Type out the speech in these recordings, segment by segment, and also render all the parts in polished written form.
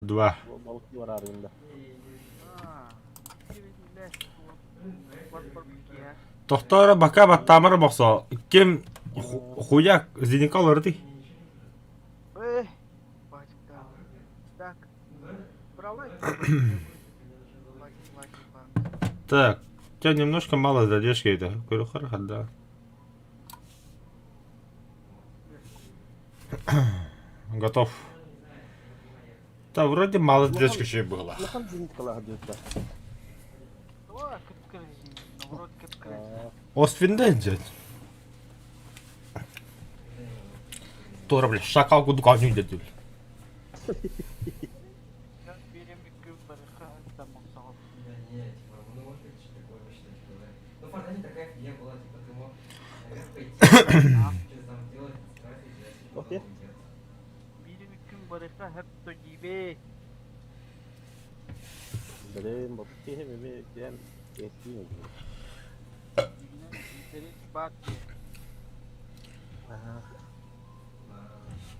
Два. Тохтоо бака баттаамара бохсо. Ким хуяк зеника олордый? Так, у тебя немножко мало задержки это. Говорю, хорошо, да. Готов. Да, вроде мало задержки еще было. Освинда идет. Тора, бля, шакал кудук аню идет.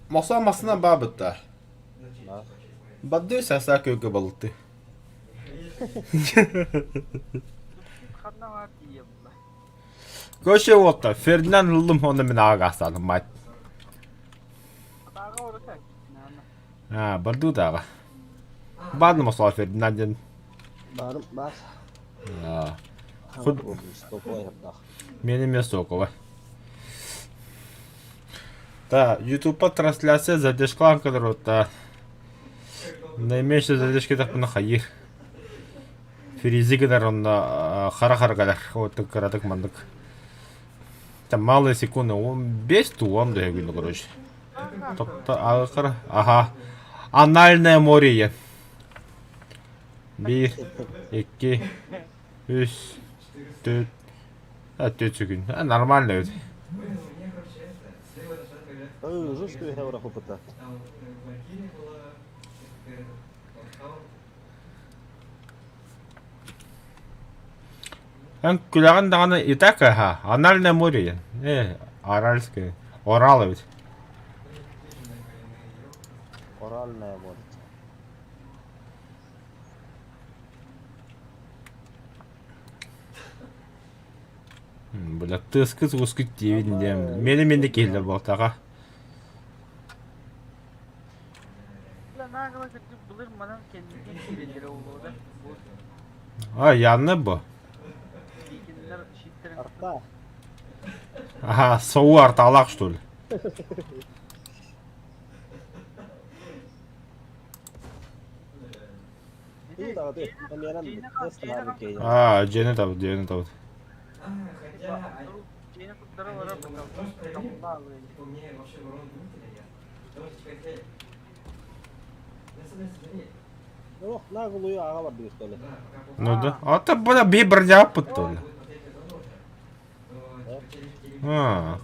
Мосоо массына баабытта. Бадды саса көйгө балыкты. Көше уолта Фердинанд ыллым онно мин аҕа гаастаатым мать. Аа, бардыы тааҕа. Баадым осоо Фердинанд диэн. Баарым баар. Аа. Худ Мені эмиэ соковай. Да, Ютуб трансляция задержкалаан кытарбыта. Наименьшая задержка тахпына хайыр. Фризи гынар онно хара-хара кэлэр. Вот кыратык маннык. Там малые секунды, он без туон да күнү короче. Тобто агыкыр, аха. Анальное море. Биир, икки, үс, түөрт, түөрт секунд. Нормально ведь. Эн күлэҕин даҕаны и так аһа, анальное море диэн. Э, Аральское. Орал эбит. Оральное море. Бля, тыаскыт ускут диэбин диэн. Мени мени киһилэр буолтаҕа. А, Янна бу. Арта. Ага, соу арталаах что ли? Аа, дьиэни табыт, дьиэни табыт. Ну да. А то бля би бардяппыт то ли. А,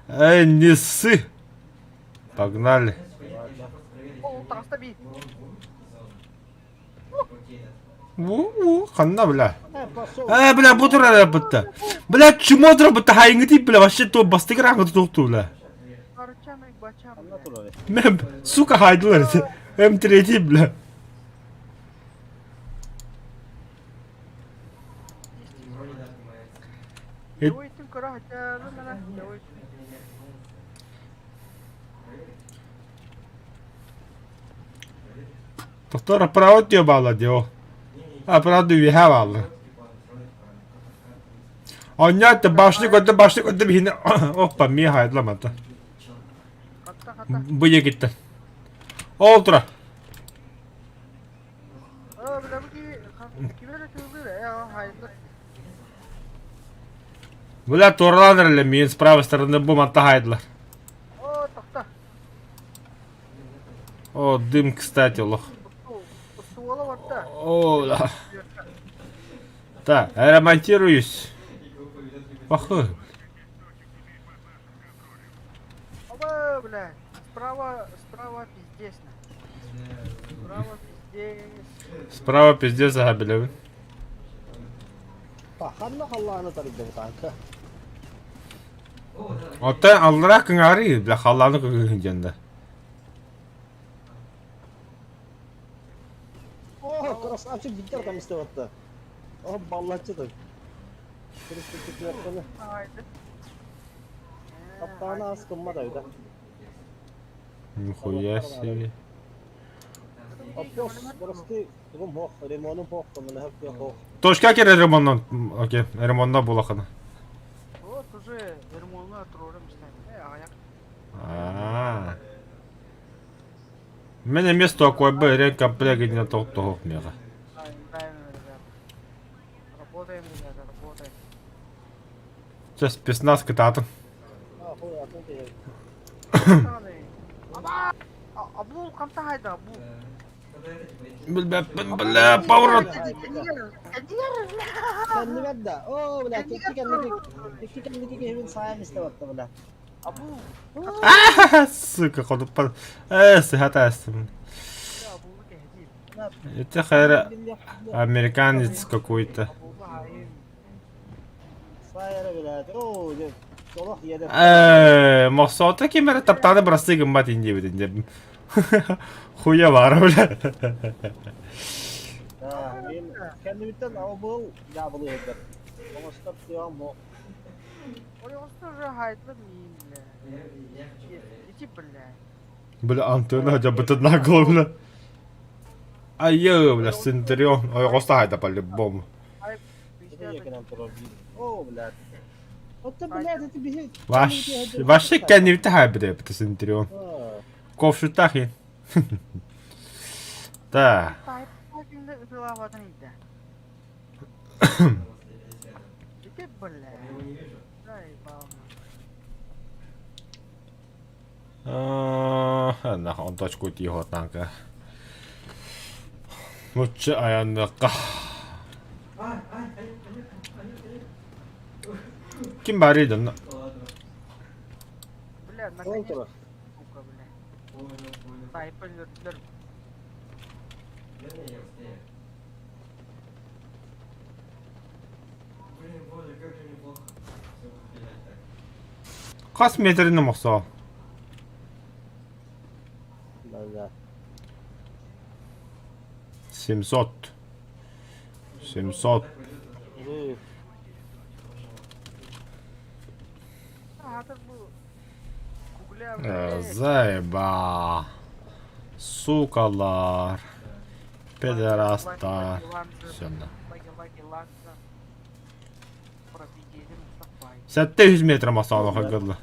Эй, не ссы! Погнали. Уу, ханна, бля. Э, бля, бу турар бытта. Бля, чмо турар бытта хайыҥы бля, вообще то бастыгыр аңыты туохтуу, бля. Мен, сука, хайдылар. М3, бля. Тохтор право диэ баалла диэ А правда үөһээ баалла. Онньоот башня көрдө башня көрдө биһини оппа миэ хайдыламата. Бу диэкиттэн. Ол тура. Бля туоралаан эрэллэр миин с правой стороны бу манта хайдылар. О, дым, кстати, лох. О, да. Так, ремонтируюсь. Похуй. Оба, бля, справа, справа пиздец. Справа пиздец. Справа пиздец аһа билэбин. Ханна халлааны тарыйда бутаанка. Оттон аллараа кыҥаарый, бля, халлааны кыҥыы диэн да. О, красавчик биттер там истебатта. О, баллаччы да. Таптаана ас кыммат айда. Нихуя себе. Оппос, прости, тугум хох, ремонум хох, көмөлөһөр киһи хох. Точка кер ремоннан, окей, ремонна булахына. Вот уже ремонна турорум истэн. Э, аяк. Аа. Мен эмиэ стокуойба ремкомплегинэн тоҕук миэхэ. Правильно, ребят. Работаем, ребята, работаем. Чэ, спецназ кытаатын. А, хуй, атын киһи. Абул ханта хайда, абул. Билбэппин, бля, поворот. Кэннибэр да. Оо, бля, икки кэнники, икки кэнники киһибин саайан истебатта, бля. Абул. Сука, ходуппан. Э, сыһата астым. Абулу кэһдиир. Это хайра американец какой-то. Саайара, блядь. Оо, дьэ, олох иэдэр. Э, мохсоото ким эрэ таптааны бырастыы гыммат ин диэбитин дьэ. Хуя баара, бля. Да, мен кэннибиттэн обул дьаабылыы сылдьар. Оҥостор тыам бу. Уже хайдлы миин, бля. Ити, бля. Бля, Антона дьабытын нагло, бля. Айыы, бля, Центурион. Ойоҕосто хайда по-любому. Оо, блядь. Оттон, блядь, это биһи... Ваш, вообще кэннибитэ хайбыт эбит Центурион. Ковшутах ин. Да. Ити, бля. Заебал. На, он точку тиһотнака. Лучше аянныахха. Ким баарый донно? Бля, наконец, сука, бля. Тайпа өлөрдүлэр. Хас метрин омохсоо? Да, 700. 700. Аата бу Гугля Заеба. Сукалар. Педерастар. Все, да. 700 метр мохсоолох гылла.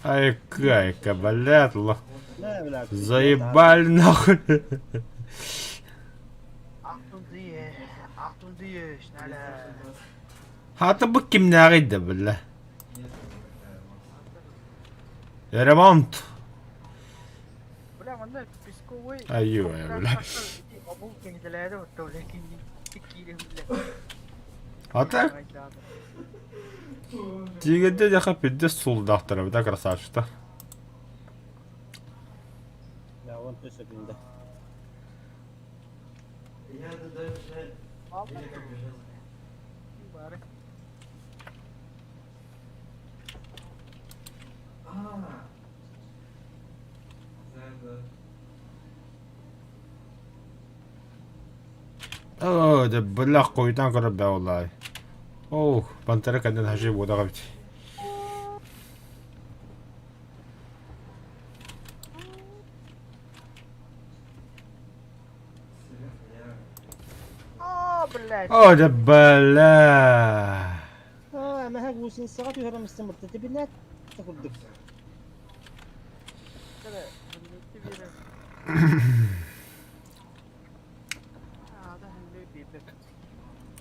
Айка, айка, блядь, лох. Заебали нахуй. Хата бу кимнээҕий да биллэ. Ремонт. Бля, манна песковый Айыы, бля. А так тиигэнтэ дьаха пиздец сулдаахтара да красавчиктар. Да, вон ты секунда. Оо, дьэ бля хойутаан көрөр бээ буоллаҕай. Оо, пантера кэннин хаши буотах эбит. О, блядь. Оо, дьэ бля. Аа, мэһэ гусеницаҕа түһэрэн истэн барта билээт курдук.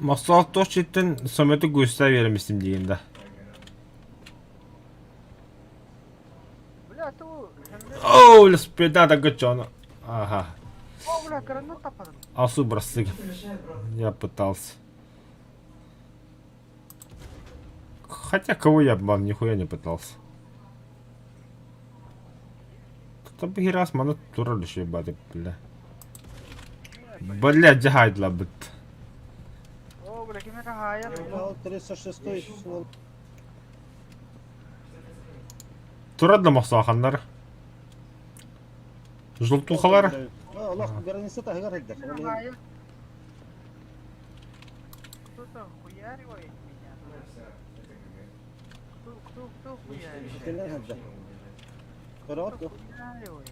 Мохсоох туох сиртэн самолету густа биэрэмистим диигин да. Бля, ту Оо, спеда гачона. Ага. О, бля, гранат таппадым. Асу бросыг. Я пытался. Хотя кого я обман, нихуя не пытался. Кто бы раз маны турар ебать, бля. Бля, дьаһайдылабыт. О, бля, ким. хаайар. Ол 36 суол. Турар да мохсооханнар. Желтухалар. Олох граница таһыгар сылдьар. Хаайар. Кто-то хуяривает меня. Кто, кто, кто хуяривает? Кэлэн сылдьар. Көрөҕүт Кто дуо? хуяривает?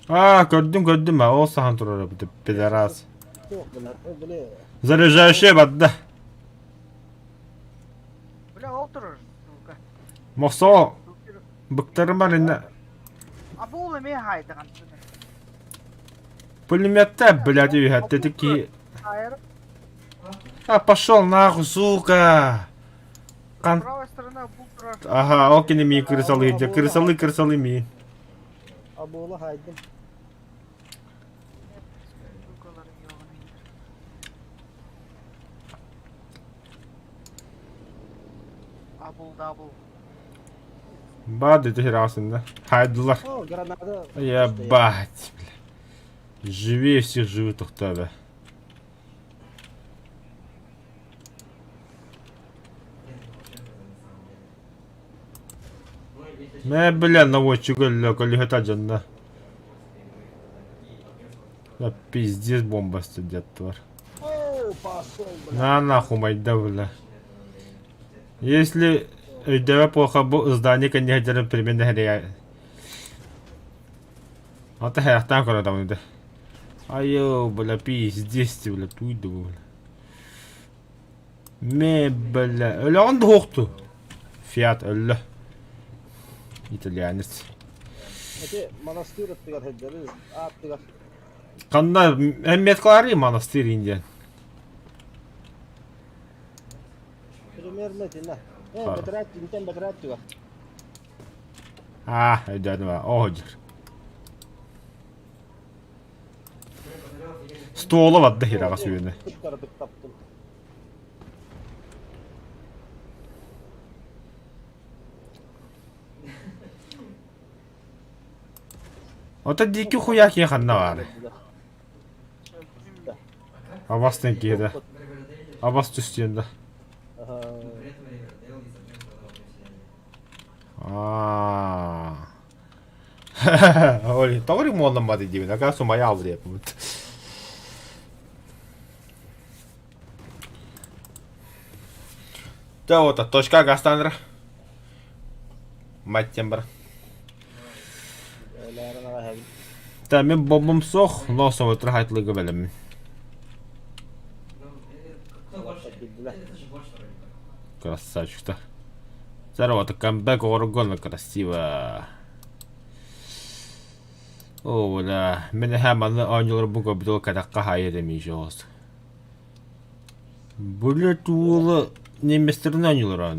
Аа, көрдүм, көрдүм, а ол сахан турар эбит, пидорас. Суох гынар. Били Заряжающая барда. Бля, ол турар, сука. Мохсоо, быктарым бар инне. А бу эмиэ хаайдаҕын. Пулеметта, блядь, үһэтте киһи. Хаайар. А, пошел нахуй, сука! Кан... Правая сторона бу турар. Ага, ол кини миин крысалы дьэ, крысалы, крысалы миин. Абуола хаайдым. Сукалары ёбаный. Абул дабул. Баа дете хирасында. Хайдылар. О, граната. Ебать, бля. Живее всех живых тоқтады. Мэ, бля, наводчик өллө, көлүһэ дьонно. Да пиздец бомба сидят тварь. О, пошел, бля. На нахуй майда, бля. Если өйдөбө плохо бу здание кэнниһэдэрин примерно хэрийэ. Ата хайахтаан көрөтөмүн да. Айо, бля, пиздец, бля, туйду, бля. Мэ, бля, өлөҕүн дуһуохту. Фиат өллө. Итальянец. Ити монастырь аттыгар сылдьабыз, ааттыгар. Ханна эмметкалары монастырь индиан. Примерно итиннэ. Э, бэтэрээт, интэн бэтэрээт түгэх. А, өйдөөтүм оһодьор. Стуола барда хираҕа сүүнэ. Кыттардык таптым. Ото диики хуя киһи ханна баары? Абастан киһи да. Абас түстүөн да. Аа. Ой, тоҕо ремонтламмат диибин, оказывается, моя алдыйаппыт. Да вот, точка Гастанра. Мать тембр. Та мин бомбум суох, носом утра хайтлыгы бэлэммин. Красавчик-то. Здорово, это камбэк Оргона красиво. О, бля, мин эһээ манна оонньууларбын көрбүт кэтэххэ хаайа дэмии дьоҕус. Блядь, уола немецтерин оонньуулар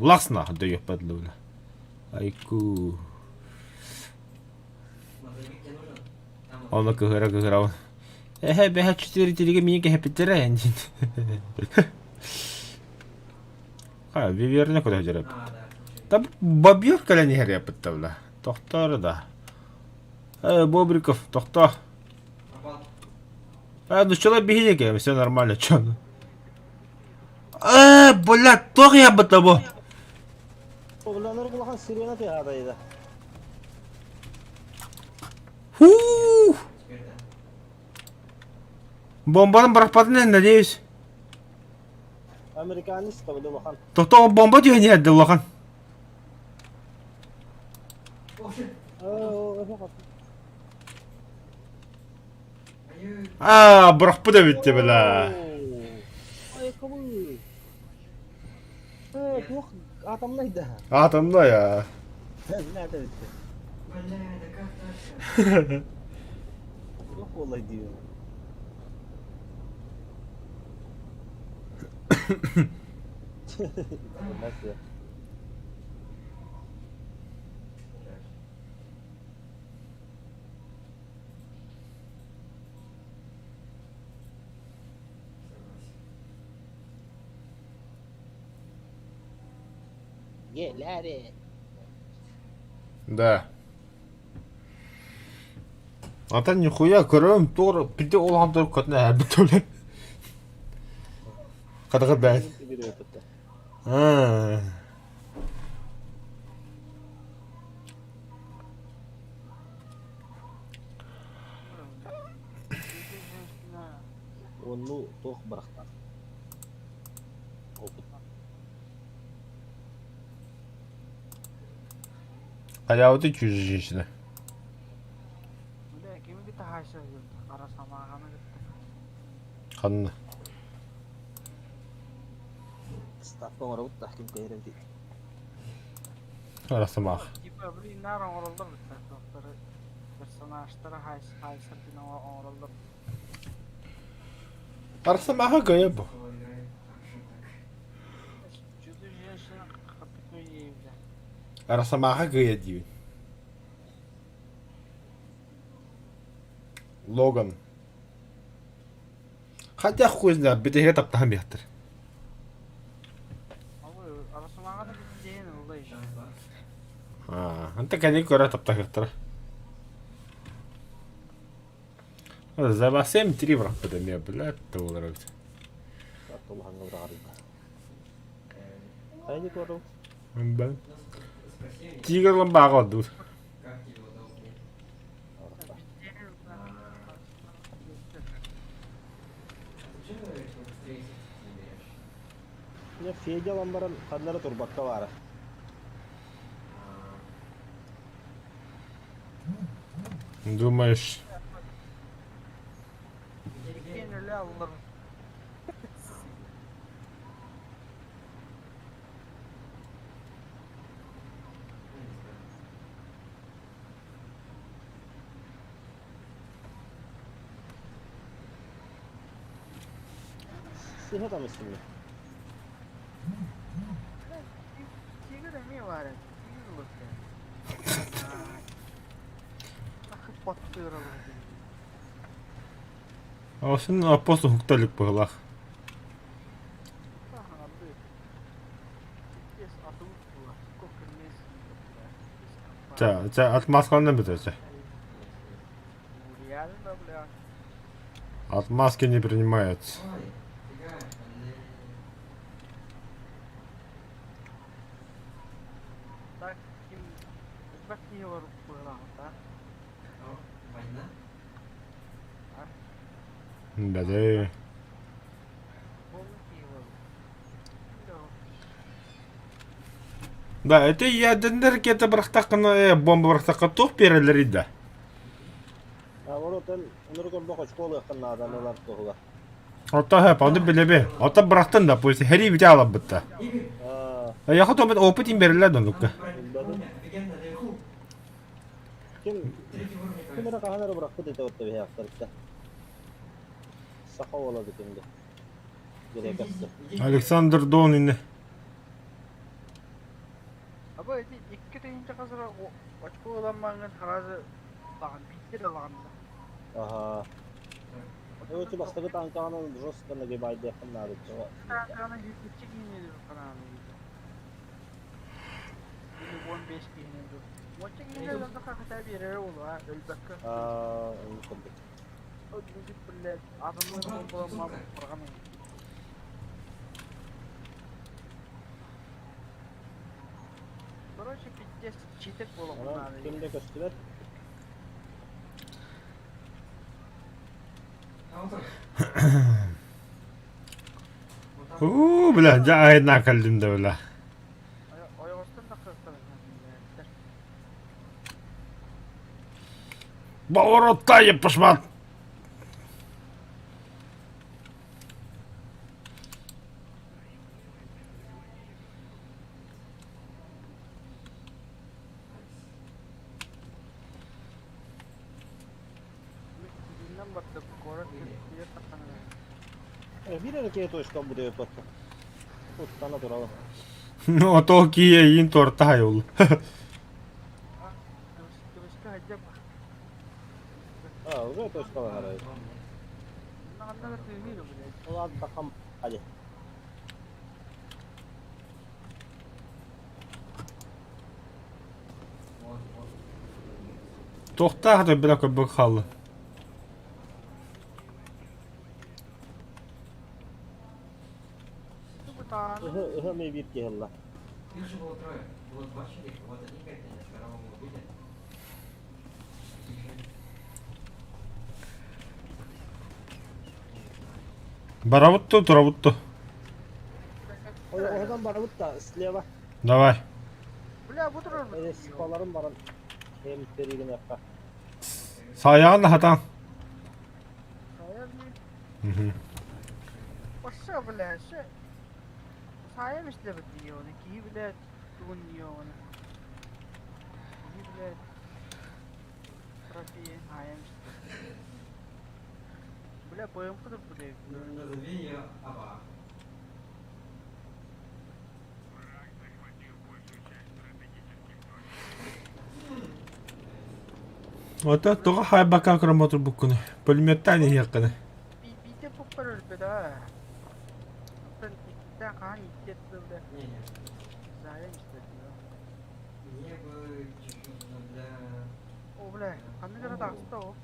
Лахсна дөйүөхпэт бля. Айку. Ону кыһыра-кыһырабын. Эһэ бэһэ четыре тиригэ миин кэһэппиттэрэ диэн. А, виверне куда дьарыппыт. Та бобер кэлэн иһэр бла. Тохтоор да. Э, Бобриков, тохтоо. Э, ну что биһиги, все нормально, чё? Э, блядь, туох иһэбит бу? Оҕолонор улахан сирена тыаһаатайда. Фу! Бомбаны бырахпатын надеюсь. Американец табыды улахан. Тохтоо бомба түһэн иһэрдэ улахан. Аа, бырахпыт эбит бля. Ой, кому? Э, туох атомнай да. Атомнай а. Знаете битте. Туох буоллай диибин. Да. Ата нихуя көрөм туор пити улахан туор көтнө эбит төлө. Хатыгыр бэйт. Аа. Онну туох барахтаах. Опыт. Халява чужие женщина. Бля, кими кытта хаайса хара самааҕаны кытта. Ханна? Ставка оҥоробут да ким кыайар эбитий? Хара самаах. Типа, блин, наар оҥороллор бытта туохтары персонажтары хайсар диэн оҥороллор. Хара самааха кыайа бу. Чудо женщина капитуй бля. Росомаха кыайа диибин. Логан. Хотя хуй знает, бүтэһигэ таптаһан биэхтэр. Росомаха да диэн ылла еще. Аа, онто кэлин көрө таптаһыахтара. За 7-3 бырахпыт эмиэ, блядь, буолар эбит. Улахаҥҥа быраҕарыйда. Хайа көрүҥ? Бэн. Тигр ламбааҕа ордубут. Дьэ, Федя ылан баран ханна эрэ турбакка баара. Думаешь, Иккиэн өлө аллым. Сыһа там истиннэ. Тигр эмиэ баар эбит. Тигр ылыт Баттыыр Осын аппос уһукта илик быһылаах. Ча, ча, отмазкаланан бүтэ, ча. Отмазки не принимаются. Так, ким элбэх киһи быһылаах Бэдэ. Да, это ядерный ракета бырахтаххына, бомба бырахтахха туох биэрэллэрий да? Наоборот, эн ынырык ордох очко ылыаххын наада ылар туһугар. Ото хөп, ону билэби. Ото бырахтын да, пусть хэрии бүтэ алабытта. Яха то опыт им берилер донукка. Ким ким эрэ хаһан эрэ бырахпыт этэ отто биһиэхтэртэ. Саха уола бүтүндэ. Грекасы. Александр Дон инne. Аба ити икки тыһыынча хасыра очко ылан маҥан сразу даҕан биирдэ ылаҕын да. Аха. Өтө бастакы танкаҕынан жестко нагибайдыаххын наада. Танкаҕынан жүзчү киһини ханааны. Или 15 киһини Уонча киһини өлөрдөххө хотя биэрэрэ буолуо, өлбөккө. Аа, оннук курдук. Блядь, атомный бомбалар барҕан. Короче, пиздец, читер буолуоххун Онон наада. ким да көстүбэт. Уу, бля, дьэ айна кэллим да бля. Ойоҕостон да кыахтар. Повороттай пошмат. Билинэн барда куорат киэр таххана. Биир эрэ киһи точка будет өппөттө. Уттана туралы. Ну, а то кие ин торта ол. Кыбыска хайдап. А, уже точкаланар. Ханна да тыыныр блядь. Ладно, тахам. Hadi. Тохтаах да бля көрбөк хаалла. Биир киһи ылла. Их же было трое. Было два человека. Вот один капитан, второго мы убили. Барабыт ту, турабыт ту. Оһодан барабыт да слева. Давай. Бля, бу турар. Спаларым баран. Hem перигин якка. Саяҕын хатан. Сайа bir. Оssa бля, ше. Сайа мислебит дии оны. Киһи бля тугун дии оны. Киһи бля трофей хайа мислебит. Бля, БМК бля. Назови ее Аба. Ото тоҕо хайбакка кыраммат буккуну. Пулеметтаан иһиэххинэ. Биитэ пуппар өлбөт аа. Оттон иккитэ хаан икки бля. Не-не. Сайа мислебит. Мне бы чуть-чуть для... О, бля, ханнык эрэ таҕыста ол.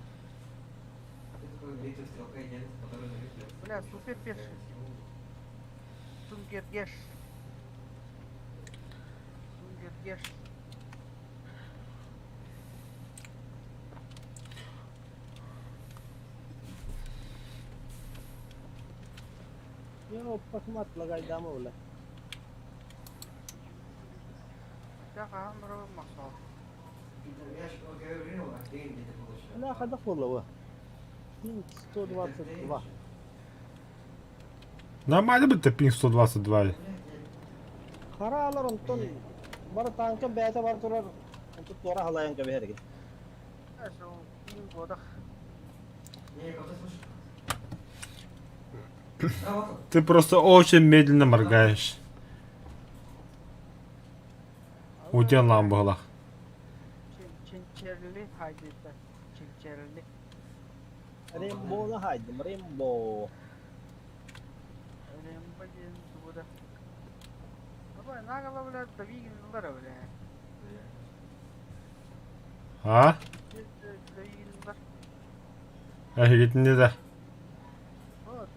Это такой битва стрелка идеально, который на Бля, супер перший. Сунгергеш. Сунгергеш. Я пахмат лагайдама бля. Дьэ хаһан барабын махсал. Я же говорил, а ты где-то получил. Бля, хадах буолла 122. Нормально бы ты пинг 122. Харалар онтон бар танка бэйэтэ бар турар. Онтон туора халайан кэбиһэргэ. Сол пинг бодах. Не, кого-то слышу. А, вот он. Ты просто очень медленно моргаешь. Утен ламбалах. Чинчерли хайдыта. Чинчерли. Рембоны хайдым, Рембо. Рембо диэн тугу да. Давай, нагала, бля, давигинлар, бля. А? Давигинлар. Эһигитинни да. Вот,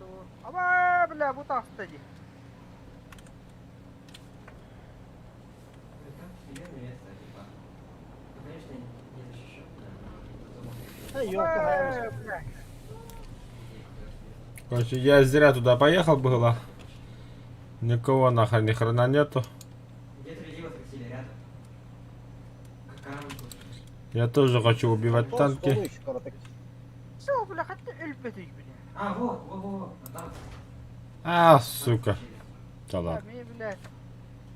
аба, бля, бу таҕыста дии. Там офигенное место, типа. Ну, конечно, не защищенное, но зато Эй, ёлка хайабыс. Бля. Короче, я зря туда поехал было. Никого нахрен ни хрена нету. Где-то людей воскресили рядом. Какая тут? Я тоже хочу убивать танки. Все, бля, хатта өлбөтүй, бля. А, во, во, во, во, а там. А, сука. Да ладно. Ми, бля,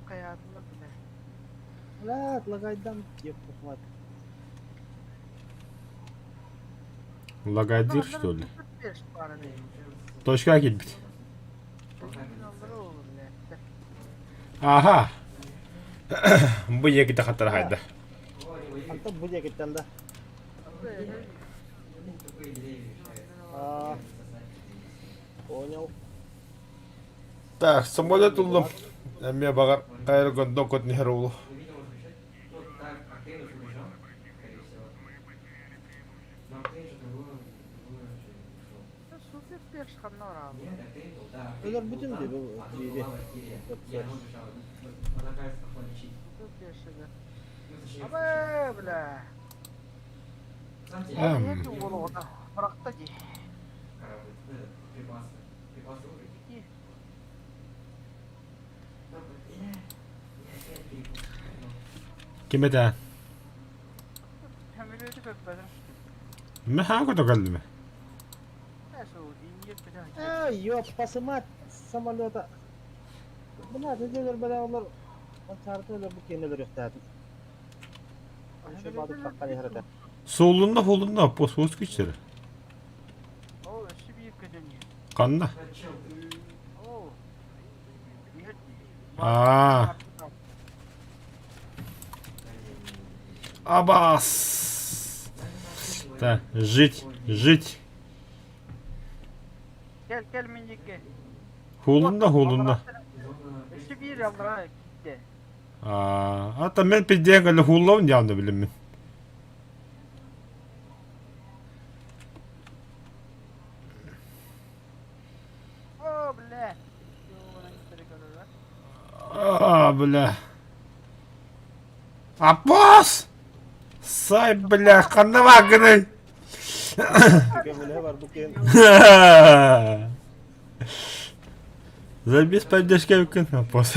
хайатына, бля. Бля, лагайдам, ёпта мать. Лагодир, что ли? Точка кэлбит. Ага. Бу егите хаттар хайда. Антон бу диэкиттэн да. А, понял. Так, самолет уллум. Эмиэ баҕар хайыр гондон көтүн иһэр уулу. Видимо, включать. Ну, так, Аркейн уже убежал, скорее всего. Но Аркейн же другую, другую вообще ушел. Нет, Аркейн был, да. Аркейн Өлөр был бүтүн там, дии бу а тут биири. была Валькирия. И она убежала. Ну, она, кажется, пошла лечить. Ну, точнее, Абэ, бля. сам тебе Бырахта дии. корабль, ну, этот, припасы. Припасы уровень. Ну, я опять перепутал. Ну, Ким этэ? Көмөлөтү көрбөтүм. Мин хаҥа көтө кэллим. А, ёппасы мать, самолета. Бля, ты бля, олар. Чарты бу кенелер өктәдим. Еще бадык таққан ехрete. Суолунна холунна пос күчтері. О, өссө биир көтөн иһэр. Ханна? да чел ты. О. Иһэр. А. Абас. Так, жить, жить. Кэл, кэл мин диэки. Холунна, холунна. Зона Өссө биир аллара киирдэ. А, ата мен пизден кэлэ хуллабын диамны билиммин. О, бля. Ёбаный старик, да? Аппос! Сай, бля, ханна бааргыный? Көмөлөһө барбыт киһин. Забей поддержка эбиккин, Аппос.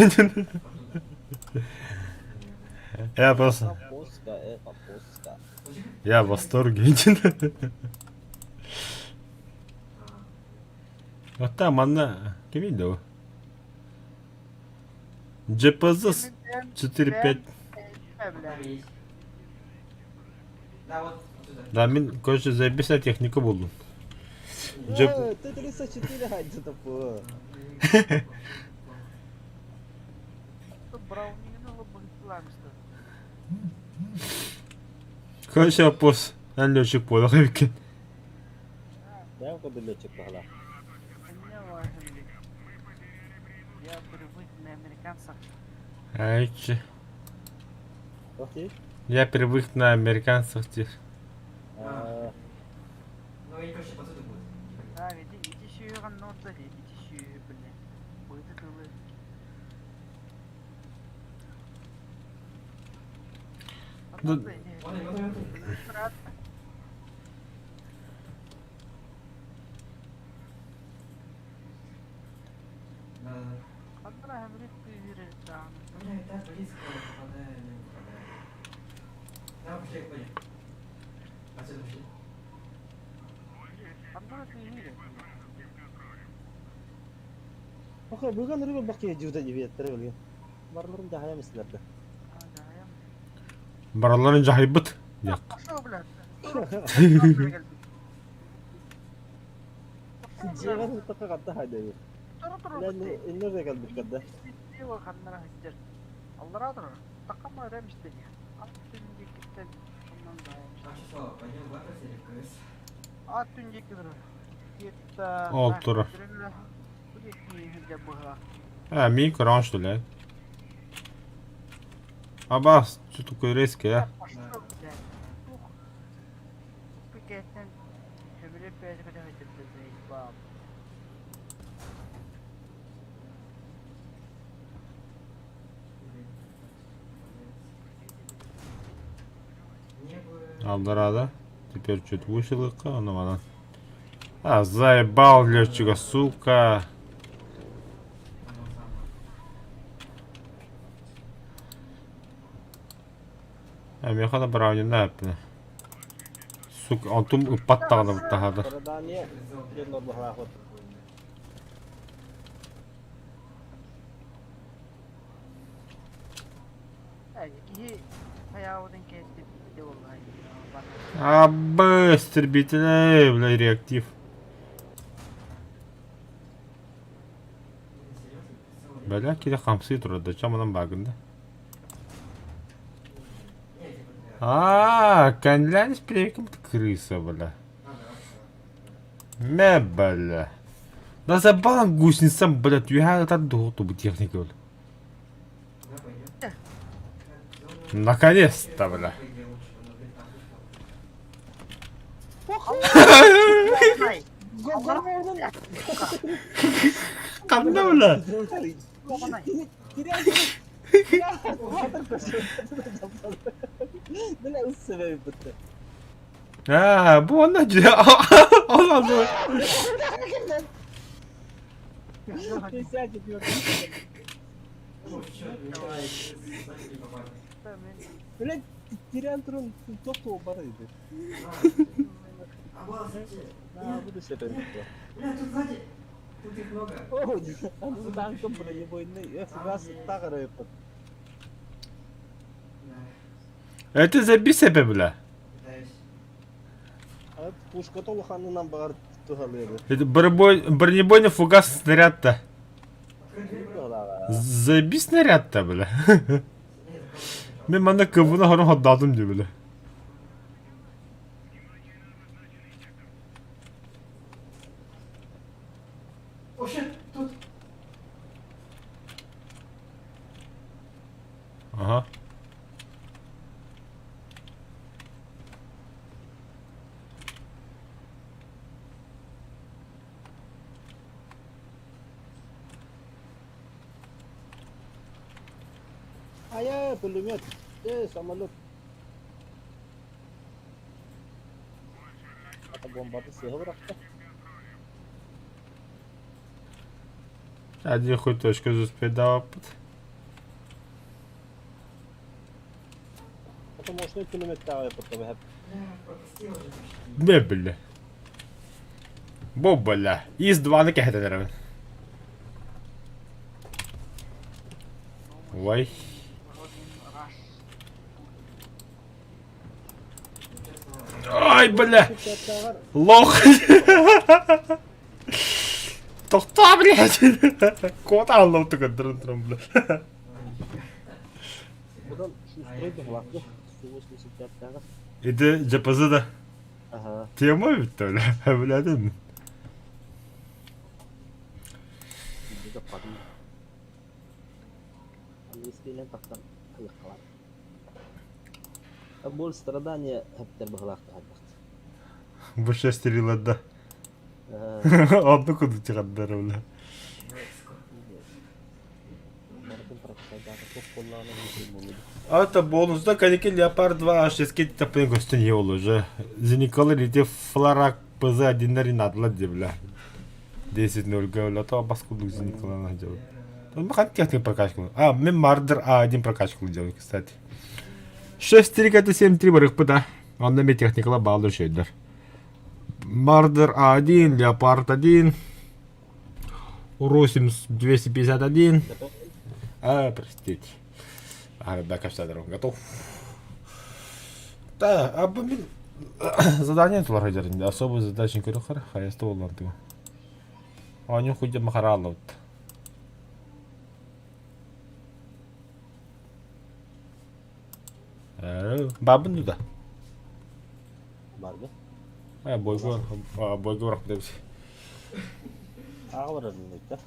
Я просто... Апоска, апоска. Я в восторге. Вот там она... Ким видел? ДЖПЗ 4-5. Да, вот отсюда. Да, мин, короче, заебись на технику буллум. Дьэ... Т-34 хайда топпу. Короче, вопрос. Эн летчик буолар эбиккин. Бэйэм курдук летчик баһылаах. Я привык на американцах. Айчы. Окей. Я привык на американцах диир. А, Ну и короче, отсюда будет. А, иди, иди сүүһү норда, иди сүүһү, блин. Быты тылы. Ну, Вон они, вон они, вон они. Брат, Да, да, да. ханна хэмрит күүһүрэ даҕаны. Бля, и так близко попадаю, не попадаю. Да, пошли, пошли. Отсюда пошли. Ханна күүһүрэ. Охо, бүгін рыбы бакы жуда жибеттер өлген. Барларын жахая мислерде. Бараларын дьаһайбыт. Диэх. Пошел, блядь. Жиған таққа қатты хайда. Иннер калбит кадда. А что, пойдем в Атлас или в КС? Ол турар. А, мин көрөҕүн что ли? Абаас, что такое резкий, а? Мне бы... Алларада. Теперь чуть выше лыка, ону манан. А, заебал летчика, сука. Оно самое. А, миэхэ да браунина эппинэ. Сука, онтум ыппат даҕаны быттаһаата. Страдание диэн орбаһаахот. Абы, истребитель, бля, реактив. Блин, серьезно? Бля, киһи хамсыы турар да, чаманан баагын да. Не, типа, да. А, кэннилээн испириэким крыса, бля. А, да, всё. Мэ, бля. Да забалан гусеницам, блядь, үһээ ытар дуһу техника, бля. Да, пойдем. Так, зону... Наконец-то, бля. По идее, лучше, но, блин, там слишком. Ханна, бля? Аа, бу онно дьэ. Ол онно. О, чёрт, меня сзади не попали. Блядь, тиран турун тоқту бар еді. А, обалдеть. На, буду себе. Бля, тут сзади. Тут их много. О, аны танком бронебойный, фугас тағыр өппіт. Да, Это забей себе, бля. пытаюсь. Пушка толуханынан бағар тухалыды. Это бронебойный фугас снаряд-то. Открой дверь, брат. Забей снаряд-то, бля. Нет, закрой Мин манна кыбына хорон ходдаатым дии, бля. О, shit, тут. Ага. Ая, пулемет. Самолет. Это бомбарды сыһа бырахта. Один хуй точка успейдаваппыт. Это мощный пулеметтааҕы потом Бе, бля. Бо, бля. ИС-2-ны кэһэтэн эрэбин. Ой. Ай, бля! Лох! Тохтоо, блядь! Куота аллау тыгындырын туран, бля. Одан шустрый быһылаах Су-85-тааҕар. Ити ЖПЗ да Аха. тема бүттэ, бля. Блядин. Биирдэ таппатым. Английскийинэн тахсан айаххалар. Боль страдания эптер быһылаахтар хайдах. Бу шестериларда. Онну кудучу ханнара, бля. Барытын прокачайдаата туох буоллаҕына миигин буолуо. Это бонус, да, каники Леопард 2 А6 тапын көстөн е ол уже. Зеникалы лети фларак ПЗ-1 надла де, бля. 10-0 бля, то баскудук Зеникала надо делать. Ну, мы хотим техник прокачку. А, мы Мардер А1 прокачку делаю, кстати. 6-3 это 7-3 барых да. Он на техникала баллы шейдер. Мардер А1, Леопард 1, Русим 251. А, простите. А, да, капсадер, готов. Да, а блин, задание тулар хадерин, особый задача не көрөхөр, хайысты болан ту. Аню хуйда махаралот. Бабын да. Барга. А, бойгор, бойгор деп. Ааҕа барар да.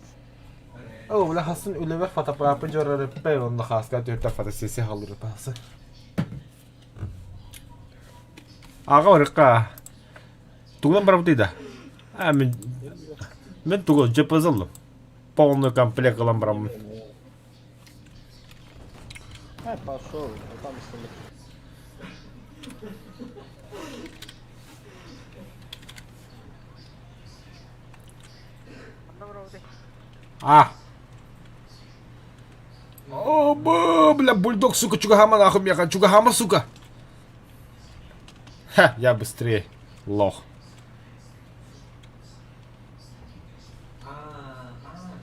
О, бля, хасын үлебер фотоаппараппын жорор эппей, онно хааска түөртэ фотосессия халлыр паасы. Аҕа барыкка. Тугунан барабыт да. А, мен тугу ЖПЗ ыллым. Полный комплект ылан бараммын. Ай, пошел, там истинник. Ханна барабыт? А! О, бля, бульдог, сука, чугахама нахуй меха, чугахама, сука! Ха, я быстрее, лох.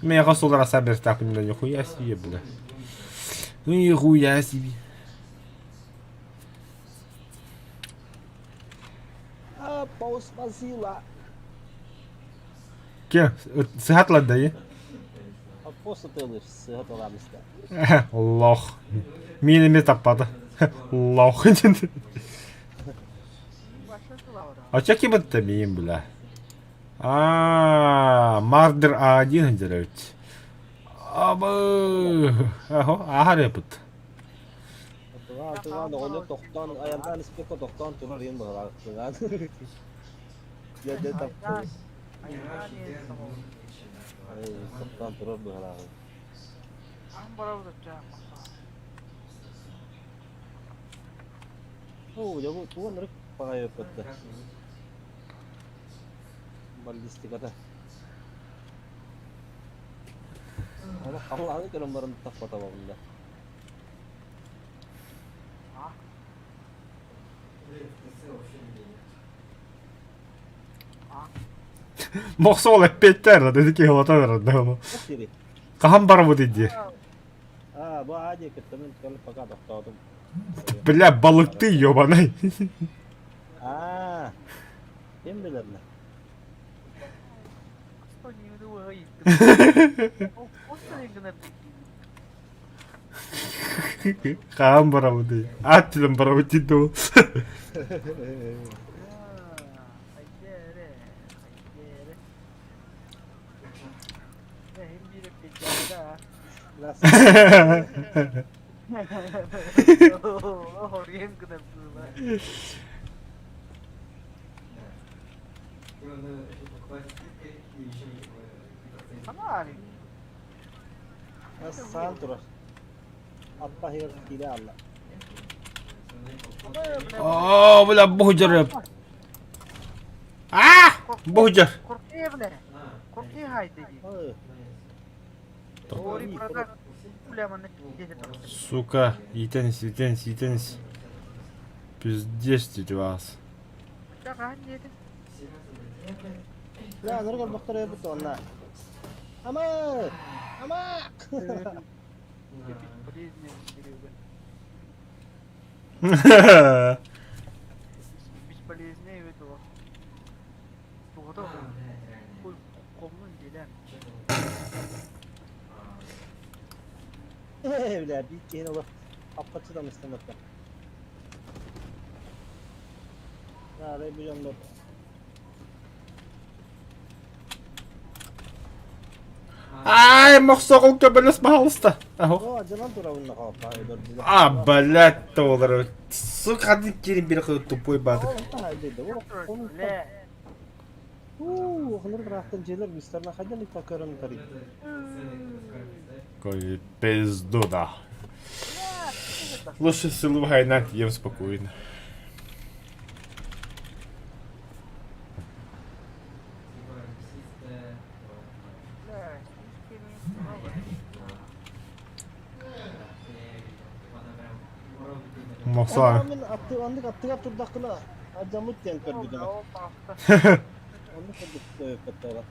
Меня солара сабер так, бля, нихуя себе, бля. Ну нихуя себе. А, паус мазила. Ке, сыхатлар да, е? А просто ты лишь сыгаталамыста. Лох. Мин эме таппады. Лох. А чё ким это миин, бля? А, Мардер А1 делают. Абы. Ахо, ахар yapыт. Тыгаан тыгаан оҕонньор тохтоон айаннаан испекка тохтоон турар иэн быһалаах тыгаан. Дьэ дьэ тап тохтоон турар быһалаах. Оо, дьэ бу тугун ырык баҕайы өппөттө. Баллистиката. Аны халлааны көрөн баран таппата бабында. Мохсол эппеттер, да, деки холота да. Сири. Кахан барабыт иди. А, бу ади кытта мен кэлip пока тохтоотум. Бля, балыкты ёбаный. Аа. Ким билэрнэ? Хаан барабыт. Ат тилен барабыт иди. Саан турар. Аппа хер киирэ алла. О, бля, бугдер. А! Бугдер. Сука, иитэн иитэн иитэн Пиздец дии вас. Бля, ныргар бохтор эбит онна. Ама! Ама! Э, бля, биир киһини олох аппаччы да мыстаммыттар. Арай бу дьоннор Ай, мохсоҕол көбөлөс пожалуйста. О, дьонон турабын А, блядь, толору. Сука, один кирин бир тупой бадык. Уу, ханыр быраахтан дьиэлэр быстарна хайдан икка көрөн тарый. Кой пизду, да. Лучше силу гайна ем спокойно. Мохсаа. Мен атты оннук аттыгар турдахпына адьаммыт диэн көрбүтүм. Оннук курдук көттөҕө.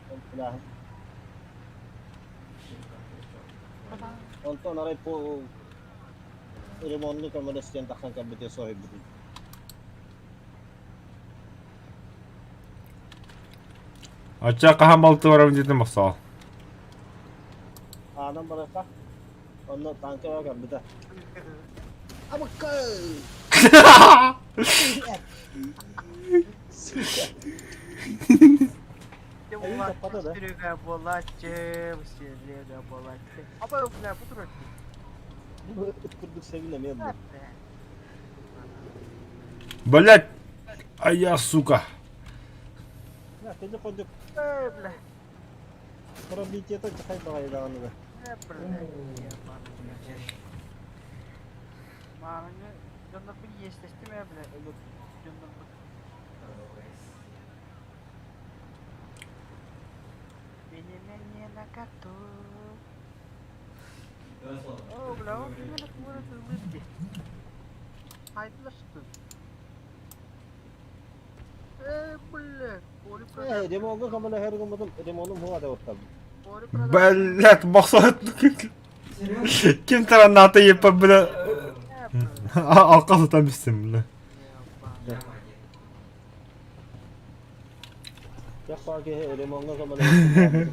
Онтон арай по ремонтну көмөлөс диэн тахсан кэлбитэ соһуйбутум. Ачча хаһан балты барабын диэтим мохсоо. Аанан барыахха. Онно танкаҕа кэлбитэ. Абыкка! Сука! Айыы таппата да. Бу ыт курдук сэбин эмиэ ылла. Блять! А я, сука! На, кэдьи курдук пробитиета чахай баҕайы даҕаны да. Э, ремонтга көмөлөһөр гыммытым, ремонум хуа да оттабын. Блять, мохсоо. Ким тараннаата еппа бля. Алка сытан бүссем бля. Яхпа киһи ремоҥҥа көмөлөһөр.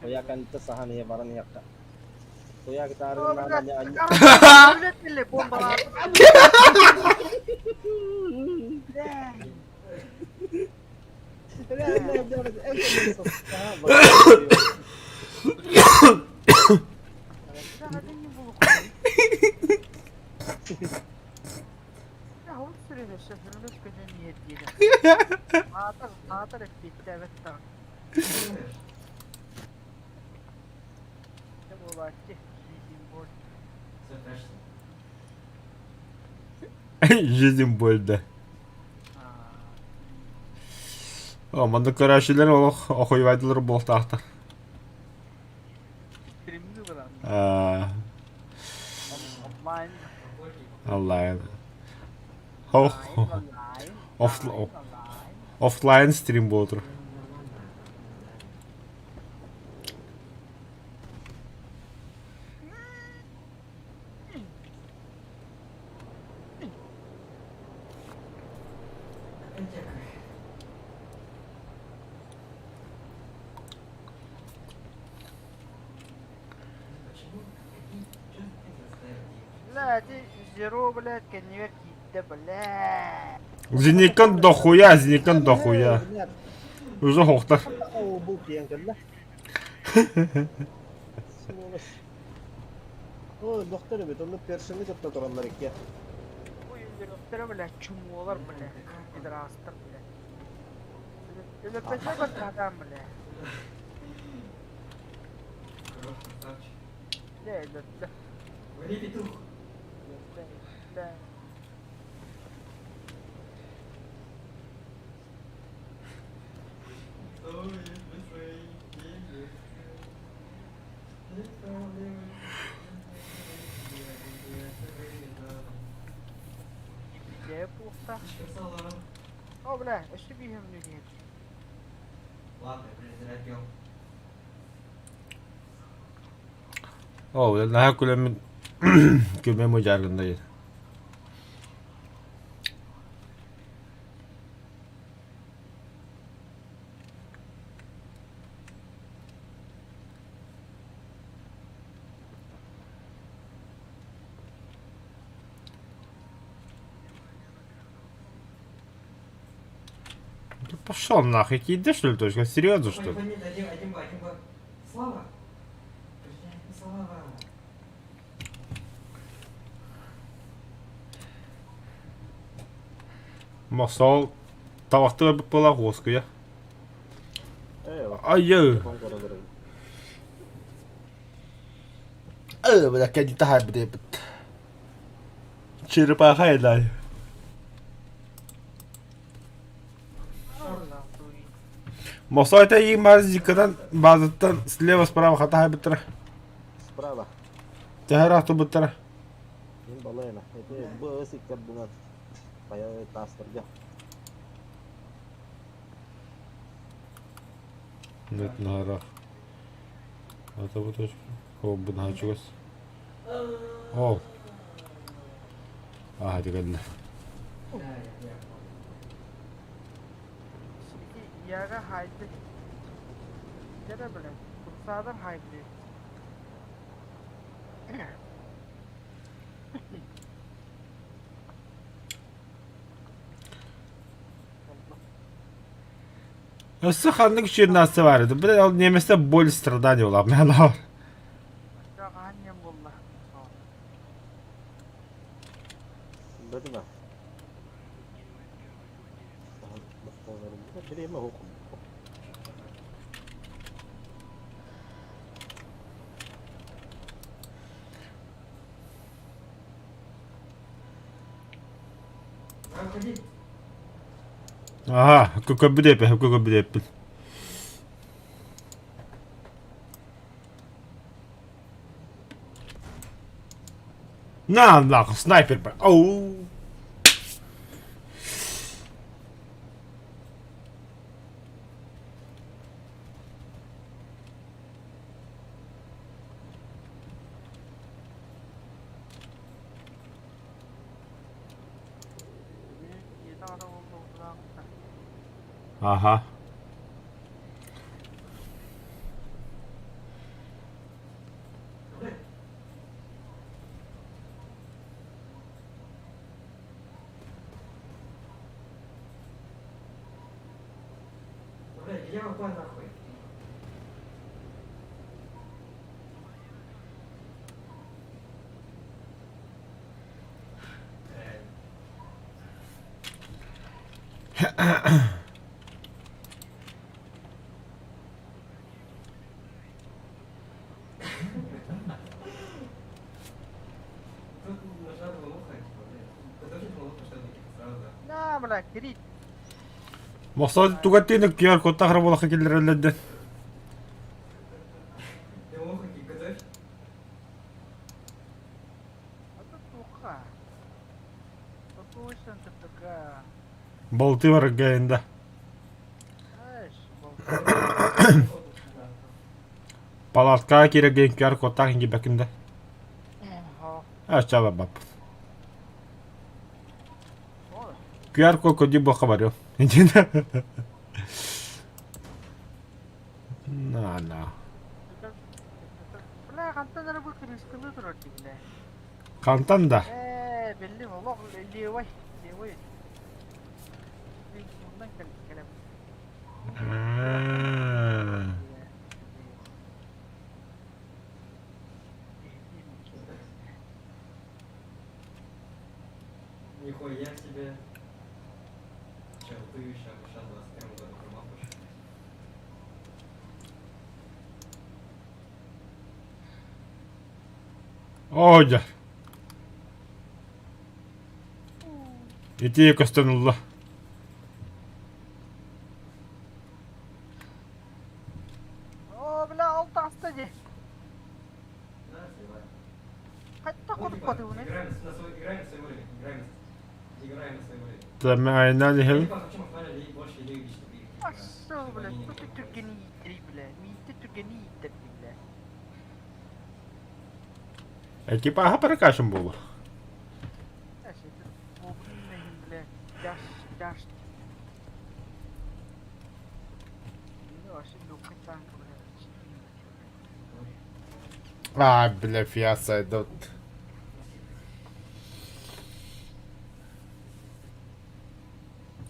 Оя канта сахан иһэ баран иһэххэ. Оя гитарынан аньа аньа. Жизнь боль, да. О, манна көрөөчүлэр олох охуйбайдылар буолтаахтар. Онлайн. Оффлайн стрим буолар. Зеникан дохуя, Зеникан дохуя. Уже хохтар. Бу киэн кэллэ. Ой, доктор эбит, онно першини кытта тураллар икки. Вали, петух! Да. Дьэ буолта. О, бля, өссө бииһим нүдиһит. Ладно, блин, зря О, наһаа күлэммин күмэ мудьааргында диэн. Да пошел нахуй, иди что ли точка, серьезно что ли? Нет, один, один, один, Слава! Блядь, Слава! Мосол табахтыгар быппылаах уоскуйа. Айы! Бля, кэди таһаарбыт эбит. Черепаха едай. Мосой это и мазикадан базаттан слева справа хата быттара. Справа. Тэһэр быттара. Мин балайна. Это б сиккардынан. Бая тастырга. Нет, нара. Это вот точка. О, бунхачугас. О. А, дигәнне. Да, я Яга хайды. Дere bile. Kutsadır haydi. Өссө ханнык үчүн бар edi. Бир ол немесе боль страдания буолар. Мен бар. Аннем болла. Бөтүмө. Биреме хукум. Ага, көкөбү деп, көкөбү деп. На, нахуй, снайпер. Оу. Ага. Блядь, я упал нахуй. Тут нажал лоха, типа, блядь. Подожди, лоха, что ли, сразу. На, бля, кирит. Мосол тугаттыны QR код тахыр болаха келдерелерден. Ты лоха готовь. Это туха. Какой ты такая? Болты бар гайында. Палатка керек QR код тахын бекинде. А чала бап. QR код коди боха барё. На, на. Бля, хантан ара бу кирискini турар дигиле. Кантан да. Э, белли олох левой, левой. Bundan келем. Нихуя себе. Чел, ты еще сейчас 21 года промахуешь. Оо дьэ. Ити көстөн ылла. Оо, бля, ол таҕыста дии. Хайдах кутуппатыбыный? Тэмэ айнаан иһэбин. Ассыл, бля, тут түргэни ииттэрий, бля. Миитте түргэни ииттэрди, бля. Экипаһа прокачан буолуо. А, бля, фиаса идут.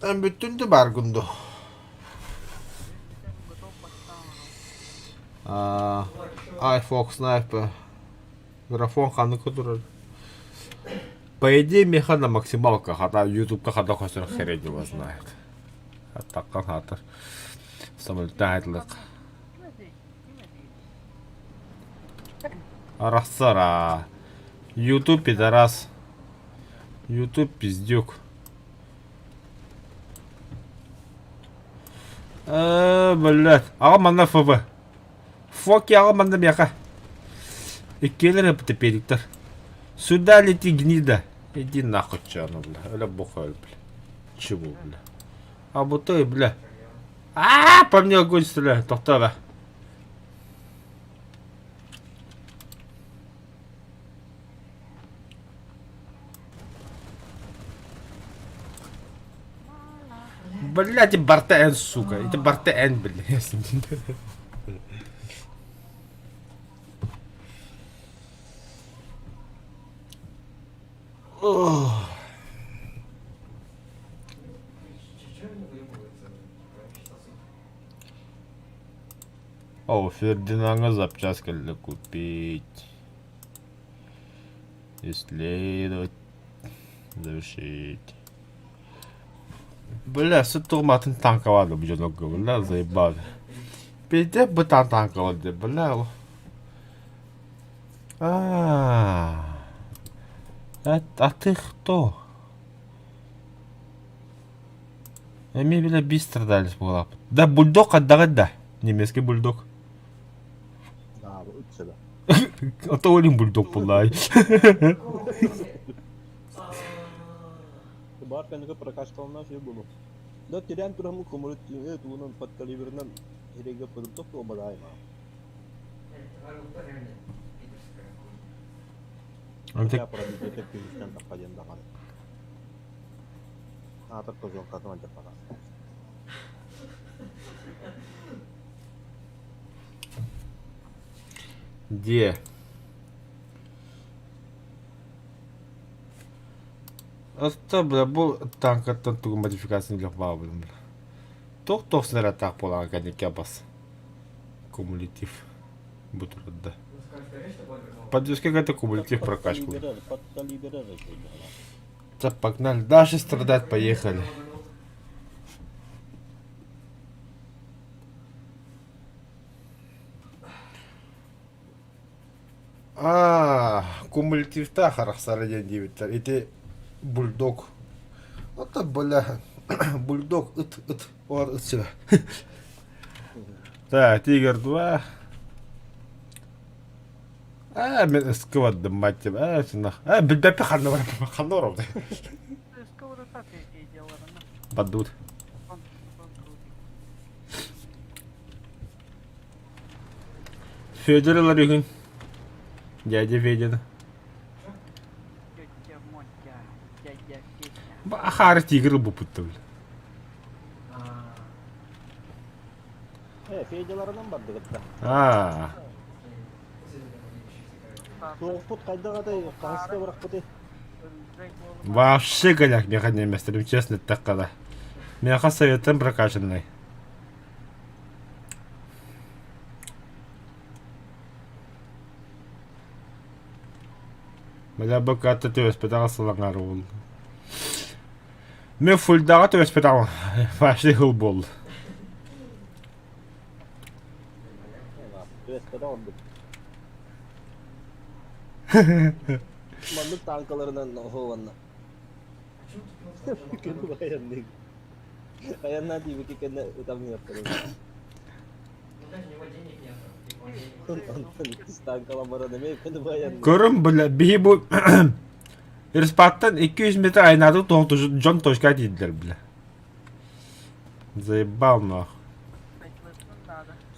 Бүттүн да бааргын дуо? iFox Sniper. Графон ханнык турар? По идее, меха на максималках, а там ютубка хата көстөр херень его знает. Аттаккан хатыр. Самолетта айтылык. Арахсара. Ютуб пидорас. Ютуб пиздюк. Э, блядь. Аҕам манна ФБ. Фоки аҕам манна миэхэ. Иккиэлэр эпитепедиктэр. Сюда лети, гнида. Иди нахуй, чё, ну, бля. Өлө бухай, бля. Чего, бля. А бутой, бля. А, по мне огонь стреляет. Тохтоо Блядь, барта Н, сука. Это барта Н, блядь. О, Фердинанга запчасть кэллэ купить. Исследовать. Завершить. Бля, сутугматын танковады бу дьонорго, бля, заебали. Пиздец бытаан танковады, бля. А, а ты кто? Эми бile биз страдались буолаппыт. Да бульдог хаддаҕа да. Немецкий бульдог. Да, үтсөбө. А то олин бульдог буллай. Бар кэнники прокачкалана все булу. Да терян турамы кумурут туунан подкалиберынан хиреге пырыпток то бадайма. Я пробитие күйүстен таппаден даҕаны. Аатар козелкатын алдьаппатах. Где? Оста, бля, бу танкаттан тугу модификацияны илэх баабытым, бля. Туох туох снарядтаах буолаҕа кэнникке бас. Кумулятив. Бу турарда. Подвеска какая-то кумулятив прокачку. Подкалиберер Да, погнали. Дальше страдать поехали. А, кумулятивтаах арахсара диэн диэбиттэр. Ити бульдог. Ото, бля, бульдог ыт ыт олар ыт сыра. Так, Тигр 2. Аа, мен ысқы бардым, мать тебе. Аа, сынах. Аа, билбэппи ханна бар, ханна барабыт. Баддут. Федор Ларюгин. Дядя Федя. Ахары тигр бупутта бля. Э, Федяларынан бардыгыт да. Аа. Туохпут хайдах атай, хаһыста бырахпыты. Вообще голяк меха неместерим, честно эттэххэ Меха советтан прокачанный. Бля баката түбэспэтэҕэ сылаҥар уол. Мен фульдаҕа түбэспэтэҕим вообще хыл буолла. Түбэспэтэх ордук. Маннык тааҥкаларынан оһуоланна. Күн айанныыр. Айаннаан тиийбиккэ кэннэ ытамньыахтарын. Онтон иккис тааҥкалан баран эмиэ күн айанныыр. Көрүм бля, биһи бу Респаттан 200 метр айнааты дьон точка тиийдилэр бля. Заебал нах.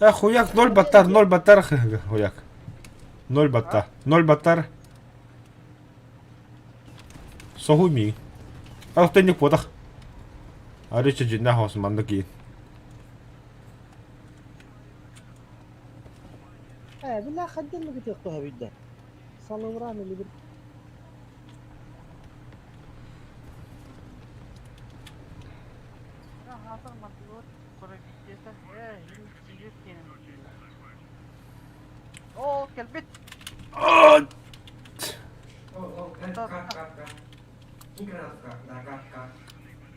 Э, хуяк, ноль баттар, ноль баттар, хуяк. Ноль батта, ноль баттар. Соһуй миигин. Ах, тэнник буотах. Арычы дьиннээх хос манна киин. Э, бля, хадден лыгытыахтаха бүйдэ. Салыбыраан илибир. Оо, кэлбит!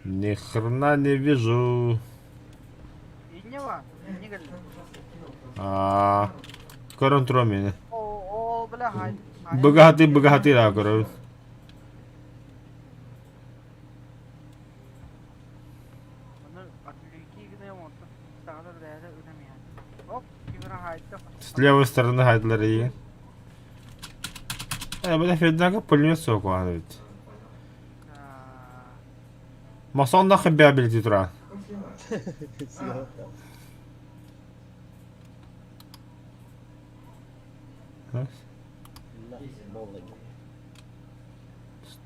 Ни хрена не вижу. Инньэ баар, инньэ кэллэ. Аа, көрөн туруом мени. Оо, бля, хай. Быгаһатыы быгаһатыы да көрөбүн. С левой стороны хайдылар ийин. Э, бля, Феднака пулемет суох куһаҕан эбит. Масоннах бэбилити туран.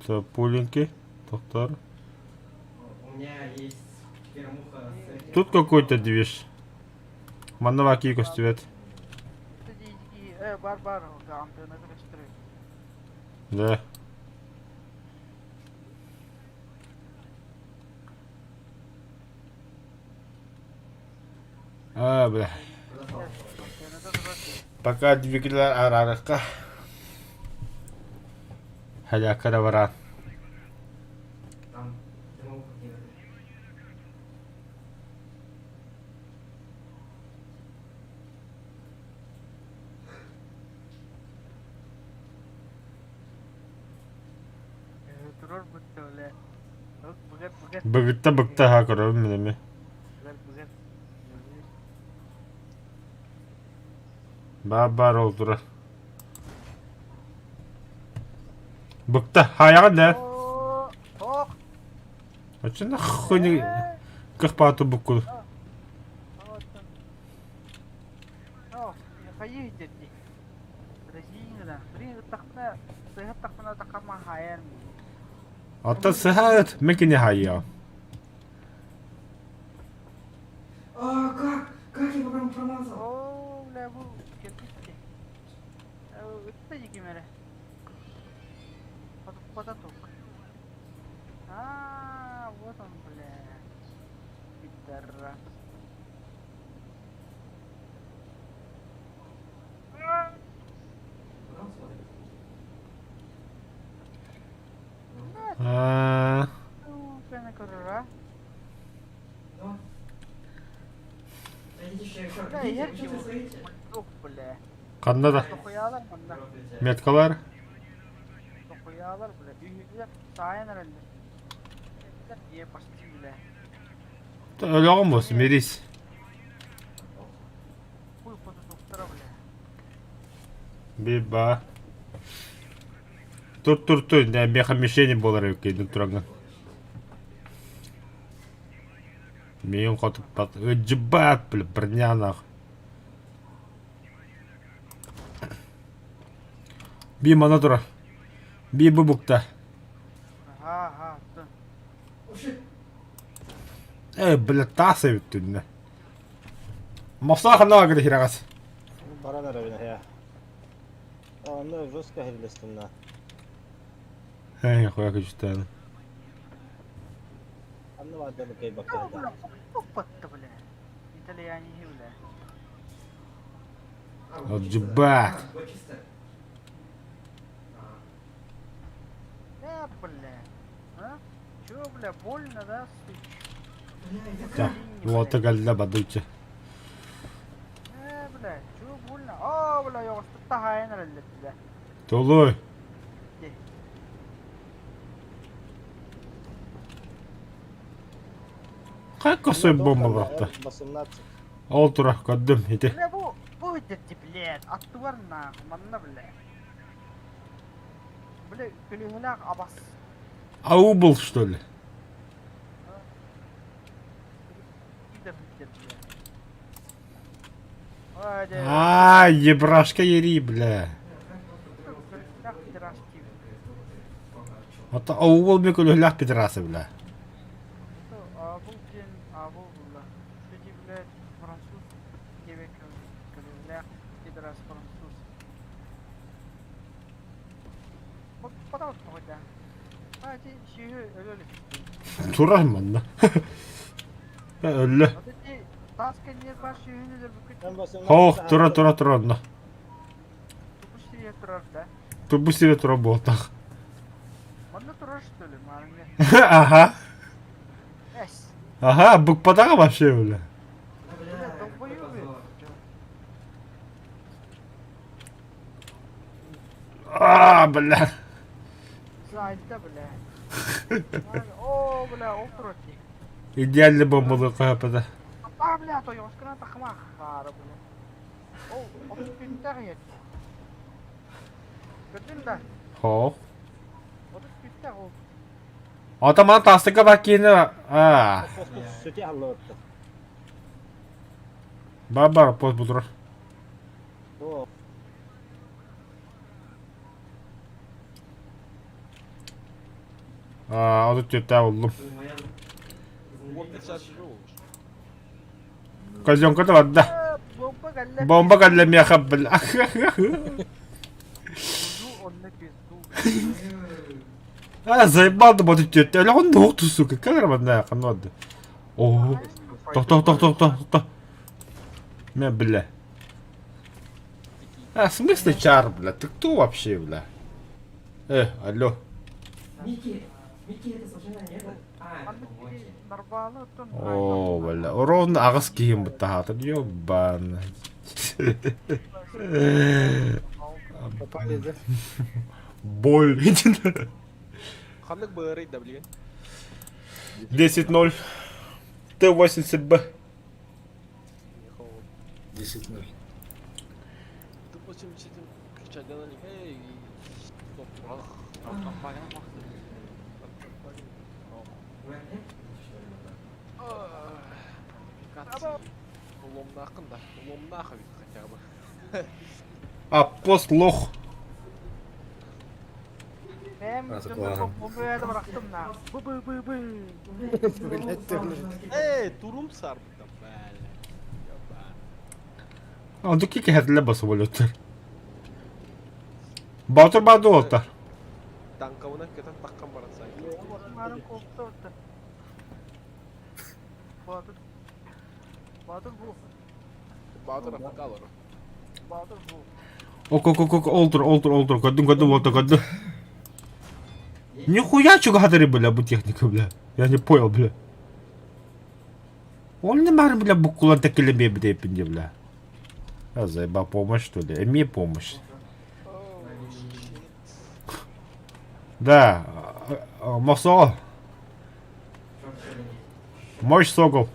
Стоп, пуленьки, доктор. Тут какой-то движ. Манна баки көстүбэт. Бар бар, Да. А, бля. Пока двигатель арарыкка. Халякка да баран. Быгытта быкта ха көрөбүн мин эмиэ. Баар-баар ол турар. Быкта, хаайаҕын да. Оччоно хуйни кых баатыр буккул. Оттон сыһаат мин кини хаайыа. А, как? Как я прям промазал? Оо, бля, бу кэлбит Ытта диким эрэ. Потатук. А, вот он, блядь. Пидорас. Куда он смотрит? Аа, Сука, көрөрө. Ну. Да идите еще, еще. Да, Идите, я что вы стоите? Тух, бля. ханна да Тохуялар манна. меткалар Тохуялар, бля. Үһүлэр саайан эрэллэр. Е, почти, бля. Өлөҕүм бу, смирись. Хуй потутуктара, бля. Биба. Тур тур тур, да меха мишени буолар эбиккин тураҥҥын. Миигин хотуппат. Ыдьыбаат, бля, броня нах. Би мана тура. Би бу букта. Ага, ага, Э, бля, таас эбит түннэ. Мохсоох ханна гына хираҕас. Баран эрэбин эһээ. Онно жестко иһиллэстим на. Эй, хуя күчтээн. Анны баарданы кыайбакка Бля, туппатта, бля. Итальяне, бля. Отжибаат. Да, бля. А? Чё, бля, больно, да, сыч? Да, уота кэллэ бадыччы. Э, бля, чё больно? О, бля, йоҕустутта хаайан эрэллэр, бля. Толуй. Как косой бомба бырахта? Ол тура көрдүм ити. Бля бу бу ити блядь аттыбар нах манна бля. Бля күлүһүлээх абас. Ау был что ли? А, ебрашка ери, бля. Ата ауыл мен көлөһләэх пидорасы, бля. Турар манна. Өллө. Хоох, тура тура тура онно. Турбу сире тура буолтах. Ага. Ага, букпатаҕа вообще бля. А, бля. Зайда, бля. О, бля, ол турар дии. Идеальный бомбалыы хаһапата. А, бля, тойоскuna тахма хаара, бля. Ол, 30 күннээх ийэт. Көрдүн да? Хоох. 30 күннээх ол. Атаман тастыка бакины. А. Сөти аллыбытты. Бар пост бутура. О, А, 34-тээх буллум. Козенка да барда. Бомба кэллэ. Бомба кэллэ миэхэ бля. Онно пизду. А, заебал да 34. Өлө он нохту, сука. Как рабана ханод. О, тох тох тох тох тох тох. Мә, бля. А, в смысле чар, бля? Ты кто вообще, бля? Алло. Микки, Микки, это случайно не этот? А, это помоги. Нормально, О, бля. Ровно аҕыс киһим быттаһаатыр. Ёбан. Попали, да? Боль. Ханнык быарый да билген. 10-0. Т-80Б. 10-0. Т-87 кричали эй, стоп. Ломнахын да, ломнахы ведь хотя бы. А пост лох. Эй, турум сарбыта, бля. А ки кэһэтилэ басы болөттөр. Батыр барды олтар. Танкауна кетен таққан барат сайын. Батыр. Батыр бу. Батыр афкалар. Батыр бу. Ок ок ок ок олтур олтур олтур көрдүм көрдүм олтур көрдүм. Нихуя чугадыры, бля, бу техника, бля. Я не понял, бля. Ол не бар, бля, буккулан текелеме бля, бля. А заеба помощь, что ли? Эми помощь. Да, Мосо. Мощь сокол.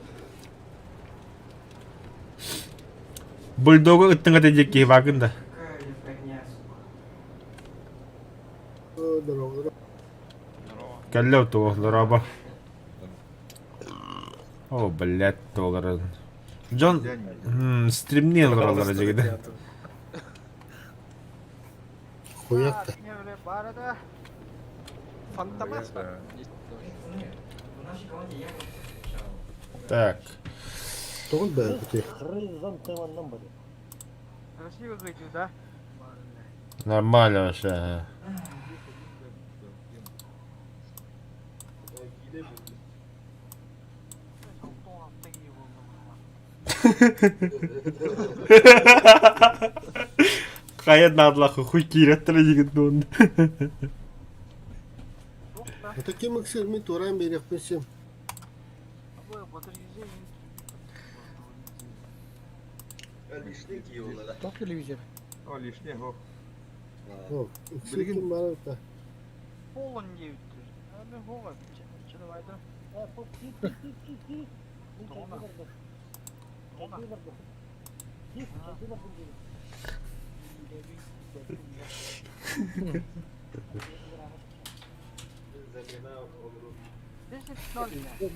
Бульдогу ыттыңа дедек вагын да. Кәлләү туғлараба. О, блядь, туғларын. Джон, стримни алыралар жегеде. Хуяк-то. Фантомас. Так. Тоғыз бәрі күте. Красиво выглядит, да? Нормально вообще. Хайа надлахы хуй киреттір деген оны. Это кем эксперимент туран берек сем. Тоқ телевизор. О, лишний го. О, иксикин барыта. Полон диэбиттэр. Мен хоҕа чыныбайдым.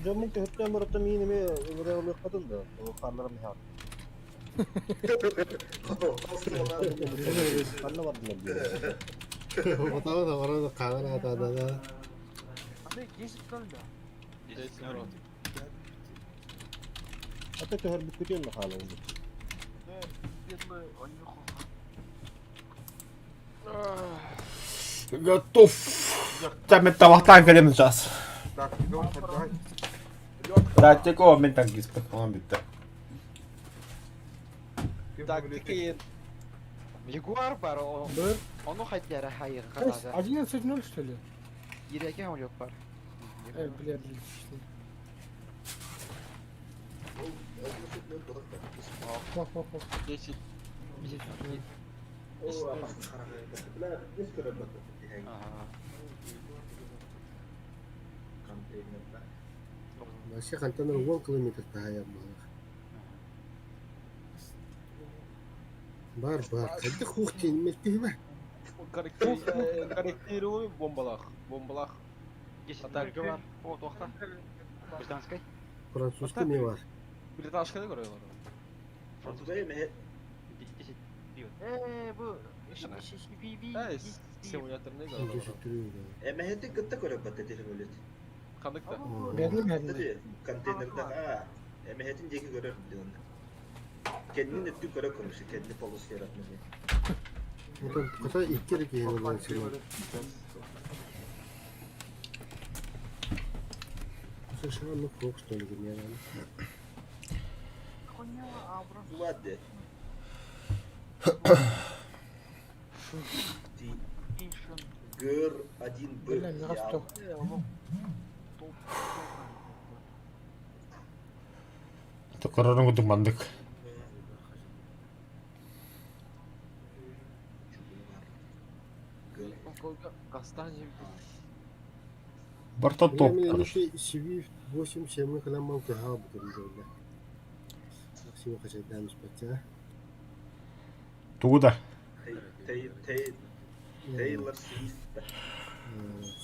Дьоммун көһүттэн барыта миин эмиэ ылырыалыаххытын да, хаалларам иһэҕин. Ханна бардылар диэн. Отаҕын оҕорон хаалар аатаадана. Аны 10-0 да. 10-0. Ата көһөрбүккүтүн да хаалабын. Готов. Там тавахтаан кэлем сейчас. Тактика мен танкиспын. Онон бүттэ. Тактика Ягуар бар, Быр. ону хайдара хайыр хатада. 11-0 что ли? Иреке он бар. Э, блядь, что. Хо, хо, хо. 10. 10. Ага. Вообще хантан 10 километр таһайар буолар. Бар бар. Хайдах хух тиэммэттиһибэ. Корректируй бомбалах. Бомбалах. 10 бар. О, тоқта. Британскай. Французский не бар. Британская көрөөр. Французский. 10. Э, бу CCPV. Симуляторный көрөөр. 10 түрүү. Эмэһити кытта көрөбөт этих өлөт. Ханыкта. Бэдли бэдли. Контейнерда аа эмэһитин диэки көрөр диэн. Кэннин өттүн көрө көрүшү кэнни полусфератны. Отон ката икки эрэ киһини булан сирин. США ну фок что ли генерал. Ладно. Гр 1 Б. Бля, не расту. Токорорун кудук мандык. Барта топ, короче. Свифт 8 7 кылам мал кыһаа бутун Максим хачайдаан испачча. Тугу да. Тейлор Свифт.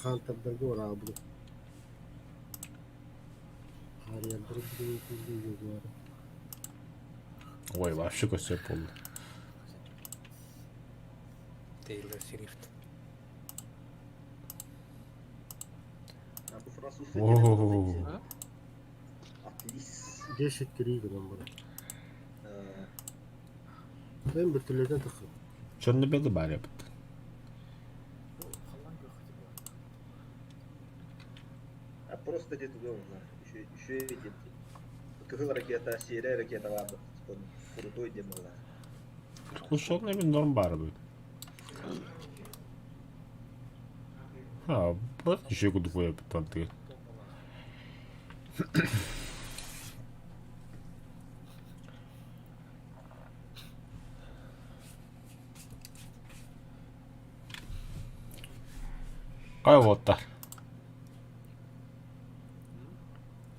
Хантардарга ораабыт. Харьярдар билигин Ой, вообще көстөр болду. Тейлор Свифт. А бу француз. О, Атлис. 10 3 гынан бар. Мен бір түрлерден тақыр. Черно-белый бар ебит. А просто где-то дома, еще еще где-то. Кыһыл ракета, серая ракета бар, типа крутой демалар. Приглушенный мен норм бар будет. А, вот еще кудук ебит там ты. Кай уоттар?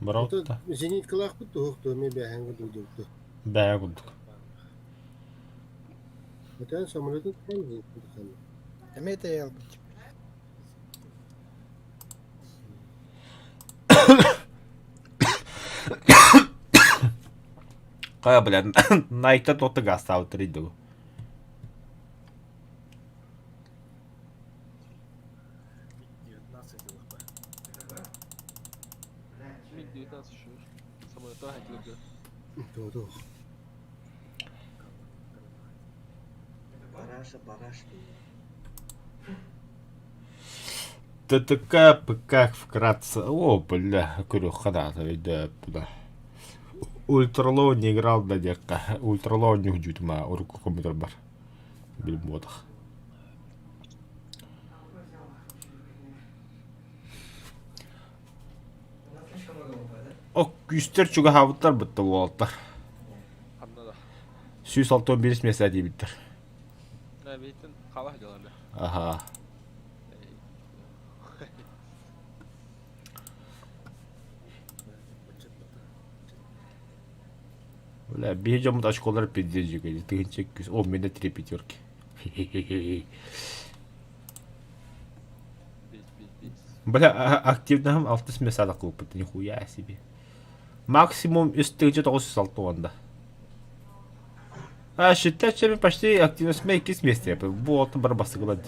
Бараутта. Зениткалаахпыт туһук туһуми бэһэҥ дудукту. Бэйэ курдук. Отан самолетын туһан зениткалаахпыт. Эме это я быть. Кая, бля, найта тоты гастаут риду. Миг-19 еще. Самолета хотел Туһук. Бараша, бараш. ТТК, ПК вкратце. О, бля, көрү ханата өйдө бля. Ультралоу не играл да декка. Ультралоу не үдүтүмэ урукку компьютер бар. Билботах. О, күүстэр чугаһаабыттар бытта буолаттар. Ханна да. 161 места диэбиттэр. Бейтен қала дьалар. Аха. Бля, биһи дьоммут очколар пиздец дьүгэйди. 1200. О, мене три пятерки. Бля, активнаһым алтыс месада кылыппыт. Нихуя себе. Максимум 3960 уонда. А, считай, что почти активность мен иккис месте. Бу отын бар бастыгылад.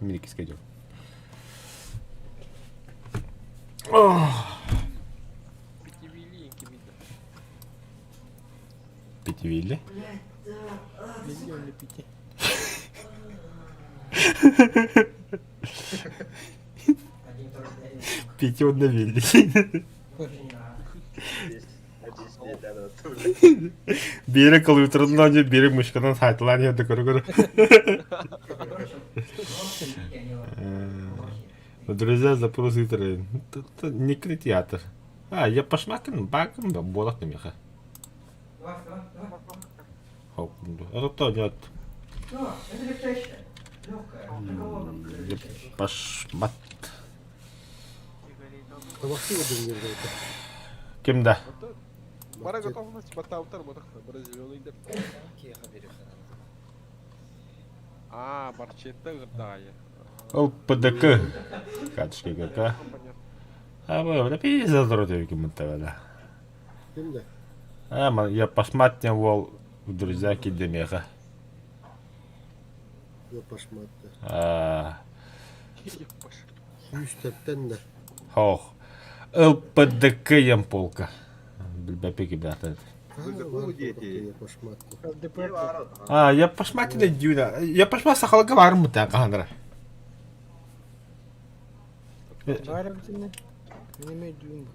Мен иккиске идем. Пятивилли? Миллион пяти. Пяти он навели. Бире кылыытырынан же бире мышканан сайтылаан иһэрдэ көрө-көрө. Друзья, запрос ыытар. Никри театр. А, я пошмакын, бакын да буолах немеха. Это нет. Пашмат. Ким да? Бара готовность баттаабыттар ботах бара зеленый деп. А, барчетта ырдаайы. Ол ПДК. Катышка ГК. А вы, пиздец, да. Ким да? А, я пошматня уол друзья кидемеха. Я пошматта. А, Сүүс да. Хох. ЛПДК Ямполка. Билбэппи кибдата. Вы готовы, дети? Я пошматта. ЛДПР. А, я пошматина дюна. Я пошма сахалга бармыта кахандра. Баар эбитинэ. Мин эмиэ дүүн бу.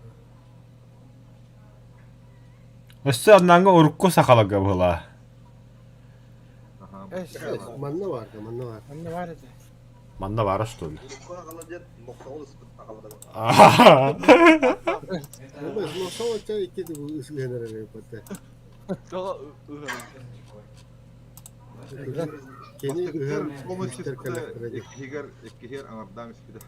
Өссө аннаңа урукку сахалага была. Манна бар, манна бар. Манна баар этэ. Манна бара что ли? Мохсоҕо чай икки ыһынар эрэ бата. Кини ыһар күүстэр кэлэхтэрэ дии. Иккиһигэр иккиһигэр аҥардаан испитэ.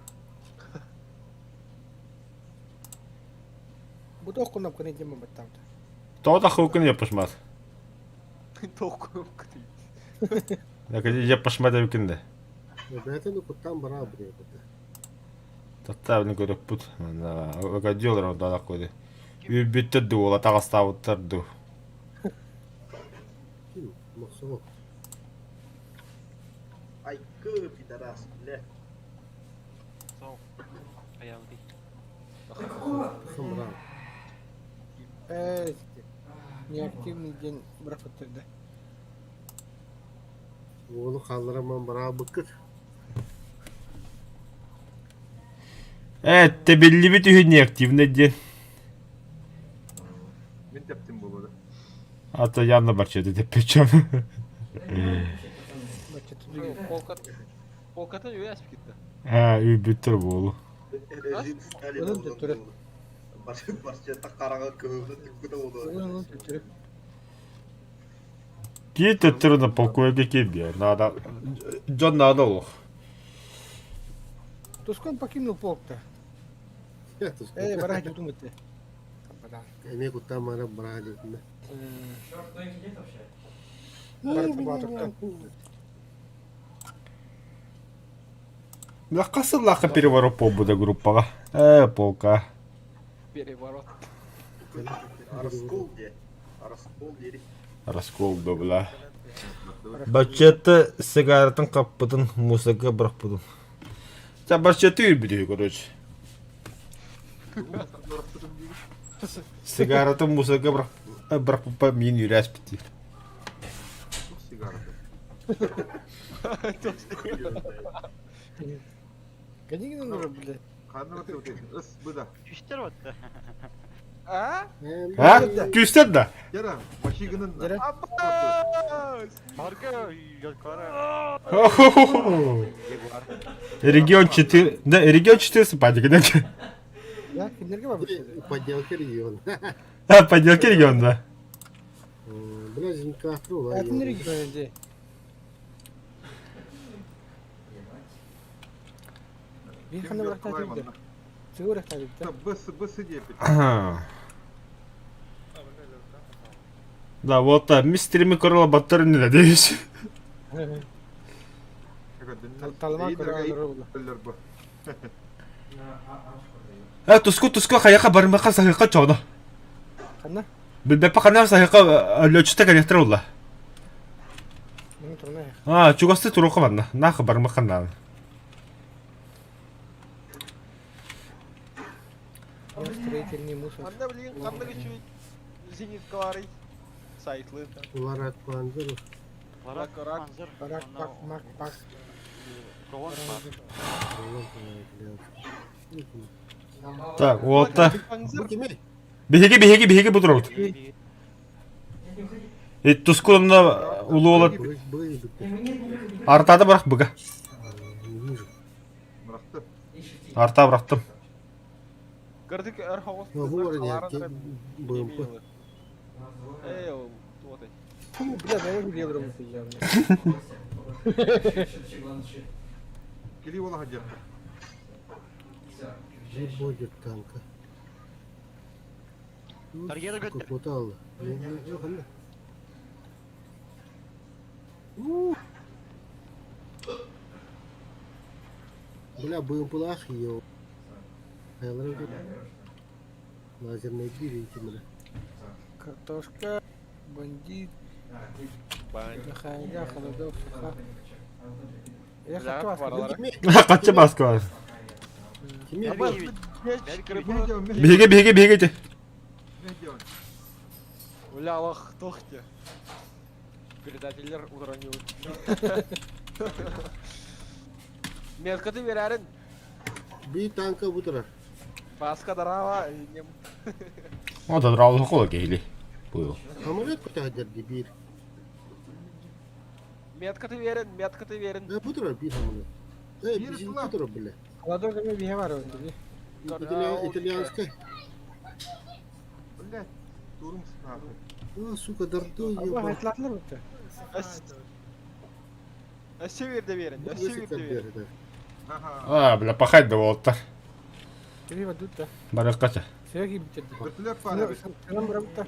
Бу тоох кынапкын диэн баттаабыта. Тоҕо хылкын япышмас. Тоох кынапкын. Япышма дебикин да. Бэйэтин куттаан бараа бу бата. Таттаабыны көрөппүт. Ыкадьылар онталак көдө. Үүрбүттэр дуу, ола таҕастаабыттар дуу. Мохсоҕо. Айкы, пидорас, бля. Хымраа. Ээ, неактивный диэн бырахпыттар да. Уолу хааллараман бараа быккыт. Э, тэбиллибит үһү неактивный диэн. Мин тэптим буолуо да. А то явно барчеты тэппичем. Полката үөс китте. А, үүбүттэр буолу. Режим Сталина Барчетта хараҕа кыһылы түккүтэ буолуо. Кии төттөрү на полкуйга киирбиэ. Надо... Дьон надо олох. Тускун покинул полк-то. Э, бараа дьутум этэ. Эмиэ куттаан баран бараа диэтинэ. Лахха сыллаахха переворот буолбута группаҕа. Э, полка. Переворот. Раскол диэ. Раскол диэри. Раскол да бля. Баччетта сигаратын хаппытын, мусорга бырахпытын. Ча баччетты үүрбүтү, короче. Сигаратын мусорга бырахпыппа миин үүрээспит. Сигараты. Кэнигин олорор, бля. Ханна баттыбыт ыс быда. Күстер батты. А? А? Күстер да? Яра, машигынын. Марка Ягуара. Регион 4... Да, регион 4 сыпадик, да? Я кинилэргэ барбыт. Подделка регион. А, подделки регион, да. Бля, зинкафру. Атын регион дии. Биир ханна бырахтаатыбыт да? Сыгы бырахтаатыбыт да? Быс быс диэпит. Да, вот мистерими көрө баттар инниле дейс. Талма көрө бу. Э, туску туску хаяка бармака сахыка чоно. Ханна? Билбеппе ханна сахыка лөчүтэ кэлиэхтэр улла. А, чугасты туруха манна. Нах бармака наан. Строительный мусор. Манна билигин ханнык үчүгэй зениткаларый сайтлы. Ларак Панзер. Рак рак. Рак пак мак пак. Так, вот. Биһиги биһиги биһиги бу турабыт. Тускулунна улуу Артада бырах быга. Арта бырахтым. Көрдүк өр хоҕус. БМП. Эй, ол туотай. Фу, бля, да я видел Кили ола хадья. Не будет танка. Куда Бля, БМПлах ее. Лазерные двери эти, Картошка, бандит, Михайля, холодок, суха. Я хочу вас. Качча баска. Биһиги биһиги биһиги. Бля, лох, тохте. Предательдер уронил. Метка ты верярин. Би танка бутара. Баска дарава. О, да драл хола кейли. Бу. Самолет куда бир. Метка ты верен, метка ты верен. Да бутара бир самолет. Э, бир бутара, бля. Холодок эме биһе бар Итальянская. Блять, турум нахуй. А, сука, дордой, ёба. Айтлатлар бутта. Өссө биир верен, өссө биир верен. А, бля, пахать да болтар. Кири бадутта. Бараккача. Сөги битерди. Вертолет пара. Сенен бырабытта.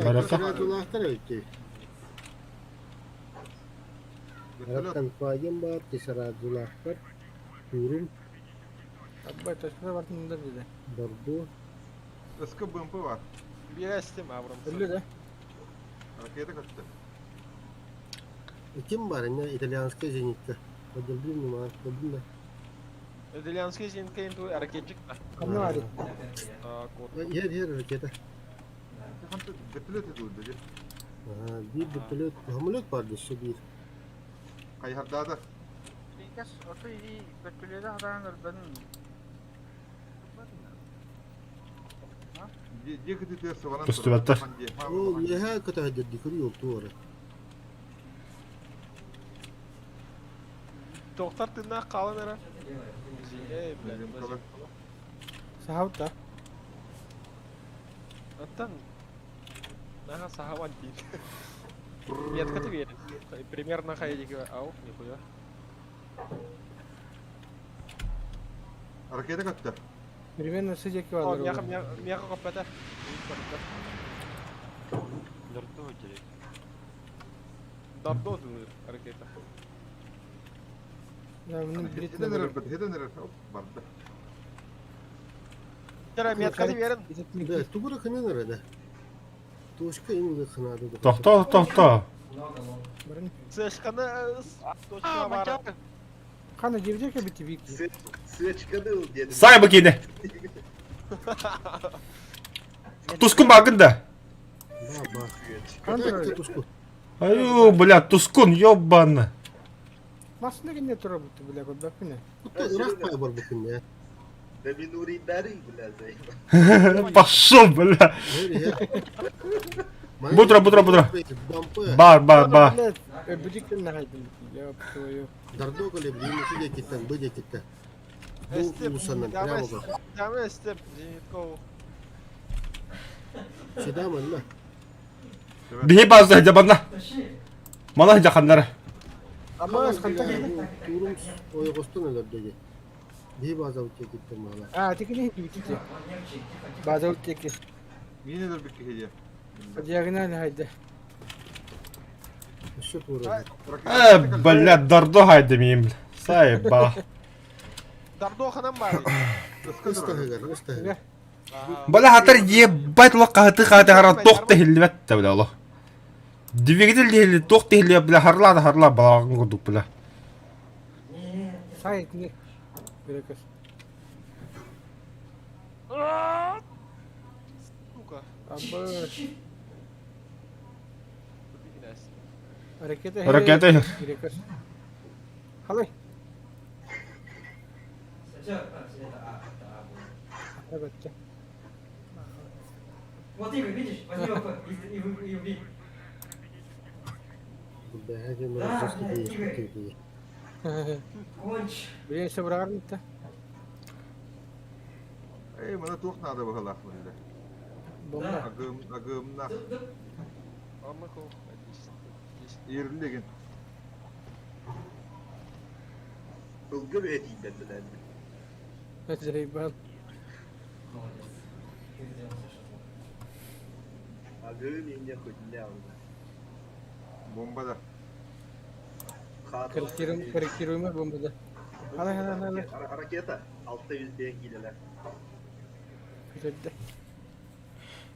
Баракка. Раттан фаген бар, кесарадулахтар, турум. Аббай, точка бартындар деди. Бордо. СК БМП бар. Биэрестим Абрамс. Өллө да. Ракета көттө. Ким бар, не итальянская зенитка. Подобрю внимание, подобрю. Итальянская зенитка инту ракетчик. Кымны бар? Так, вот. Ер, ер, ракета. Вертолет идут, да? Ага, бир вертолет, самолет бар еще бир. Кайхардада. Ликас, ото и вертолеты хадан өлбөн. Көстүбэттэр. Ол үөһээ көтөһөдөрдү көрүү туора. Доктор тыыннаах хаалан эрэ. Эй, блядь, Сахабыт Оттон Наха сахабан диин. Метка ты верен. Примерно хайдики. Ау, нихуя. Ракета көттө. Примерно сыжеки О, бар. мияха мияха коппата. Дордо керек. Дордо ракета. Я мунун билет. Хеден эрер, хеден эрер. Оп, барды. Тера метка ты верен. Да, тугура ханан эрэ да. Тошка им ханады. Тохто, тохто. Сэшканы точка бар. Кана жебжеке бити бики. Свечканы ыл дедим. Сай бакине. Тускун багын да. Ба, ба. Туску. Аю, бля, тускун, ёбан. Масына кенде тура бутты бля, көрбөкпүн. Ырах пай бар букин я. Да минури дары, бля, заебал. Пошел, бля. Бутра, бутра, бутра. Бар, бар, бар. Бүдүктен нахайдым. Я твою. Дордога ли, блин, киде киттен, быде киттен. Бу усанан, прямо го. Даме степ, зенитков. Седам, алла. Биһи база жабанна. Мана жаханнара. Абас кантак Турум ойгостон элер деги. Биһи базабыт диэкиттэн баҕалаах. А, тикини дьүүтүтэ. Базабыт диэки. Миин өлөрбүт киһи диэ. Диагональ хайда. Өссө туора. Э, бля, дордо хайда миим. Сайба. Дардо ханан баар. Ыстаһыгар, ыстаһыгар. Бля, хатар ебать лох хаһыты хаһыты харан тох тиһиллибэт да бля олох. Двигатель тиһилли туох тиһиллибэт бля харлаа да харлаа балаҕан курдук бля. Сай итини. Бирекес. Сука. Абы. Ракета. Ракета. Бирекес. Халай. Вот Игорь, видишь, возьми ОП и, и, и убей. Бэһэ морозовский диэхпит Конч. Блин, собрарница. Эй, мана туох наада быһалаах биллэ. Бомба. Агым, агымна. Амахов, отлично. Отлично. Ирлигин. Ылгы бэйэтиийбэт бэлэм. Заебал. Молодец. Ты сделал все, что мог. Агым инне хуйня уже. Бомба да. Корректируем, корректируемая бомба, да. Халай, халай, халай. Ракета 600 килелер.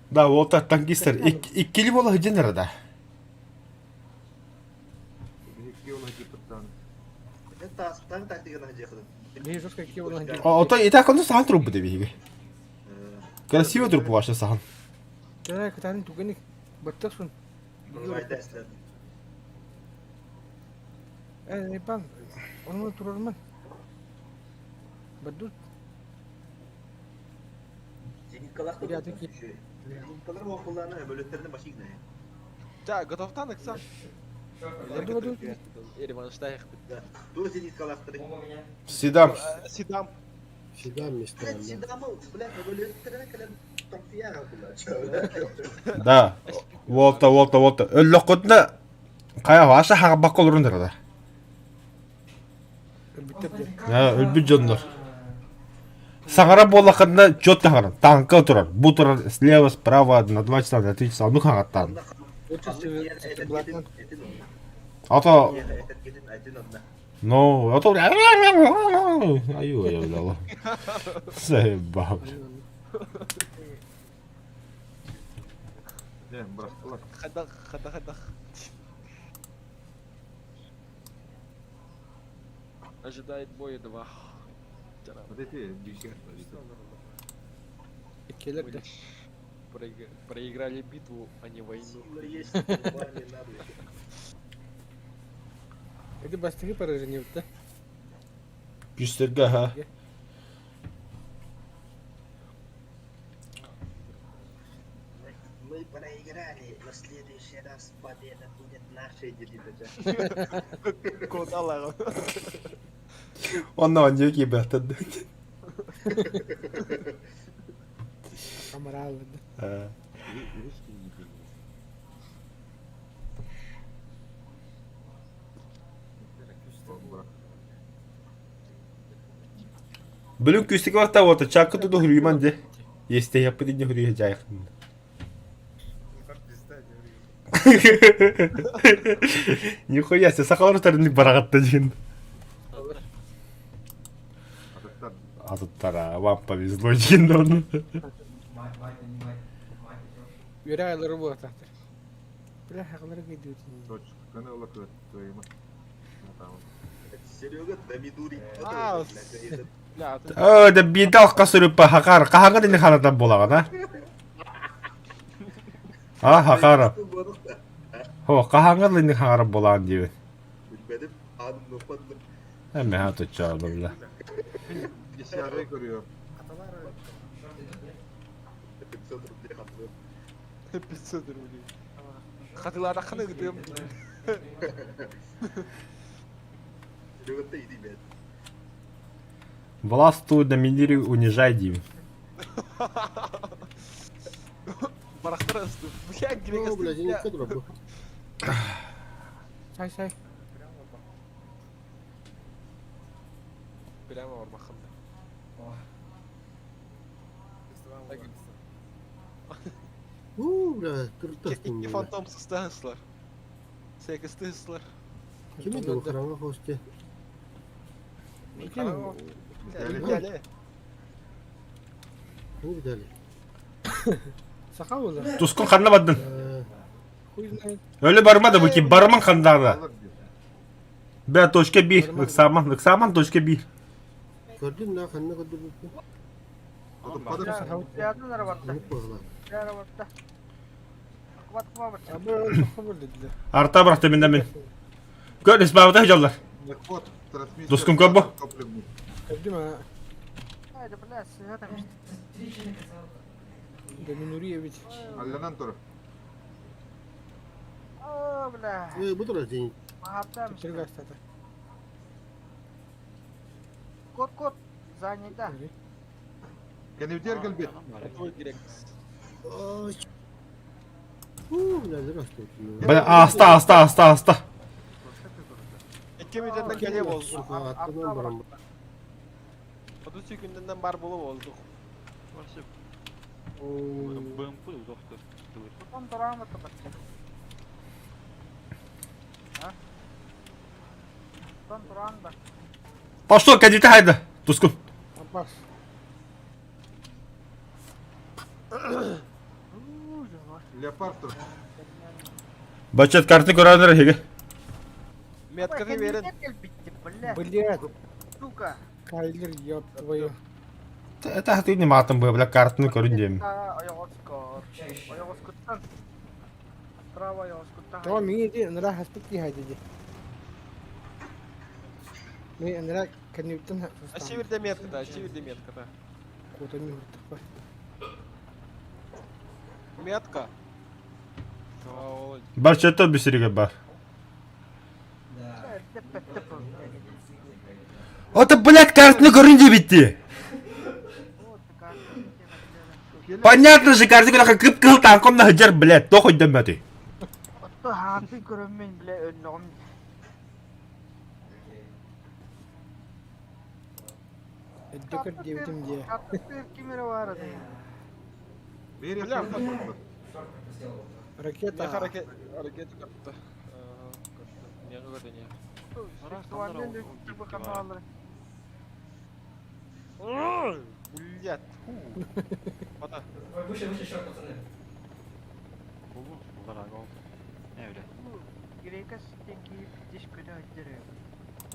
Да, вот так танкистер. Иккили бола хыдьан да. Биһикки ол хадьыппыттан. Таастан тактиканы дьиэхин. Биһи жестко какие волны. Ото и так ону сахан трубы да биһиги. Красиво трубу ваша сахан. Да, кытарын тугеник. Баттасун. Э, пан. Onu турарман. Бадут. Зениткалар оқуларына бөлөттерин башигна. Да, готов танк сам. Баду, баду. Тур зениткалахтары. Бомба меня. Седам. Седам. Седам местами. Седамы, блядь, бөлөттерине кэлэн тоқсияга булар. Да. Волта, волта, волта. Өллөккөтүнэ хайа ваша хаҕабакка олорун да. Да, өлбүт дьоннор. Саҥара буоллаххына четко хаҥаран. Танка турар, бу турар слева, справа, на 2 часа, на 3 часа, ону хаҥаттаан. А то, ну, а то, аю, я бля, Заебал. Не, бырахтылар. Хадах, хадах, хадах. Ожидает боя два. Вот эти дикие. Иккилер да. Проиграли битву, а не войну. Это бастыгы поражение, да? Күстөргө, ха. Мы проиграли, но в следующий раз победа будет нашей, дедибече. Куда лагом? Онно онньуу киирбэхтэр. Камарал, да. Блин, күстүк барта вот, чакы туду хүрүйман де. Есте яппы динне хүрүйе жайқын. Нихуя себе, сахалар тарыннык барағатта деген. Атыттар. Атыттара, вам повезло деген оны. Мать, мать, не мать. Мать идешь. Үөрэ айлары буолатахтар. Бля, хагалары кыйдыытын. Точканы ыла кыайма. Серега домидури. А, Бля, ты... О, да беда қасырыппа хақар. Қахаңа дені харатан болаған, а? А, хақара. Хо, қахаңа дені хақара болаған дейбін. Билбедим, анны фанны. Әмме ха тұтчалы, бля. Десяры көрüyor. Шорты идут, нет? 500 рублей хатлы. 500 рублей. Хатылар ақыны гытым. Серега ты иди, блядь. Властвуй, доминируй, унижай деймін. Барахтар асты. Бля, Ну, бля, грек зенитка дроп. Сай, сай. Прямо бармахында. Уу, бля, круто Икки фантом сыстаһыслар. Секистыһыслар. Кими да хараҥа хосте. Ким? Виталий. Ким Виталий? Саха буолар. Тускун ханна бардын? Хуй знает. Өлө барма да бу барыман хандаана. Б точка 1, ыксааман, ыксааман точка 1. Көрдүм да ханна көрдүм. Арта бырахты минден мин. Көр, испабыта хыдьаллар. Дускун көрбө. Көрдүм а. Доминуриевич. Алланан тур. Э, бу турар день. Түптүрүк астата. Кот, кот, занята. Кеневдер келбет. Уу, бля, здравствуйте. Бля, аста, аста, аста, аста. Икки мүнүүтэннэн кэлиэ буоллу. Аттынан барам. 30 секундынан бар болу болдук. БМП удохту. Пошел, кадите хайда. Тускун. Аббас. Леопард тур. Бачат карты көрөнөр эһиги. Метканы берин. Блядь. Сука. Кайлер, ёб твою. Это ты не матом бы, бля, картны көрүн диэм. То миҥин ди ыныраа хаспыт киһи диди. Мин ыныраа кэнниттэн А северде меткада, северде меткада. Куотан юртахпа. Метка. Барчатта бүсүрүгэр бар. Это, блядь, картны көрүн диэбитти. Понятно же, карты көрө кып-кыл танком наһыдьар, блядь, тоох өйдөммөтүй. Отто хаанты көрөммүн, бля, өллөҕүм. Эдде көр диэбитим дии. Бля, Ракета. Меха ракета, ракета картта. Не говори, не. Блядь, фу. Вода. Выше, выше еще, пацаны.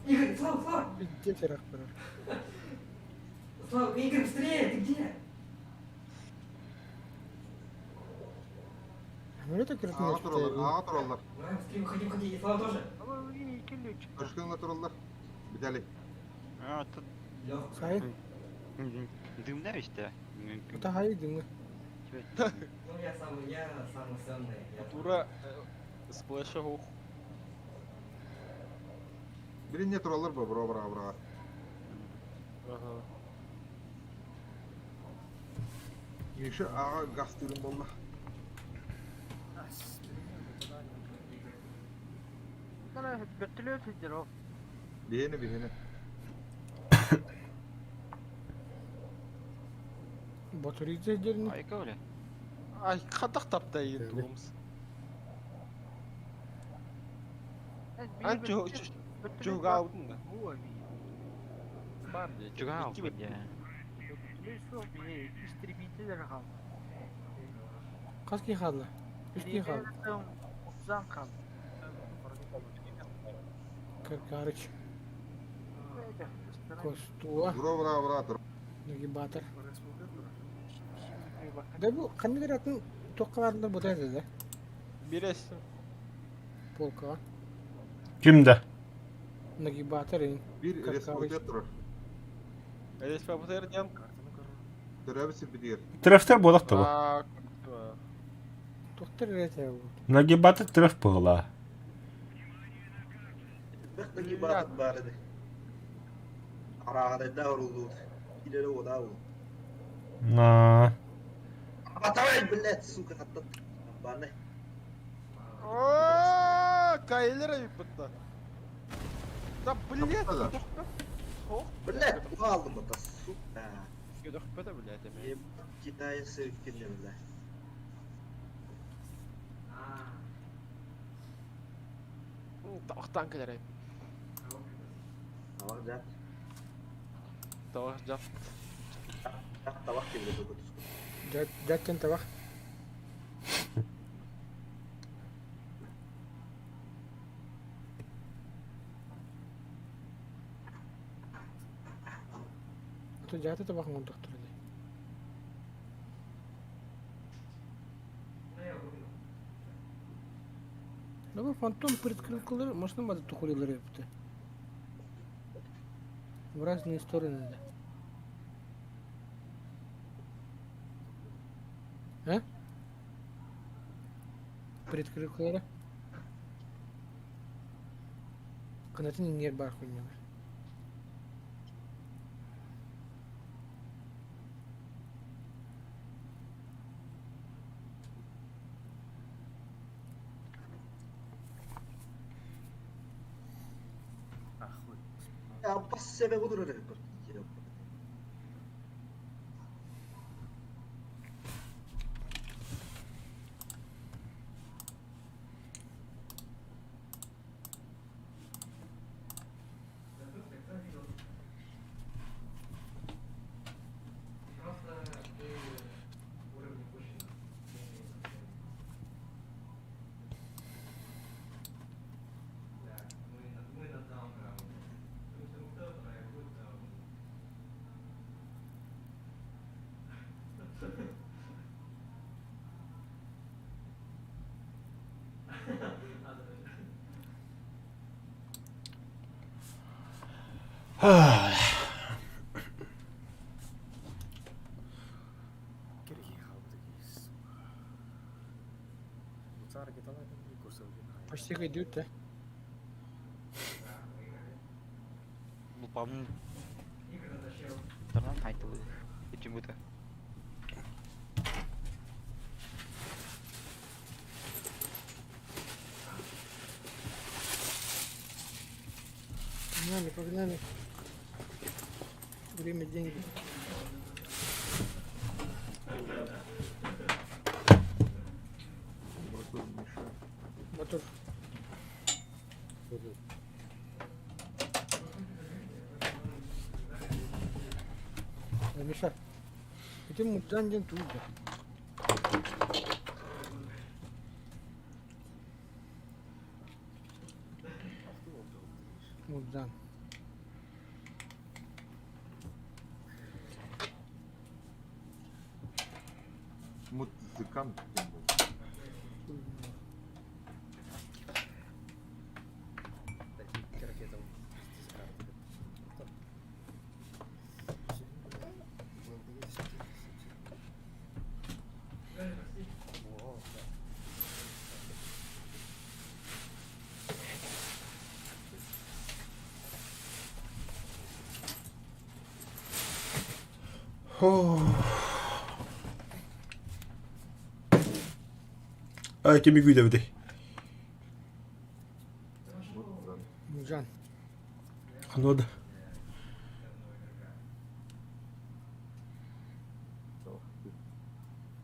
Игорь, Слава, Слава! Где терак барар. Слава, Игорь, быстрее, ты где? Самолета Аға киртин тураллар, аға тураллар. Давай, быстрее, выходи, выходи, и Слава тоже. Көшкенге тураллар. Виталий. Сай. Дымда işte. Это хай дымы. Ну, я самый ценный. Я Тура сплэша хух. Бирине тураллар ба, бро, бро, бро. Ага. Миша аға газ түрін болды. Бihini бihini. Батарейка дерни. Айка öyle. Ай, хатах тапта тугумс. Ан чугаудун да. Бар де. Чугау. Хас ки хаалла? Үс ки хаалла. Каркарыч. Костуа. Бро, бро, бро тур. Нагибатор. Да бу ханнык атын туохха баарылар бутан этэ да? Берес. Полкаҕа. Ким да? Нагибатор ин. Bir республика турар. Республика дем. Төрөбү бидер. Трефтер буолах табы. А, Туохтар эрэ этэ бу. Нагибаты треф буола. Нагибат бар edi. Арағадайда ұрылды. Илері ода ол. На. Батавай, блядь, сука, қаттат. Баны. О, Кайлер бітті. Да, блядь. Да. Блядь, уға алдым бата, сука. Өтөхпөтө, блядь, эмиэ. Китая сыркин бля. Табахтаан кэлэр. Табах жат. Табах жат. Табах кебиле көтүс. Жат жаттен табах. То жаты табах оҥордохторо дии. Давай фантом предкрылкалары можно бады тухурилары эпти. В разные стороны, да. А? Предкрылкалары. Кынатын иңер бар хуйня. Аппас себе будур эрэ. Почти идут, да? Лупам. Таран айтылы. Почему-то. Погнали, погнали. Время, деньги. Мотор Миша. Мотор. Да, Миша. Это мутант тут. Мудзан. Музыкант. Ай, кими күйдебити. Мудзан. Ханод.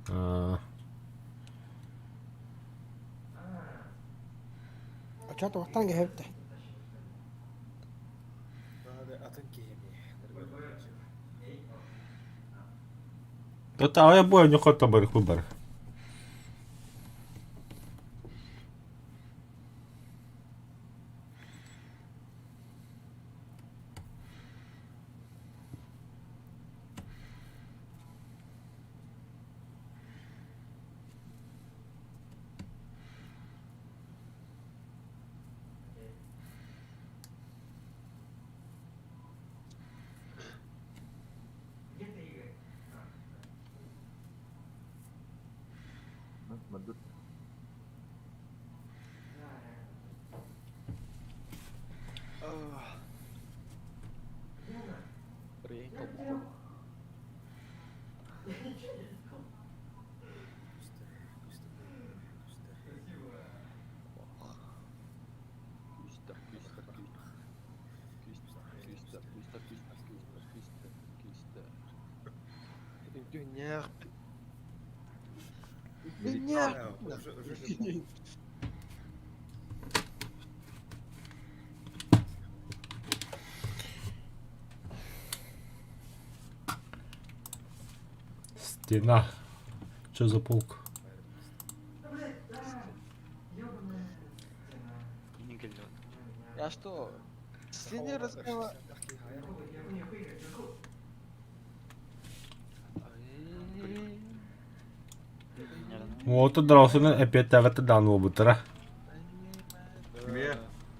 А. А что-то вахтанг хэвтэ. Tota aja voi joko tabar kubar. Мандыр. Приехал. Күстер, күстер, күстер. Күстер, күстер, күстер, күстер, күстер, күстер. Дыняк. Дыняк. Стена. Что за полк? Я что? Последний разговор. Уоту дроусуну эпиэттээбэт даҕаны буолбуттара.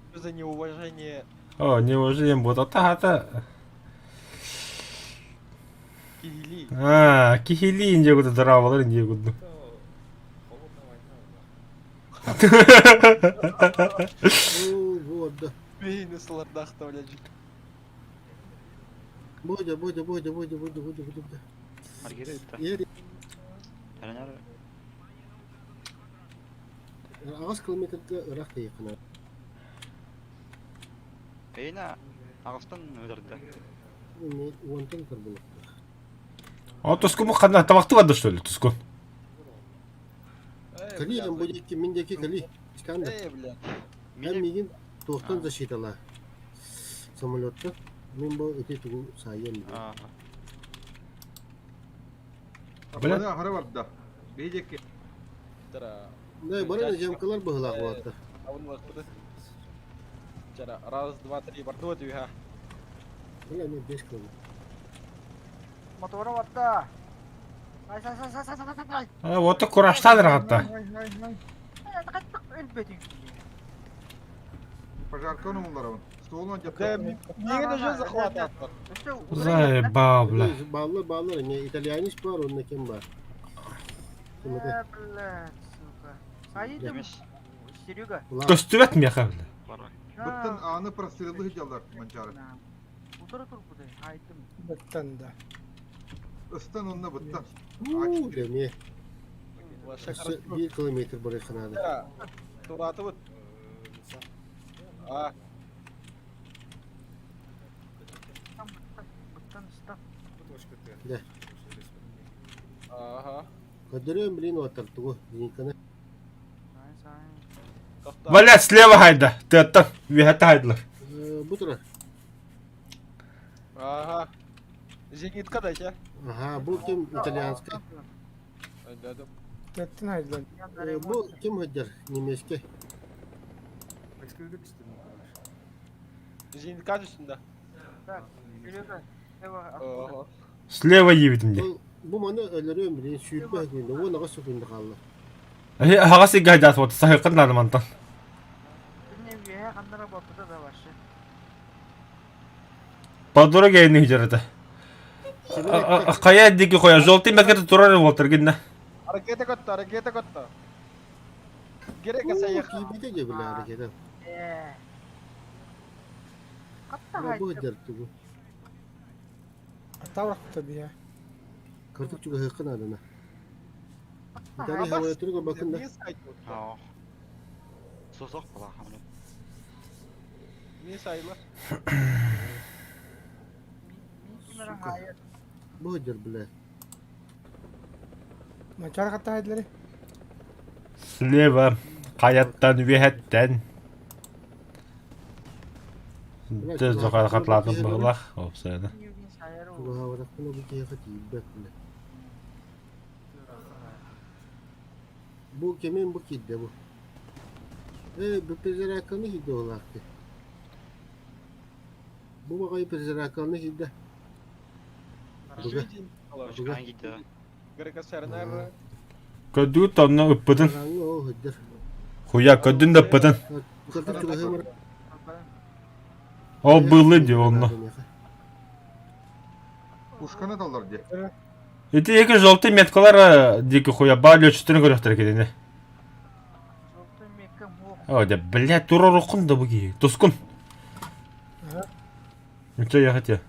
Что за неуважение? О, неуважение буолбата хата. Киһилии. Аа, киһилии инде курдук дыраабалар инде курдук. Оо, бу орда. Бейнеслардаах блядь. Бодя, Бодя, Бодя, Бодя, Бодя, Бодя, Бодя. Ер аҕыс километрга ыраах тиийиэххэ Эйна аҕыстан өлөрдө. Уонтан ытар буолуохтаах. О, тускун ханна табахты барда что ли, тускун? Кали, бу диэки, мин диэки кали. Искандер. Эй, бля. Эн миигин туохтан защитала? Самолеттан. Мин бу ити тугу саайыам Бля. Ахара барда. Бейдеки. Да, бары жамкалар быһылаах буолаттар. Раз, два, три, бардуа түһэ. Бля, мен 5 километр. Мотора барда. Ай, ай, ай, ай, ай, ай, ай. Вот кураштан рахатта. Өлбөтүң. Пожарка онумулар Столун Да, миигин уже захвататтар. Заебал, бля. Баллар, баллар, не итальянец бар, онно ким бар. Ким это? Блядь, сука. Айдым. Серега. Көстүбэт миэхэ, бля. Быттан ааны прострелы хыдьаллар манчары. Утары турбудай, айдым. Быттан да. Ыстан онна быттан. Уу, деме. 1 километр бар ханада. Тураты вот. А. Да. Ага. Көдөрөм блин отар тугу Никона. Блядь, слева хайда. Тыаттан, үөһэттэ хайдылар. Бу турар. Ага. Зенитка дача. Ага, бу ким итальянскай. Тыаттан хайдылар. Бу ким хаддер немецкий. Зенитка үстүндэ. Так, Серега, слева. Слева ебитим де. Бу маны өлөрөм блин сүүрбэ күндө, уон аҕыс күндө хаалла. Аҕас игайдаат вот саһыккын наада мантан. Не үөһэ ханнара баппыта да вообще. По дороге не хижарата. Хайа дики хоя желтый меткете турар болтар гинна. Ракета котта, ракета котта. Керек заехал. Киибите же бля ракета. Бу хаддер тугу. Атаврахта бия. Кырдык чуга хыккын адана. Италия хавая бакында. Сосок була хамны. Не сайла. Бу хаддер бля. Манчар хатта хайдылары. Слева хайаттан үөһэттэн. Төз жоқары қатылатын бұғылақ. Опсайда. Туга бу киһиэхэ тиийбэт бля. Бу кемин бу киирдэ бу. Э, бу презераканы киирдэ олаахты. Бу баҕайы презераканы киирдэ. Буга. Буга. Көдүгүт онно ыппытын. Хуя көдүн да ыппытын. Ол былы ди онно. Пушканы таллар де. Ити екі желтый меткалар дики хуя ба лөчүтүн көрөхтөр кедене. О, да, блядь, турорукун да буги. Тускун. Ничего я хотел.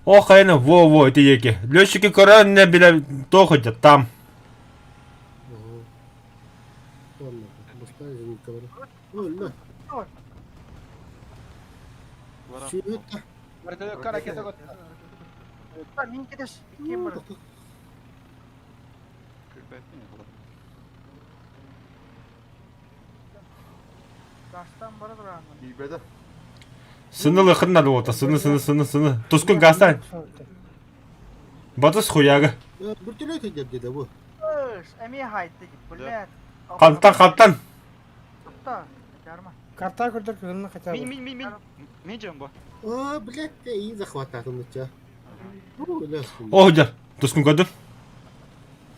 О, хайна, во, во, это еки. Летчики көрөн не биле то хотят там. Вертолетка ракета котта. Мин кедеш, кем бар? Gazdan bara duramın. Тиийбэтэ. Сыны лыхын надо вот, сыны, сыны, сыны, сыны. Тускун гастан. Батыс хуяга. Бөртөлөт иһэр дии да бу. Öş, эмиэ хайтты блядь. Хантан, хантан. Тутта, жарма. Карта көрдөр кыһынна хотя бы. Мин, мин, мин, мин. Мин жем бу. А, блядь, и захвататын нуча. О, дьэ, тускун көрдүм.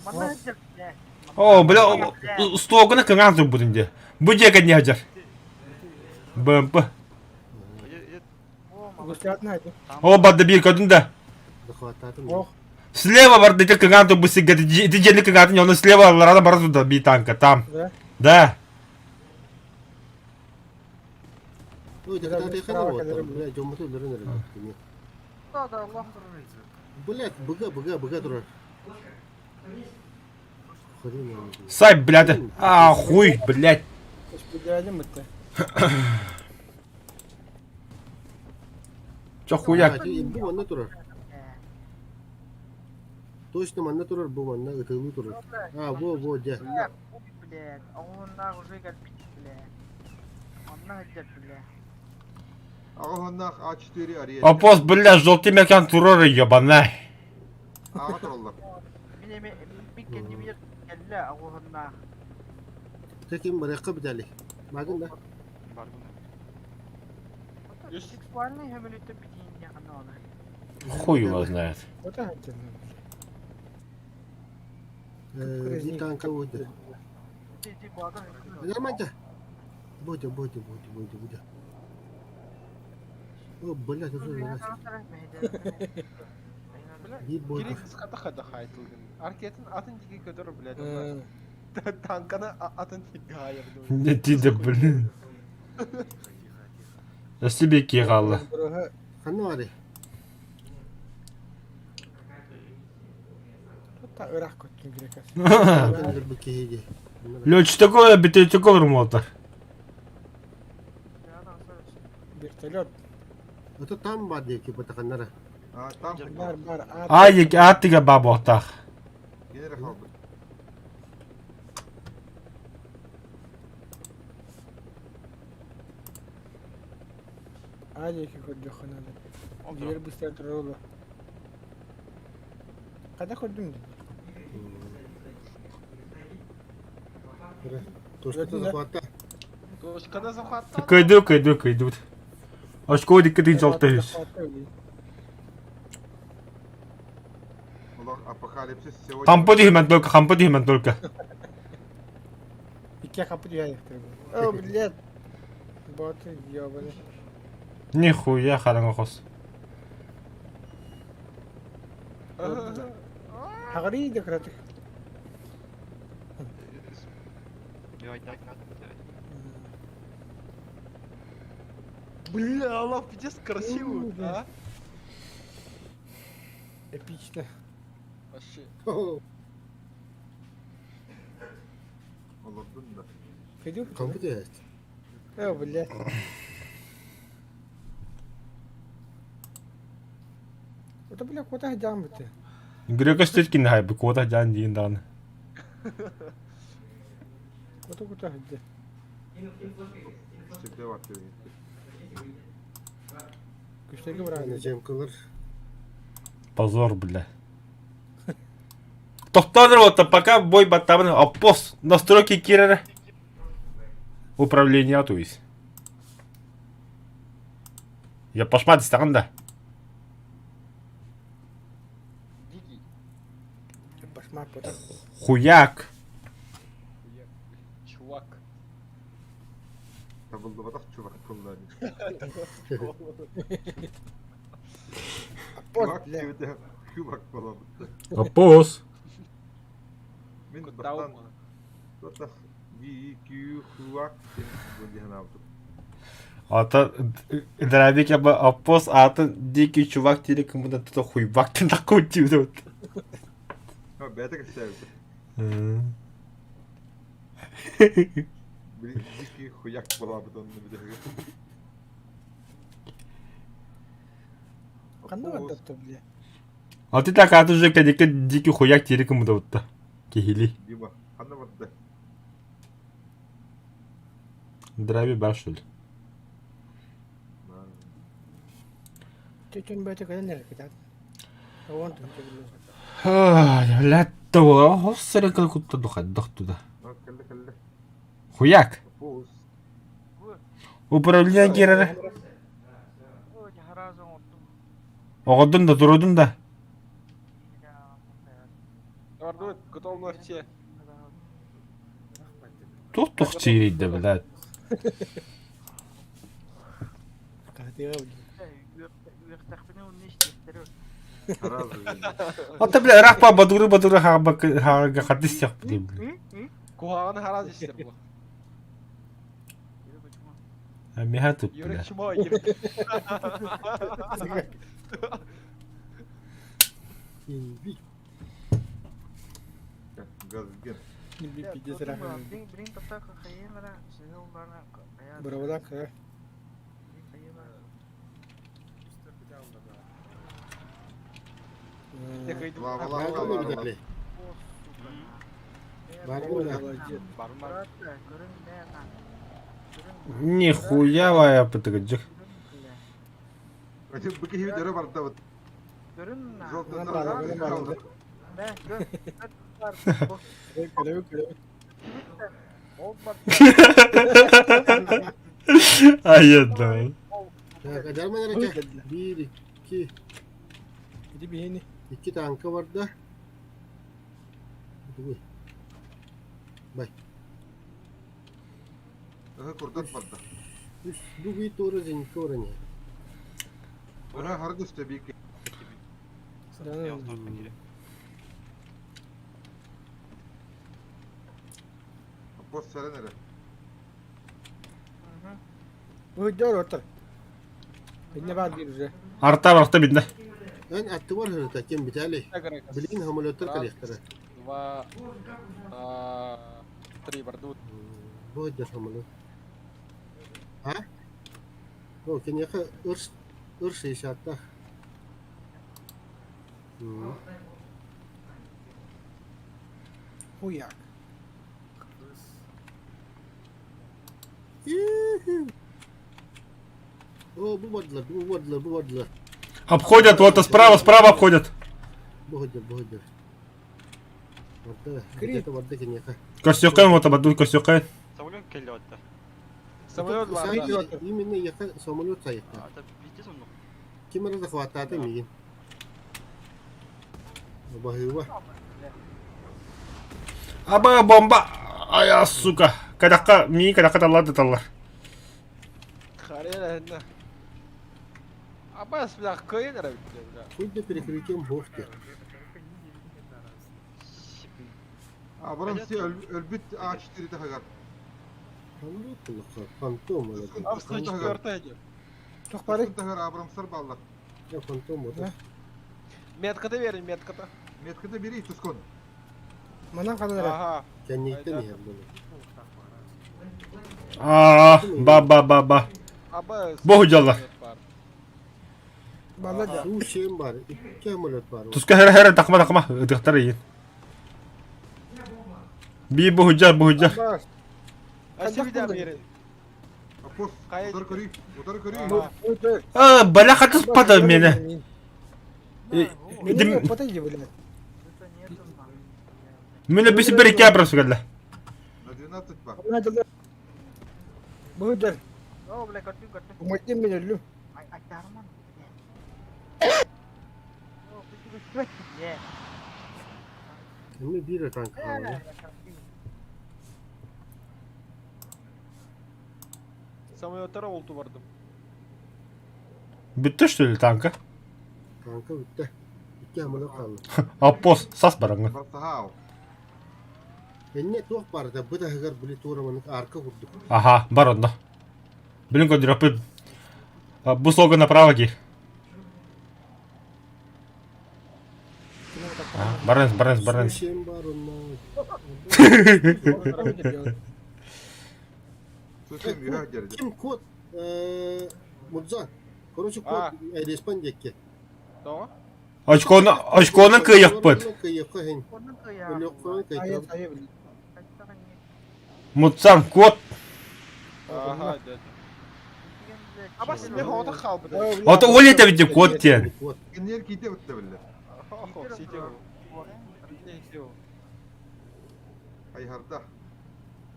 Манна сылдьар, блядь. О, бля, стогуна кыҥаан турбутун дии. Бу дьиэ кэнниэ сылдьар. БМП. О, барда биир көрдүн да. Захвататын. Слева барда ити кыҥаан турбут сиргэ ити дьиэни кыҥаатын ону слева алларана бара турда биир танка там. Да? Да. Ой, да дьоммуту өлөрөн эрэр. Да, да, Аллах. Блядь, быга, быга, быга турар. Хрен его знает. Сай, блядь. А, хуй, блядь. Идеально это. Чё хуяк? Бу манна турар. Точно манна турар, бу манна ытылыы турар. А, во, во, дьэ. Блядь, а он на уже как блядь. Он на где, блядь. Аҕа А4 Ариэль. Опос, блядь, желтый мекан турар ебаный. Аҕа тураллар. Мин эми мин кэннибигэр кэллэ аҕуһуннаах. Таким барыахха бүтэлий. Магын да? Сексуальный хөмөлүтэ битиин диэхэнэ олар. Хуй его знает. Вот это Э, танка будет. Ити баада. Нормально. Бодя, бодя, бодя, бодя, бодя. О, блядь, уже раз. Биир Кири бойда. кыската хада хайтылгын. Аркетин атын диги көтөр, блядь. Танканы атын диги хайыр. Не ти да, блин. Я себе киралла. Ханна бары? Та ыраах көттүн грекас. Бу киһиги. Лёч такое, бите такое мотор. Вертолет. Это там бар диэки бытаханнара. А, там. Бар бар. А, екі аттыга бабоқтақ. Генерал халбы. А диэки көрдөххө надо. Биэр быстро турар Када көрдүм Точка захвата. Точкада захватта. Кыйду, кыйду, кыйду. Очко дикки жолты үс. Олох апокалипсис сегодня. Хампы дүймен только, хампы дүймен только. Икки хапы дүйәйектер. О, блядь. Боты ёбаный. Нихуя хараҥа хос. Хаҕарыы да кыратык. Бля, Аллах, пиздец красивый, а? Эпично. Вообще. Олордун да. Пойдем? Компьютер есть. О, блядь. Это, бля, куда жам это? Грека стеткин хайбы, кота жан дейін дан. Куда куда где? Сирде бар диэн. Күчтәге барады. Жемкалар. Позор, бля. Тохтонер вот, пока бой баттабын, опос, настройки кирера. Управление, то есть. Я пошмат истаган да. Дикий. Башмак потом. Хуяк. Чувак. Табылдыбатах чувак кыллаani. Апос, Чувак бля. диэбитэ чувак буолабыт. Опос. Мин Куттау. бастан тотах GQ хуак диэн бу диэн аабытым. Ата дравик я бы опос атын дикий чувак тири кому-то то хуйбак ты такой тип. Ха, бэйэтэ кэпсээбитэ. Били дикий хуяк буолабыт онно билэһигэ. Ханна барда бля. А ты так аты уже кадика дикий хуяк тири кому-то вот. Киһили. Дима, ханна барда? Драви бар что ли? Чөчөн бөтө кэлэн эрэ кытаат. Оон тунча билин. Блядь, того, хоссere кутта духаддах туда. Кэллэ кэллэ. Хуяк. Пуус. Управление киирэрэ. Оҕодун да турудун да. Ордук, готовно все. Туох туох чиирийдэ, блядь. Ата бля ыраах ба бадуры бадуры хаага хардыс сиэхпит блин. Куһаҕаны хараас истэр була. Миха тут Юра бля. чмо Газген. Нихуя вая пытыгыджик. Айда. Дарман Биир, икки, икки танка барда. Бай. Курдат барда. Үс бугуй туора зенитка баран иһэр. Ага, харгыс бики. Бос сәрен эрэ. Бу отыр. Бинне бар бир уже. Арта барта бидне. Эн аттыбар хырыта кем битали. Билин самолеттар калехтара. Два, три, бардут. Бу да самолет. А? О, кенеха ырс ырс ишатта. Хуяк. О, бу бардылар, бу бардылар, бу бардылар. Обходят, вот справа, справа обходят. Бу ходер, бу ходер. Барда, где-то барда кенеха. Костюкай, вот ободут костюкай. Самолет келді отта. Самолет бар. Именно яха самолет сайыкта. Это пиздец он. Ким ара захвататы мигин. Бахыва. Аба бомба. Ай, сука. Кадака, ми кадака таллар таллар. Харена, Абас, бля, кыйын эрэ бля. Хуйда перекрытием бохте. А, баран все өлбүт А4 тахагар. Самолет кулака, фантом. Абс четвертый идет. Тух бары. Тахагар Абрамсар баллар. Я фантом вот. Метка-то верим, метка-то. Метка-то бери, Тускон. Манан хадан Ага. Кенниктен иһэр буолар. А, ба ба ба ба. Абас. Богу дьаллар. Балла да. Суу шем бар, икки самолет бар. Туска хера хера такма такма. Ыдыктар иин. Би бухуджар бухуджар. Абас. А себе верим. Апос, удар көрүй, удар көрүй. А, бля хатыс пата мене. Мене пата блядь. Мене биси бер икки абрас кэллэ. На 12 бар. Бу дер. Умайтын мен өллүм. Эми бир танк бар. Самолеттара олту бардым. Бүттэ что ли танка? Танка бүтте. Икки самолет калды. Апос сас бараңы. Барсахау. Энне туох бар да бу тахыгар били туораманык арка курдук. Ага, бар онно. Билин көдүрөппүт. Бу слога направо ки. Баранс, баранс, баранс. Суу шем бар онна. Сусем юха жерде. Ким код? Мурзан. Короче, код респан декке. Тоға? Очкону, очкону кыайыахпыт. Кыайыахха иһин. Өлүөххэ кыайтарабыт. Мутсан, куот. Ага, дед. Абас не хода хаалбыт. Ото ол этэбит дии куот диэн. Кинилэр киитэ бутта биллэр. Охо, ситио. Айһарда.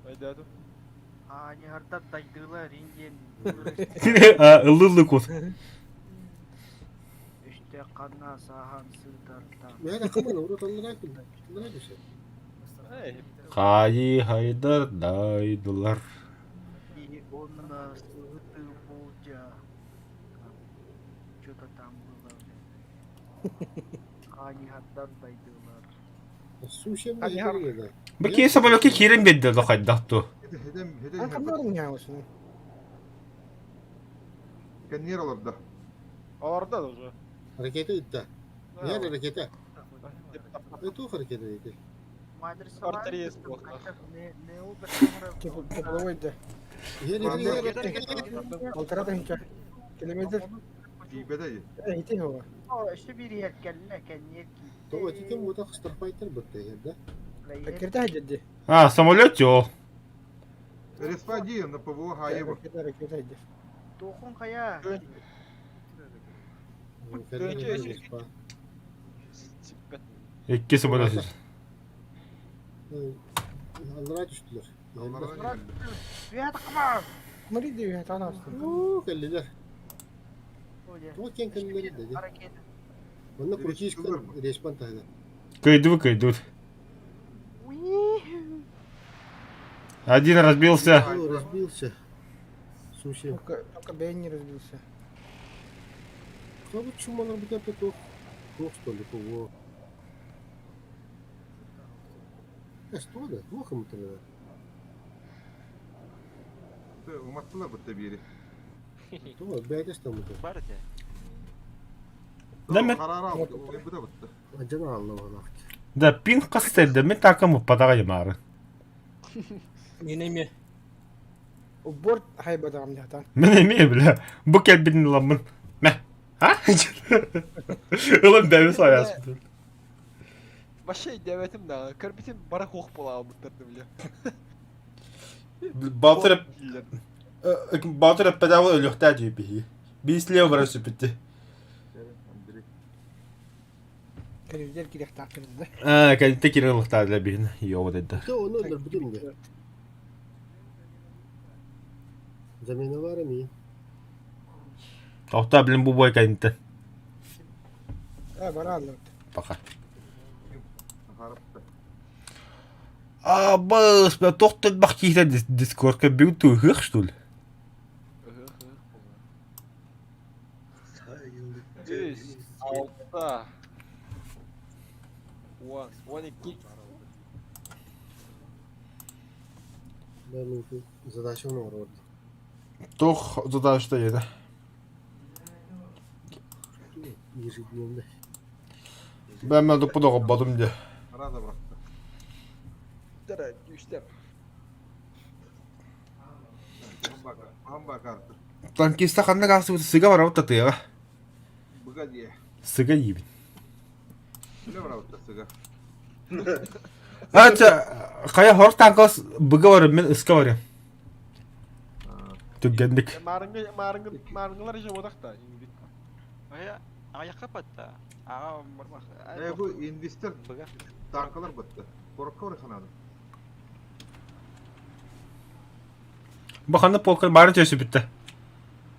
Айдаду. Ааньыһардар дайдыылар ин диэн Ыллыллы куот. Үстэ ханна сааһан сыытарта. Хаайыы хайдар дайдылар. И онно сыты болдьа. Что-то там было. Хааньыһардар дайдылар. Бу киһи самолекка киирэн биэрдэ да хайдах ту. Кэнниэр олордо. Олордо уже. Ракета ыытта. Яр ракета. Туох ракета дейді? Артерия плохо. Тепловой да. Полтора тысяча километр. Тиийбэтэ Ити хова. Өссө биир кэллэ кэнниэр Тоҕо ити ким уота хастарпайтар бытта да? Киртэ дьэдди. А, самолет жол. Респа дии, на ПВО хаайы бу. Ракета ракета дьэ. Туохун хайа. Икки самолет. Аллара түстүлэр. Смотри, девять, она Уу, кэллилэр. Туох киэн кэллилэр деді. Манна крутишка респан таһыгар. Кыйдыбы кыйдыбыт. Один разбился. О, разбился. Слушай. Только, только Бен не разбился. Кто бы чумалар бу это туох туох что ли ПВО. Э, что да? Туох ему тогда? Уматтылар бутта бири. Туох, бэйдес там это. Бар этэ. Да мен Карара алды. Бу да бутта. Ажана алла балак. Да пинг кастырды мен такым уппатаҕа ямаары. Не не Борт хайбатаҕым дьахтан. Мин эмиэ бля бу кэлбитин ыламмын. Мэ. А? Ылан бэйбэ сайаспытын. Вообще диабетим да. Көрбүтүм бара хуох буолаабыттар да бля. Балтыр Балтыр эппэтэҕэ өлүөхтээх дии биһиги. Биис слева баран сүппүттэ. Кэлэрдэр кириэхтаахтар да. Аа, кэлитте кирен ылыхтаадыла биһин. Йоо дедда. Кто ону өлөрбүтүм де. Замена бар ми. Тохтоо блин бу бой кэлитте. А, барааллар. Пока. Харапта. А, бас, бля, тохтот бах киһитэ дискордка бүгүн тыыһыах что ли? Үс, алта, уон, 12. Да, ну задача оҥорор. Туох задачата диэтэ? Ежедневно. Бэмэ туппут оҕорботум дии. Рада бырахта. Дара, үстэр. Хамба карта. Танкиста ханна хаасыбыт сыга барабыт татыаҕа. Быга дии. Сыга иибин. Үлэ барабыт сыга. Ача, хайа хор танкос быга барым мен ыска барым. Түггэнник. Маарыҥҥы, маарыҥҥы, маарыҥҥылар же бодах та. Ая, аҕыйахха батта. Аҕа барбах. Э бу инвестор Быга. танкалар бытты. Корокка бары ханады. Бу ханна полка баарын чөсүбүттэ.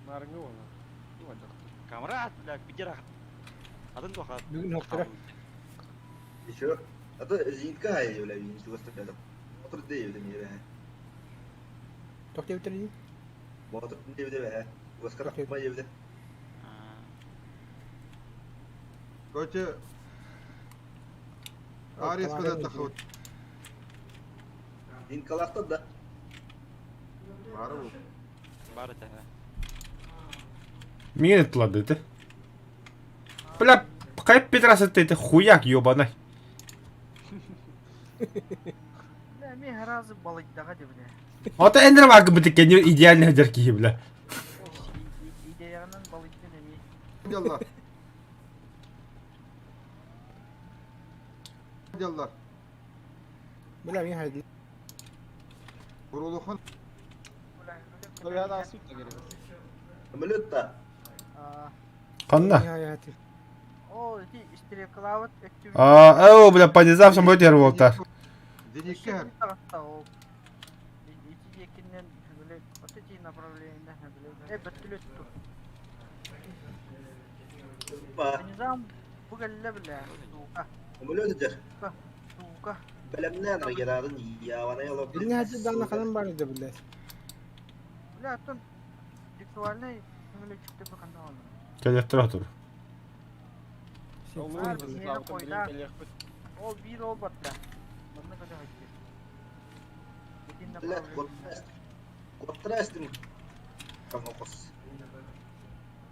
Маарыҥҥы буолла. Камрад, бля, бидер Атын туха. Бүгүн хоктора. Еще. А то зенитка хай, бля, не чугас так. Мотор дейвде не бэ. Тохтой бүтэр Мотор дейвде бэ. Чугаскара ма дейвде. Короче, Арис когда тахыбыт. Зениткалахтар да. Бары бу. Бар этэ. Миин ыттылар ты. Бля, хайа пидорасы ты хуяк ебаный. Бля, ми разы балыйдаға деп бля. Ото эндер вагы бит кени идеальный хадер киһи бля. Идеянан балыйдан эми. Ялла. Дьаллар. Бля, мин хайдын. Бурулухан. Бля, суут да керек. Самолет та. Ханна? О, ити стрелкалаабыт өттүбүт. А, о, бля, по низам самолет ярволта. Зенитке. Ол. Ити диэкиннэн били вот эти направление били. Э, бөттүлөт тур. Па. Низам бу кэллэ бля. Сука. Самолет дер. Сука. Бэлэмнээн ракетатын явана олох. Билин хәзер дана ханым бар иде, блядь. Бля, оттон виртуальный самолетчикте бу ханна олор. Кэлэттэр отур. Ол биир ол бар бля. Манна көтө хайтты. Итин Блядь, направление. Куоттарастым. Камокос.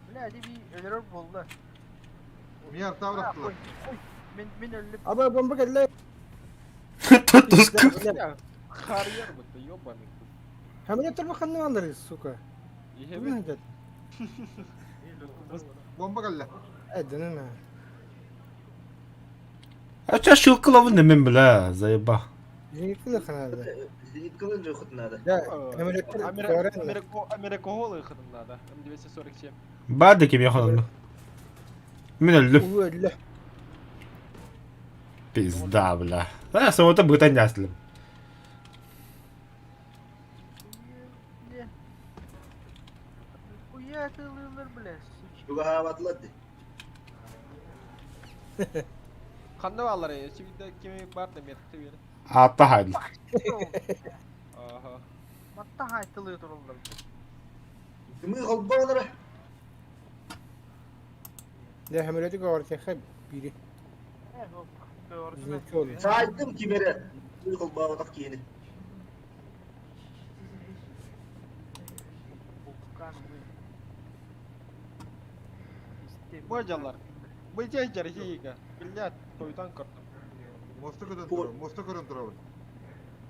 Бля, ити би өлөрөр буолла. Мияр тавраттылар. Ой, мин мин өллүм. Аба бомба кэллэ. Туску. Харьер бытты, ёбаный. Самолеттер бу ханна алар, сука. Ехебет. Бу хәзер. Бомба кэллэ. Әдін ана. А ча шилкалавын немен, бля, заеба. Зенитканы ханады. Зенитканы же хоть надо. Да, самолеттер көрән. Америкоголы хыдым надо. М247. Барды кем яханны. Мин өллүм. Улу өллө. Пизда, бля. А, самолета бытан яслым. Бля. Хуя ты лылыр, бля, сучка. Югааватлар ди. Ханна баллар, şimdi kimi бар да меткте бери. Атта хайлы. Ага. Матта хайтылы туруллар. Кымы холбалары. Да, самолеты көрсә бири. Э, ол көрдүм. Зенитке олу. Сайдым кимере. Кымы холбалары киени. Божалар. Быжай жархига. Блядь, тойтан көрдüm. Моста көрөн турар, моста көрөн турабын.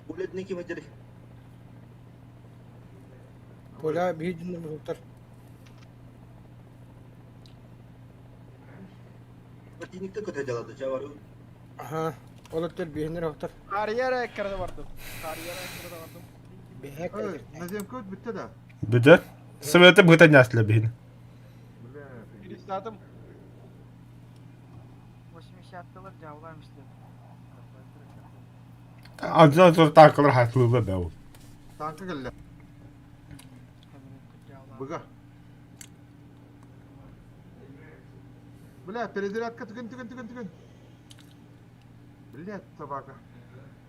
Улет не ким дер. Поля бир жүндө булуптар. Противникте көтө жалады. Жабар. Аха. Олоттор бихинер октор. Карьера эккерде бардым. Карьера эккерде бардым. Бехек. Эй, наземка өт бүтте да. Бүтө. Самолета бытан яслы бин. Бля. Перестадым. 80-лар жабыламыштыр. Андан sonra танкалар хатлылы бә ул. Танка кэллэ. Быга. Бля, перезарядка түгэн түгэн түгэн түгэн. Блядь, собака.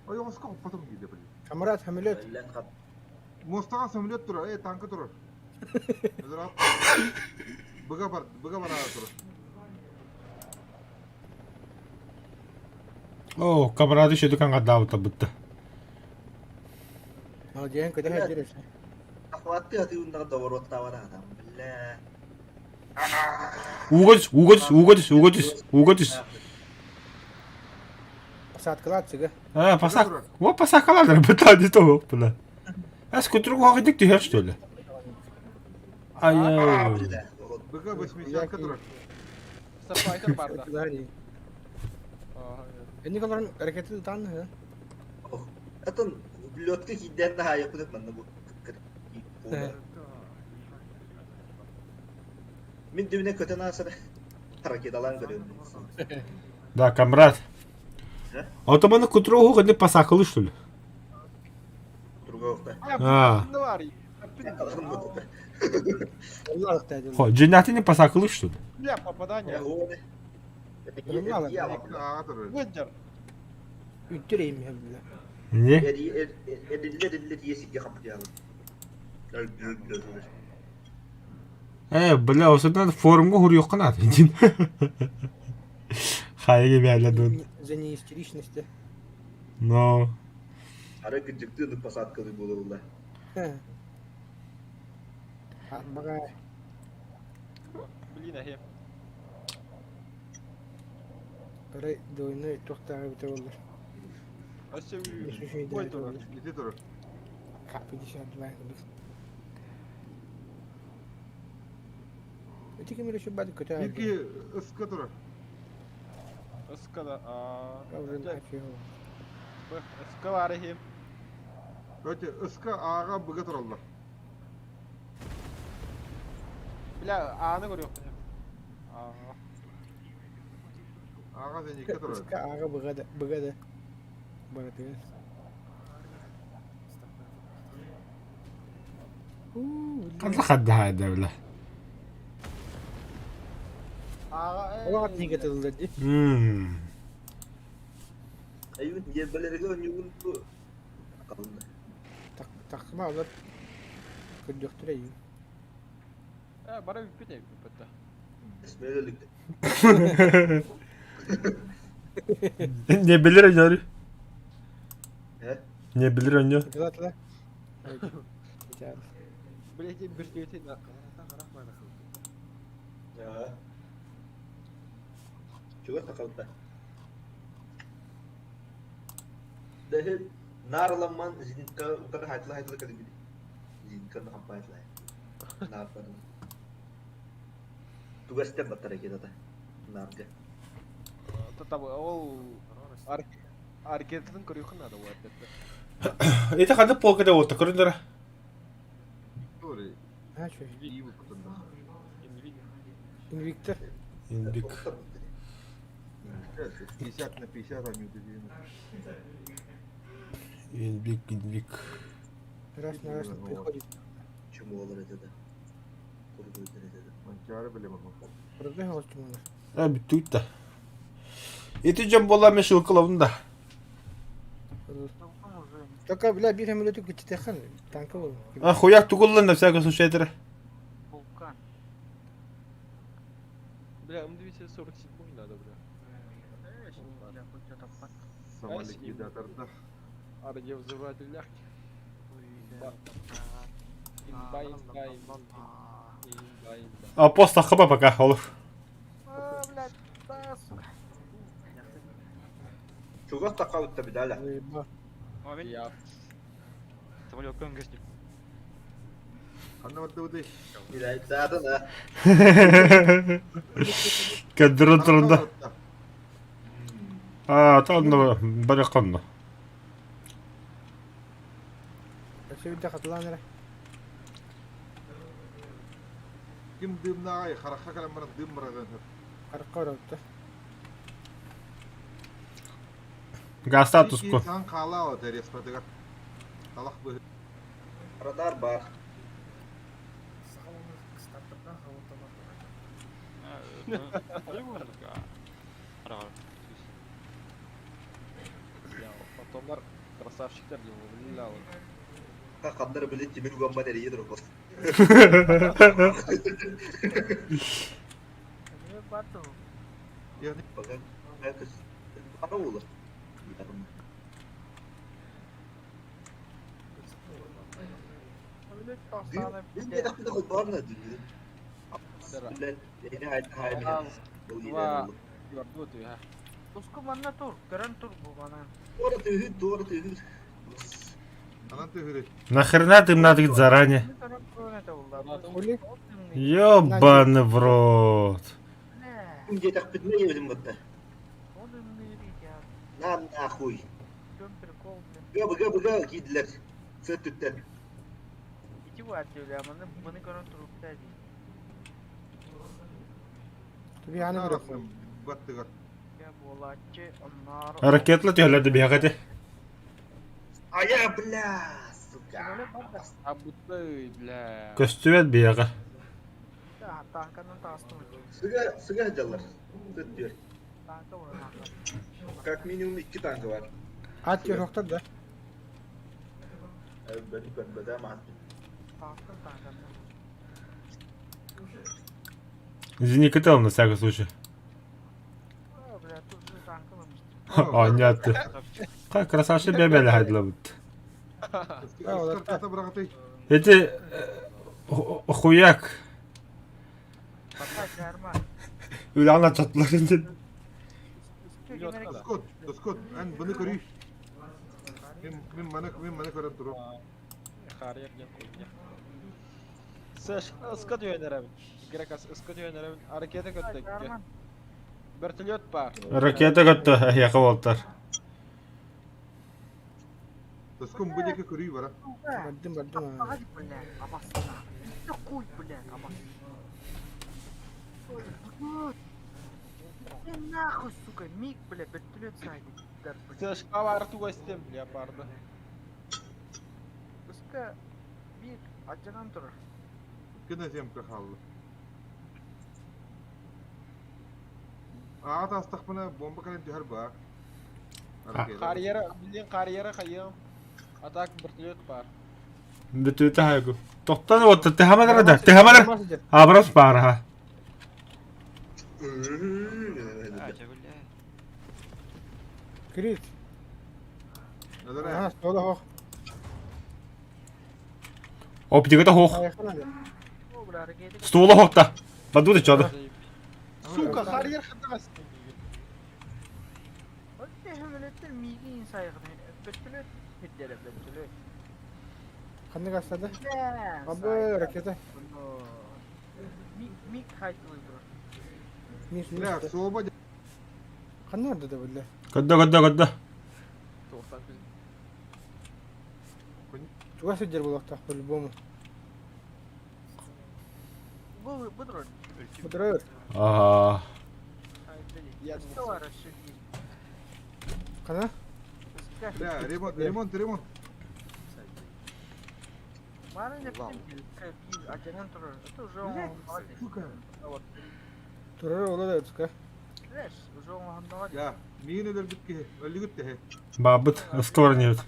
Ой, он сколько потом гиде, блядь. Камрад самолет. Блядь, хат. Мостаға самолет турар, эй, танка турар. Өзір Быга бар, быга бар турар. О, камрады шөді канга даута бытты. Молодец, көтө хәзер. Ахватты аты унда доворот тавара адам. Бля. Угодис, угодис, угодис, угодис, угодис. Посадкалар цыгы. А, пасак. Во пасакалар быта не то, бля. А скутругу хакыдык түйер, что ли? Ай, Бля. Быга 80 турар. Сарфайтер барда. Ага. Эни колорун ракеты тан ха. Атын лётка киден да хайы кудып манна бу. Мин дүбүнө көтөн асыр. Ракеталан көрөм. Да, камрад. Отоманы кутругу хакыдык пасакалы, что ли? Другого. А. Ne var? Allah тәдил. Хо, женаты пасакалы, что ли? Бля, попадание. Аға турар. Выдер. Үттүрейм бля. Не? Э, бля, осыдан форумга хур yok канат. Хайге бәле дун. За неистеричности. Но. Ара күнжүктү посадкалы болула. Бага Блин, ахе. Ырай двойной тохтагы бите болду. Өссө Нешешей бой турар. Ити турар. К-52 курдук. Эти кемер еще бады көтө. Бирки ысқа турар. Ыскала аа. Уже нафиг. Ыскалар иһим. Короче, ыска ааҕа быга тураллар. Бля, ааны көрүөхпүн. Аа. Ааҕа зенитка турар. Ыска ааҕа быга да, быга да. Барытыгар. Ханна хаддаһа бля. Ааҕа Олох атыыга тыллар дии. Мм. Айбыт ньиэрбэлэргэ оонньуугун бу. Акалынна. Тахсыма олор көрдөхтөрө иһин. Э, бара бүппүт эбит бүппүт да. Смелелик. Не билер өнөр. Э? Не билер өнөр. Тыла тыла. Блядь, бөртүөтүн Я. Чего такалта? Дэһи наарламман зенитка утары хайтла хайтла кэлбит. Зенитка хампайтлай. Наар баран. Тугастен баттара кетата. Наарга. Ол аркетатын көрүөхүн надо вот это. Это ханна полкада вот көрүндөр. Sorry. Ha şu. İyi bu kutunда. Invicta. Инбик. 50 на 50 они удивили. Инбик, инбик. Раз на раз не приходит. Чему олар это? Курдуйдар это. Манчары билем ama. Продвигал чумалар. А бүттүк да. Ити жон бола мен шылкылабын да. Только, бля, бир самолету күчтехан танка бол. А хуяк тугуллан на всякий случай это. Вулкан. Бля, М247 надо, бля. Бля, хоть что-то под... Самоликвидаторда. Арде взрыватель лягки. Имба, имба, имба, имба, имба. А пост хаба пока олур. А, блядь, да, сука. Чугас такалта бидаля. Я. Самолет көңгөстү. Ханна барды Билайцада да. Кәдірін тұрында. А, танны бараканны. Сөйдө катыланыр. Ким дымнагай харахха каламара дым бараган. Карка оротто. Гаста туску. Сан кала о терес патыгар. Талах бы. Радар бар. Потомдар красавчиктар диэн бля. Ханнар билет тимир угамма дәрие дұрыс. Не бату. Яғни Пока. Ана олар. Блядь, тоқсаны Мен тақпыда қой барна дүние. Два. Гордоту, а. Туску манна тур, көрөн тур бу мана. Тура түйір, тура түйір. анан түйір. Нахрена ты надо заранее? Көрөн турун это булла. Хули? Ёбаный в рот. Күнде тақпыдна елім бұтта. На нахуй. В чем прикол, блин? Га бга бга кийдилер. Сөт түттен. Ити бу маны бұны көрөн турупта ди. Туби аны көрөк. Баттыгар. Я болачы, оннар. Ракетла түйелерді бияғады. А я бля, сука. А будто, бля. Көстүбет бияға. Танканын таастым. Сыга, сыга жалар. Сөт түйір. Танка бар. Как минимум iki танка бар. Ат жоктор да. Бәні көрбеде маған. Таастым танканын. Извини, на всякий случай. Бля, тут же танка бар. А, нет. Как красавчик бебелі хайдла бұтты. Ыскар бырагаты. Эти хуяк. Пока жарма. Үлі чаттылар енді. Скот, скот, ан бұны көрүй. Мен мен мана мен мана көрөп туруп. Харьяр диэн хуйня. Сэш, ыска дүйэнэрэ. Грекас ыска дүйэнэрэ. Аракета көттөккө. Вертолет баар. Ракета көттө эһиэхэ буолтар. Тоскун бу диэки көрүү бара. Бардым бардым. Погоди, бля, обоссана. Да хуй, бля, обоссана. Ты нахуй, сука, миг, бля, вертолет сзади. Тышка бар тугастым, бля, барды. Пускай миг, адьанан турар. Кына земка хаалла. Аҕа таастахпына бомба кэлэн түһэр баар. Карьера, билин карьера хайыам. А так вертолет баар. Бүтүүтэ хайгу. Тохтон уотта тэхаманара да, тэхаманар. Абрас баар ха. А, чэ, бля. Крит. Ага, стола хох. Оптиката хох. Стуола хохта. Бадуды чода. Сука, харьер хатагастым. Ханнык астады? Абы ракета. Миш, Бля, суоба Ханна орда да билле. Көддө көддө көддө. Чугас сылдьар буолуохтаах по-любому. Быдырар. Аа. Хана? Бля, ремонт, ремонт, ремонт. Сука. Турар ола да өтүскэ. Я, миин өлөрбүт киһи, өлүгүт тэһи. Бабыт ускорнет.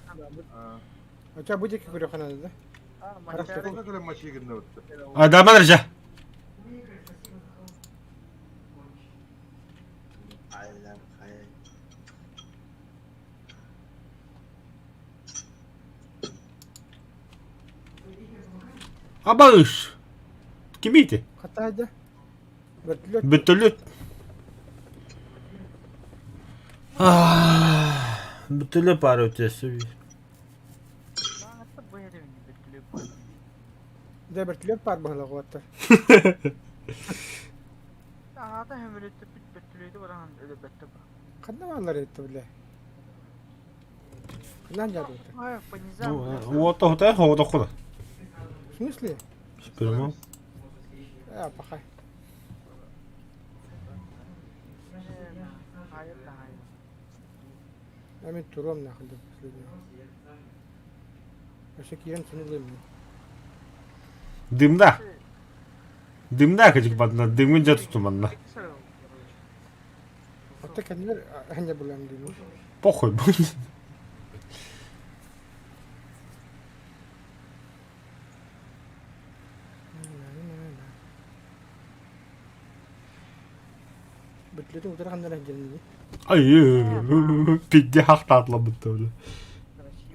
Оча бу диэки көрүөххэ наада да? Тоҕо кэлэн мачыгынна бытта. Адаман ржа. Абаыш. Кимите? Хатаайда. Вертолет. Бөтөлөт. Бөтөлөт баар өтөсү. Дэ вертолет баар быһылаах уоттар. Ханна бааллар эбит бile? Ханна дьаадыбыта? Уота хутай хоодоккуна. В смысле? Прямо. А, пахай. Мен туруом нахуй до последнего. Вообще киирэн сынулыым. Дымда. Дымда кыжык бадна. Дымын жа тутуманна. Оттон кэннибэр аһынньа булан диибин. Похуй будет. Бүтлүтүн утары ханнара дьэрнини. Ай, пидде хахтаатламмыт бля.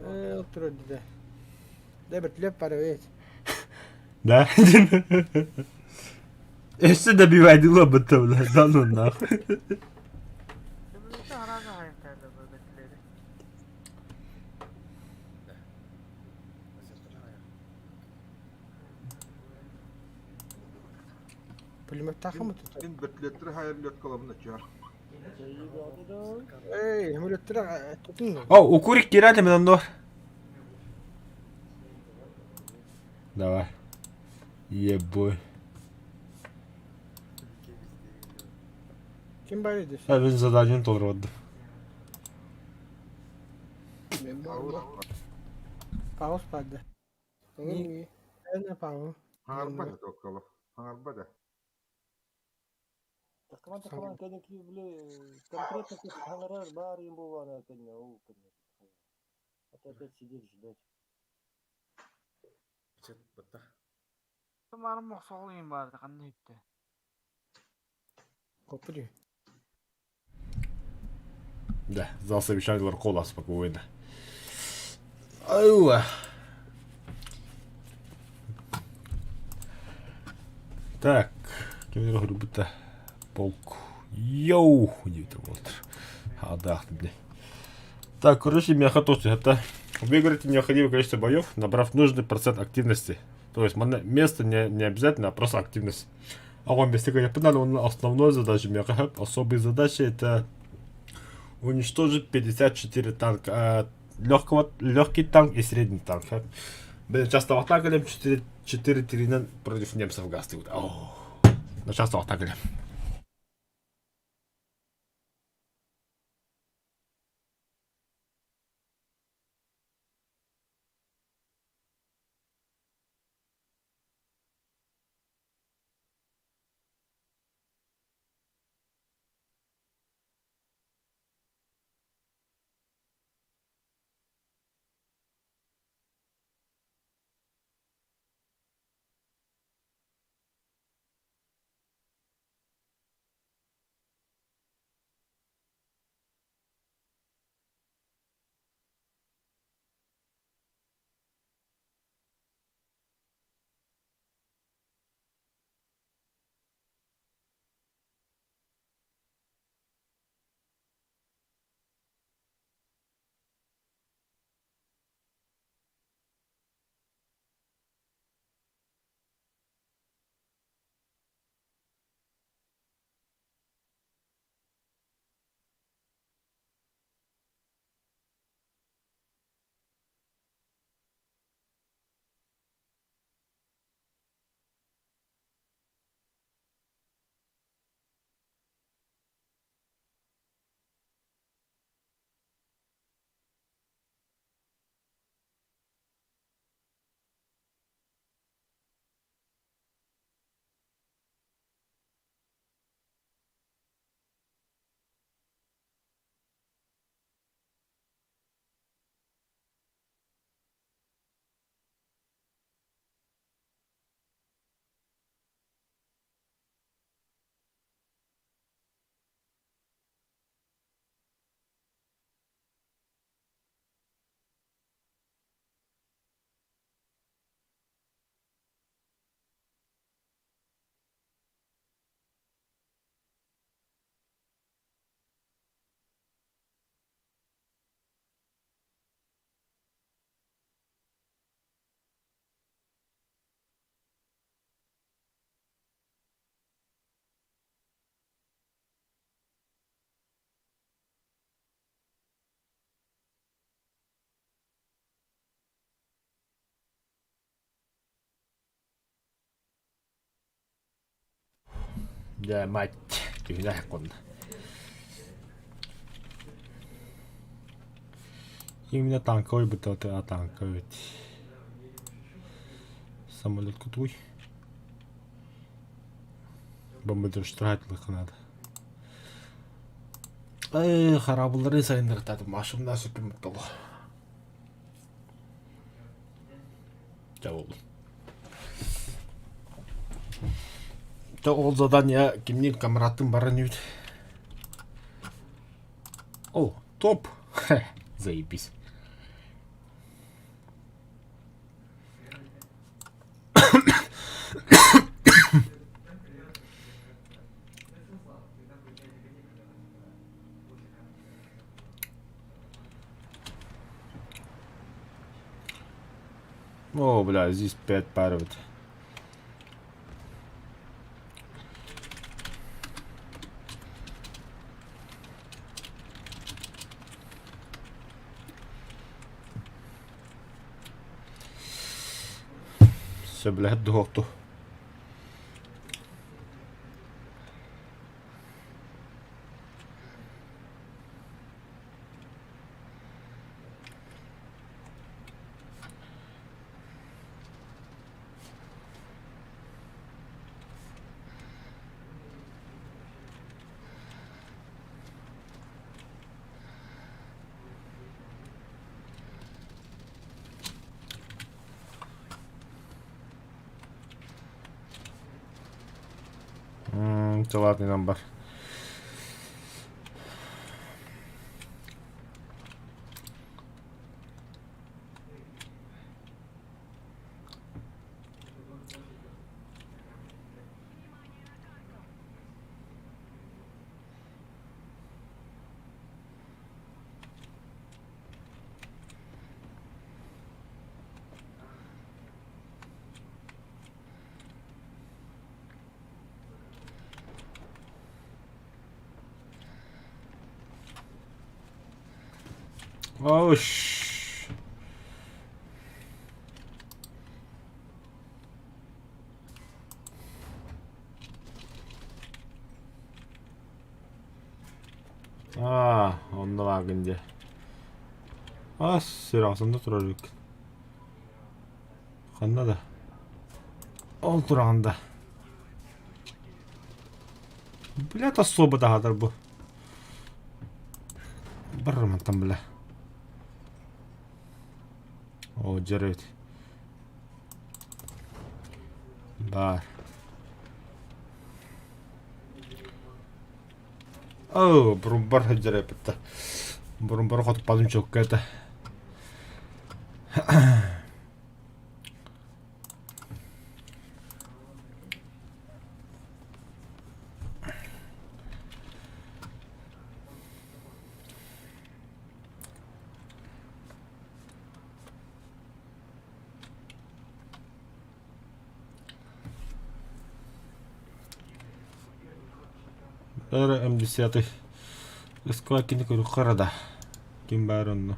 Ээ, турар да. Да бөртүлөп бар эбит. Да? Өссө да бивайдыламмыт бля. Да ну нахуй. Пулеметтаахым тутар. Мин бөртүлөттөр хайар лёткалабын оччоҕо. Эй, самолеттер тутун. О, укурик кирати мен онно. Давай. Ебой. Ким бар иди? А мен заданиені толтырып отдым. Паус барды. Эне пау. Хаҥарба да токколо. Хаҥарба да. Такман такман кэники били конкретно хаҥарар баар им буолана кэннэ ол кэннэ. А то опять сидеть ждать. Копри. Да, зал совещаниялар кола спокойно. Аюа. Так, кимнер хурбута полк. Йоу, диэбитэ буолтар. Хадаахтым дии. Так, короче, миэхэ туох это выиграть необходимое количество боев, набрав нужный процент активности. То есть место не, не обязательно, а просто активность. Огонь без я понял, он основной задача меха, особые задачи это уничтожить 54 танка, легкого, легкий танк и средний танк. Блин, часто вот так 4 4-3 против немцев газ. Ну, часто вот так. Дьэ, мать, киһилээх конна. Именно танковый бытовый, а танковый. Самолет кутуй. Бомбардировщик надо. Эй, харабылары сайындыртады. Машымна сөпім толы. Ча болды. Ол задание кимнин камратын баран үт. О, топ. Заебись. О, бля, здесь 5 пар вот. Все, блядь, дуохту. Ладный номер. Ош. Аа, онно бааргын дии. Ас, сир ахсында турар эбиккин. Ханна да? Ол тураҕын да. Блядь, особо таһаатар бу. Бар мантан бля. О, дьэр эбит. Бар. Оо, бурумбар сылдьар эбит Бурумбар хотуппатым чокка это. Эр М10 Ыскыла кини көрүөххэ да. Ким баар онно.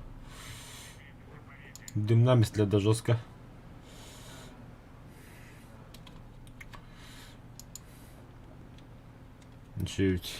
Дымна мисле да жестко. Чуть.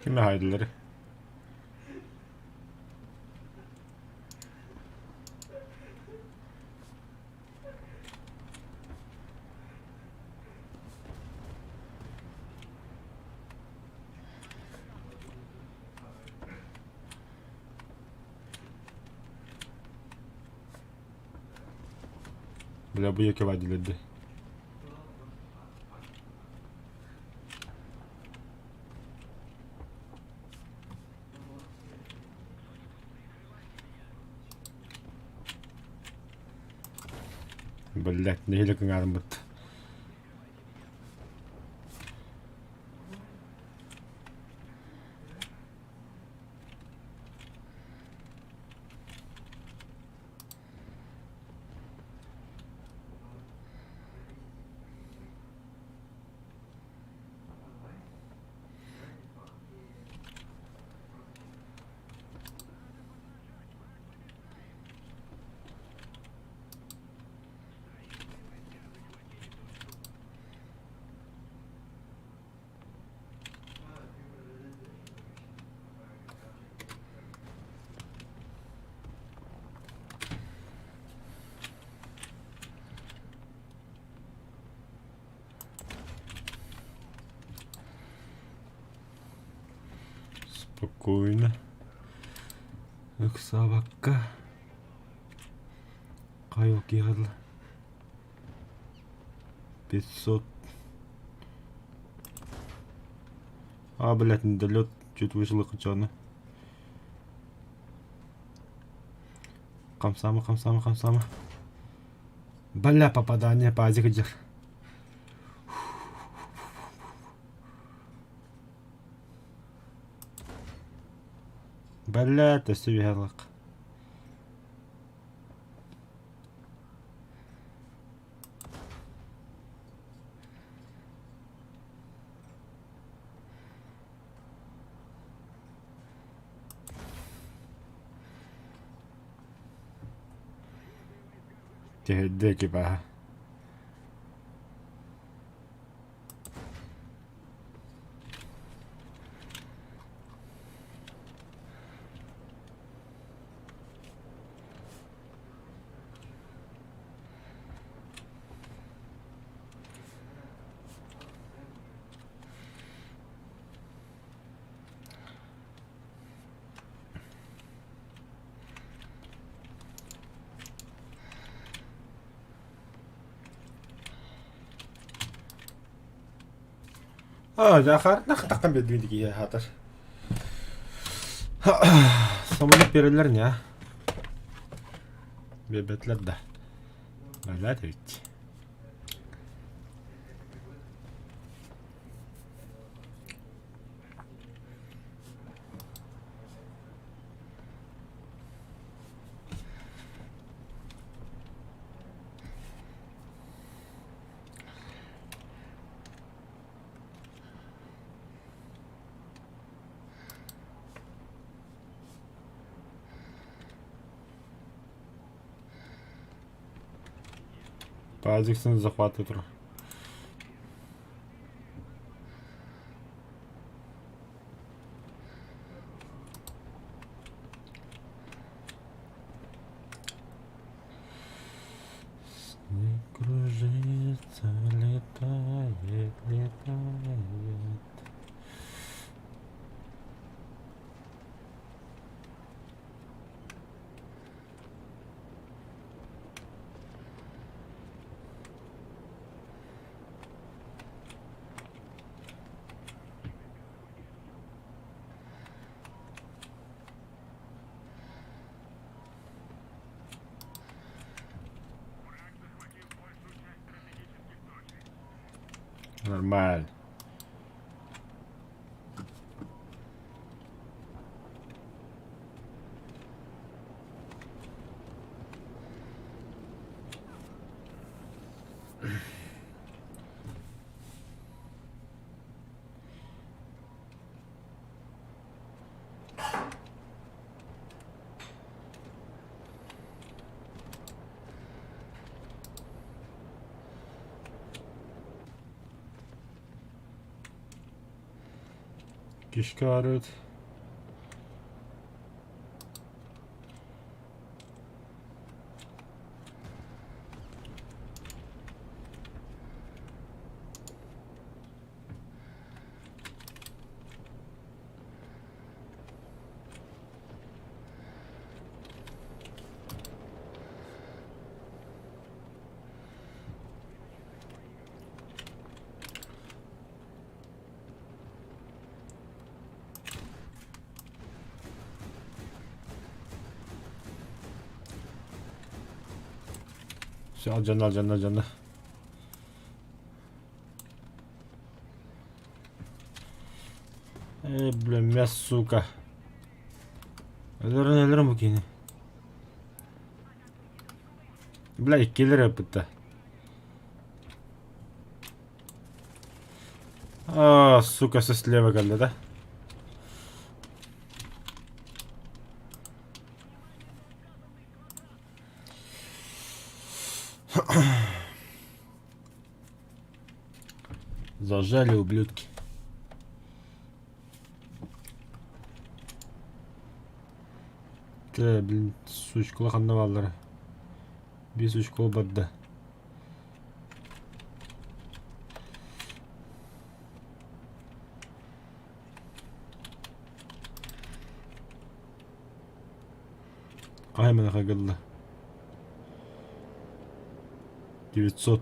Кими хайдылары? Бля, бу яке вадилерdi. Блять, нэһилэ кыҥаарым бытта. Спокойно. Ыксаабакка. Хайыл 500. А, блядь, недолет. Чуть вышло качаны. Хамсаама, хамсаама, хамсаама. Бля, попадание, пазик идер. Бля, өссө биһалык. Тэһэрдэ экипаһа. А, Захар, нах таххан биэрдим дии хаатар. Самолет берелер не? Биэрбэтилэр да. Блядь ведь. Пазиксон захватывает. Снег кружится, летает, летает. Нормально. Кишка орет. Все, алдьанна, алдьанна, алдьанна. Э, бля, мяс, сука. Өлөрөн өлөрөн бу киһини. Бля, иккилэр өлбүттэ. А, сука, со слева кэллэ да? Зажали, ублюдки. Тэ, блин, сучкала ханна бааллара. Биир сучкала барда. Хаһан маныаха гылла? 900.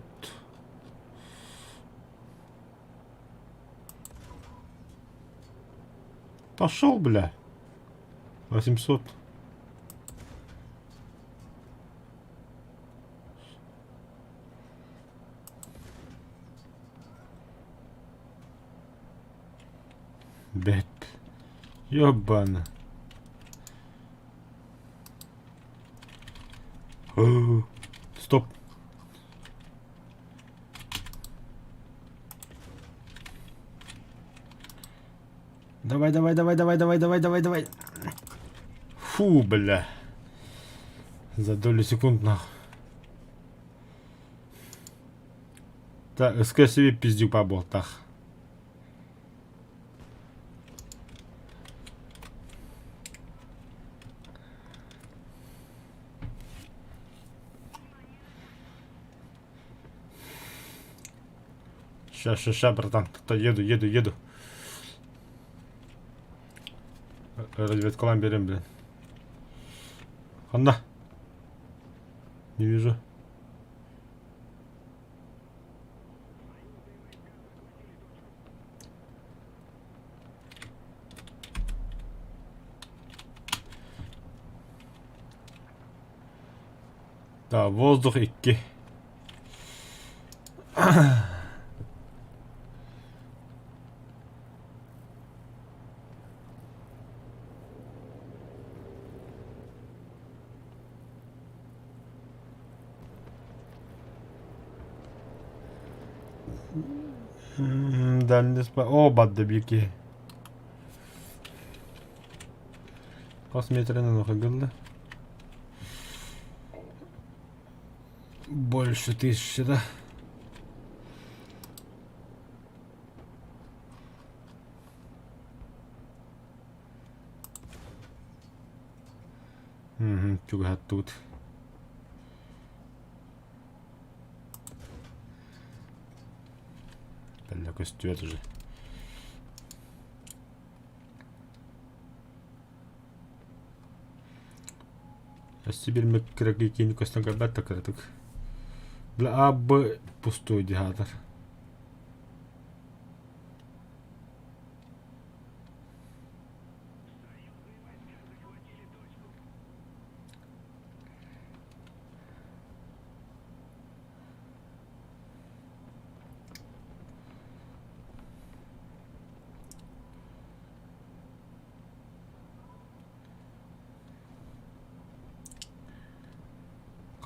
Пошел, бля. 800. Бэт. Ёбана. Стоп. Давай, давай, давай, давай, давай, давай, давай, давай. Фу, бля. За долю секунд нахуй. Так, СК себе пиздюк по болтах. Ща, ща, ща, братан. Еду, еду, еду. Разведкалаан берем, блин. Ханна. Не вижу. Да, воздух 2. Дальний О, бадда бики. Хас метрынан охагылла. Больше тысячи, да? Угу, тут. Бля, көстүөт уже. Өссө бир мөккүрэ киини көстөн көрбөт да кыратык. Бля, А, Б пустой диһаатар.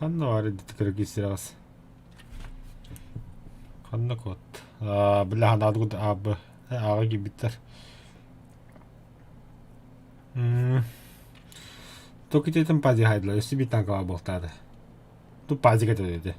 Ханна баар эдит киирсирэҕис? Ханна куот? Аа, бля, ханаадыгыт А, Б. Ааҕа киирбиттэр. Токитетин пази хайдылар, өссө биир танкалаах буолтаата. Ту пазика этэ.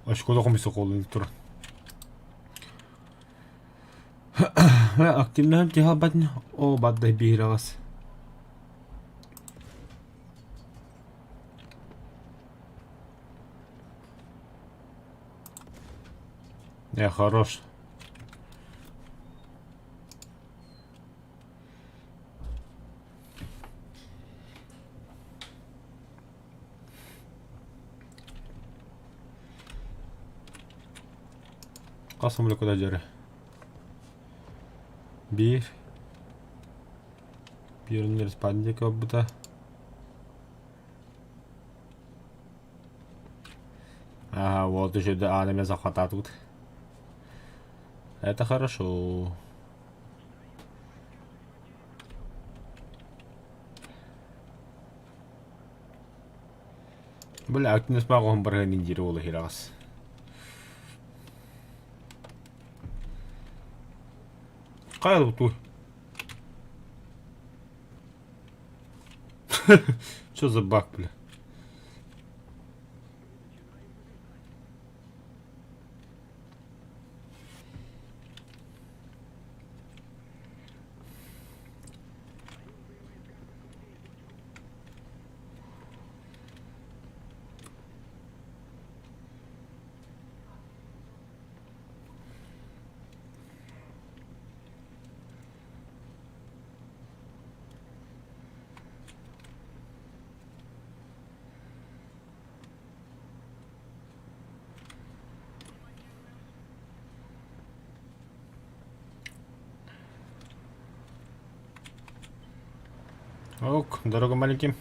Очкода комиссия қолын туран. Активно тиһалбатын о баддай биирагас. Я хорош. Хас самолёкка дьөрө. Биир. Биирин респандик ылбыта. Ага, вот еще да, а, меня захватают. Это хорошо. Бля, активность багын барган индири ол хирагас. Кайда бу? Что за баг, бля? Ок, дорога маленький.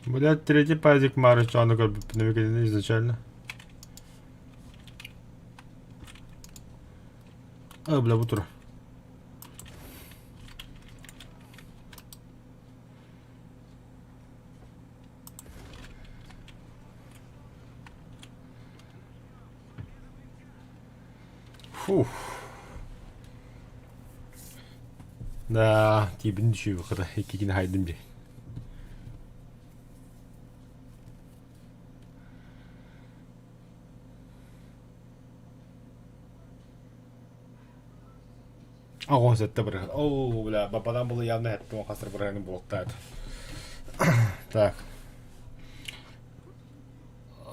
Блядь, третий пазик Марыч, ону көрбүппүн эбит изначально. А, бля, бу тура. Фух. Да, тиибин düşüyor Иккигин хайдым дии. Аҕыс сэттэ бырыһыан. Оо, бля, бабадан было явно хэттэн хасыр бырыһыаны буолуохтаах этэ. Так.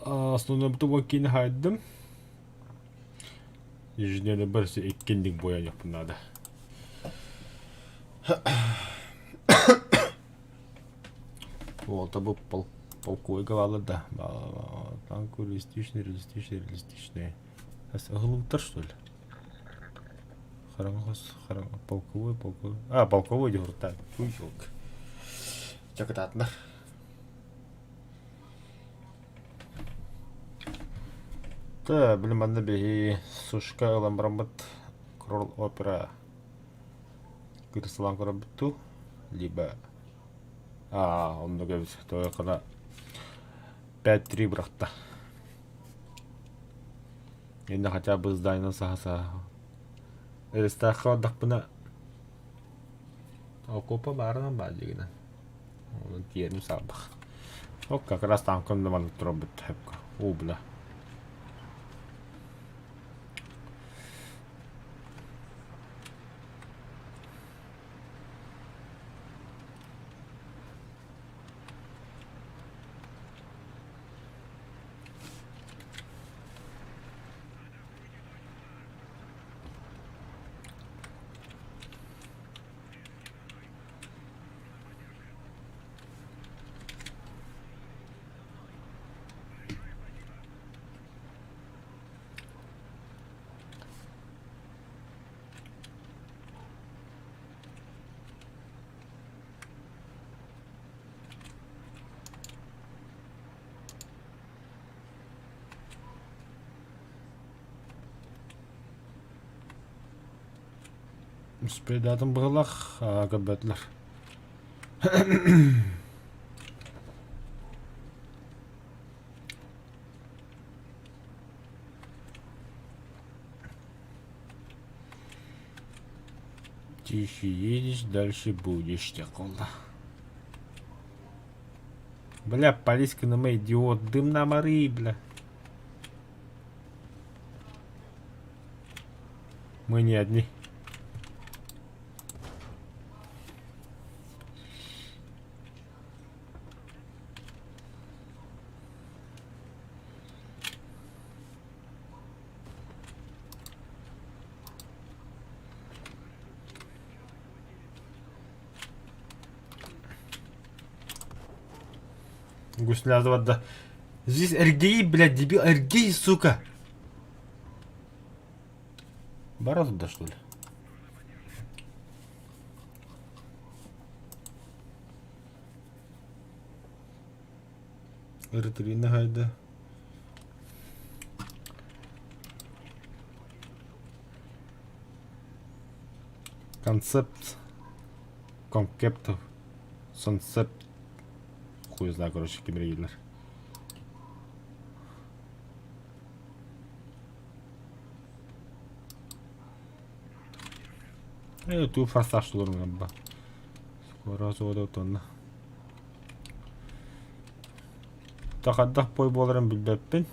Основной бутугун киини хайдым. Инженерный барысы иккинник буойан надо. Вот, бу пол полковой галалы да. Танк реалистичный, реалистичный, реалистичный. Ыһылыбыттар что ли? Хараҥа хараҥа полковой, полковой. А, полковой дьуһуртаан. Туй елк. Чакытаатынар. Та, били манна биһи сушка ылан бараммыт Кролл опера кырсылаан көрөрбүт дуу, либо аа оннук эбит тоойкона 5-3 бырахта. Иннэ хотя бы зданиенан саха-саха. Эристаахха бардахпына окуопа баарынан баар дигинэн. Онон тиэрим саарбах. Ол как раз танкам да маннык турарбыт хөпкө. Уу бля. Успейдаатым быһылах, көрбөтүлэр. Тише едешь, дальше будешь, дьэ Бля, полиска на идиот, дым на моры, бля. Мы не одни. Гусля да. Здесь РГИ, блядь, дебил, РГИ, сука. Бара туда, что ли? Р3 гайда. Концепт. Конкептов. Сонсепт. Хуй знаю, короче, ким эргиллэр. Э, туу форсаж толорун ба. Скоро суода тонна. Тахаддах пой буоларын билбэппин.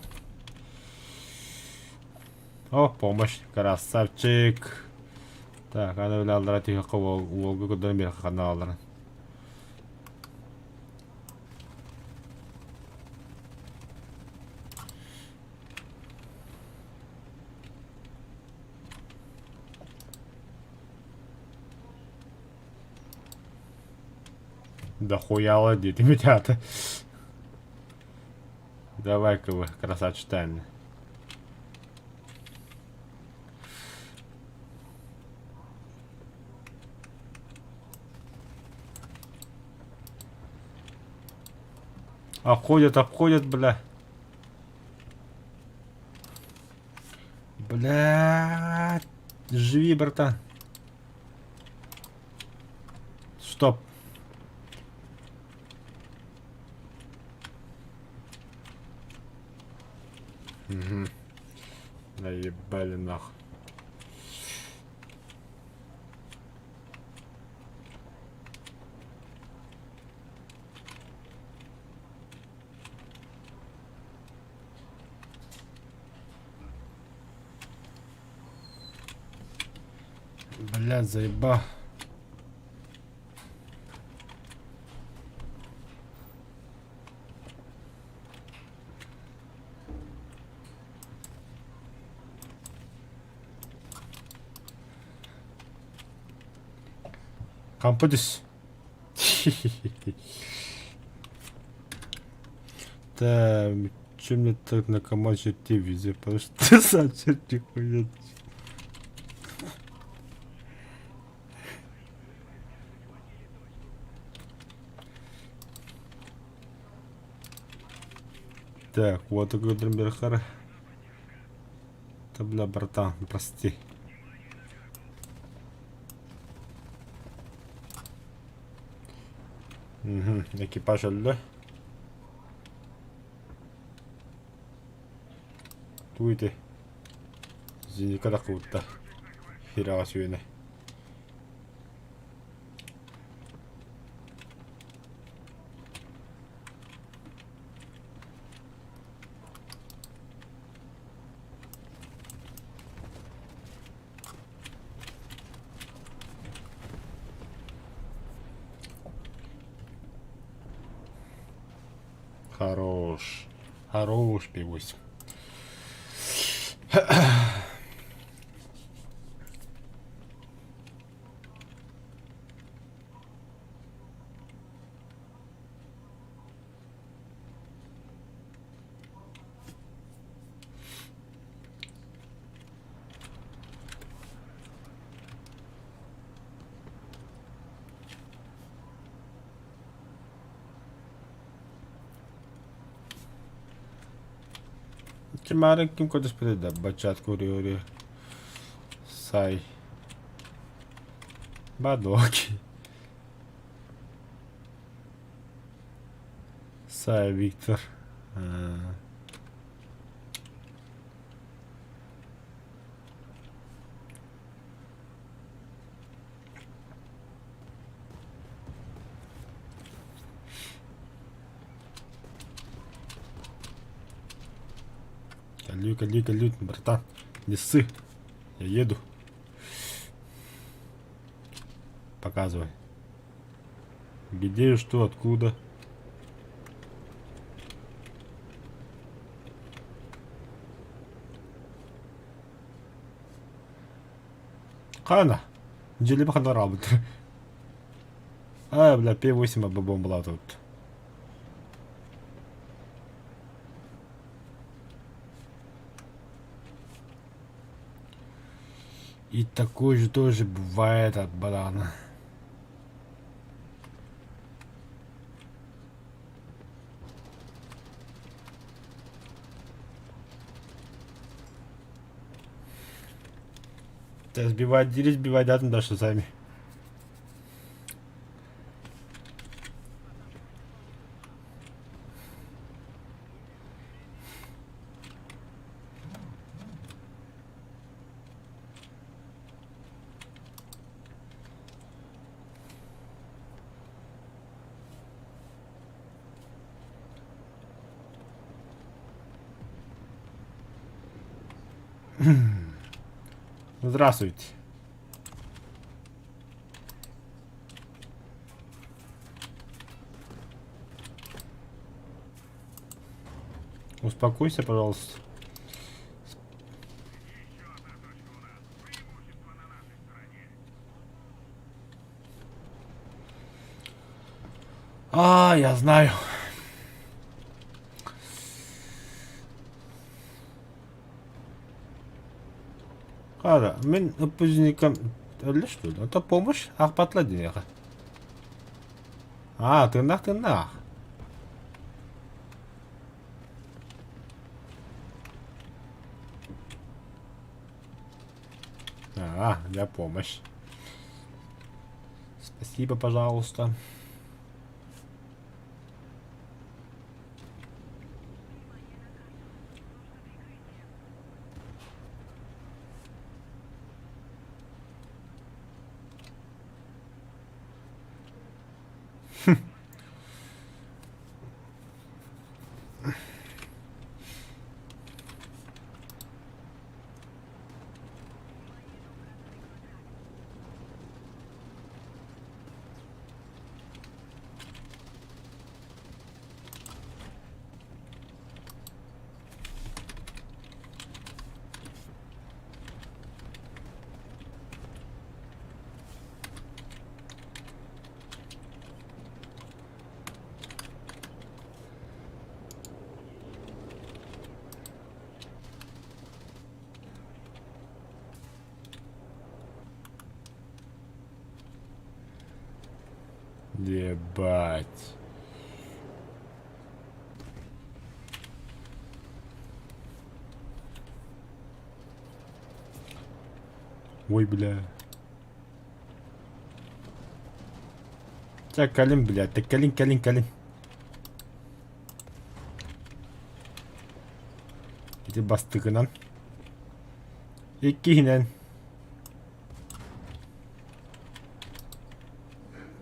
О, помощь, красавчик. Так, аны бile аллара түһүөххэ уолга көрдөрөн биэрэххэ ханна алларан. Да хуяла диэтим ити Давай-ка вы, красавчик тайны. Обходят, обходят, бля. Бля, живи, братан. Стоп. Угу. Наебали нахуй. Бля, заеба. Хампы түс. Да, чем мне так на КамАЗе черти везде, потому что ты сам черти хуя. Так, вот такой Дремберхар. Да бля, братан, прости. Угу, экипаж өллө. Тугуй ити? Зеника да кыбытта. Хираҕа сүөнэ. Хорош. Хорош, пивось. Кимары ким көтүспүтэ да баччаат көрүөрү сай Бадоки Сай Виктор Кэллүү, кэллүү, кэллүү, братан. Не ссы. Я еду. Показывай. Где, что, откуда? Хана. Дьиэлэбэ ханна араабыттар. Аа, бля, П8 бомбалаатыбыт. И такое же тоже бывает от барана. Да сбивать, сбивать, да, там дальше сами. Здравствуйте. Успокойся, пожалуйста. А, я знаю. Хара, мин выпускникам өллө что ли? Это помощь ахпатла диэхэ. Аа, тыыннаах тыыннаах. А, для помощь. Спасибо, пожалуйста. Ебать. Ой, бля. Так, калин, блядь, так калин, калин, калин. Ити бастыкынан. Иккиһинэн.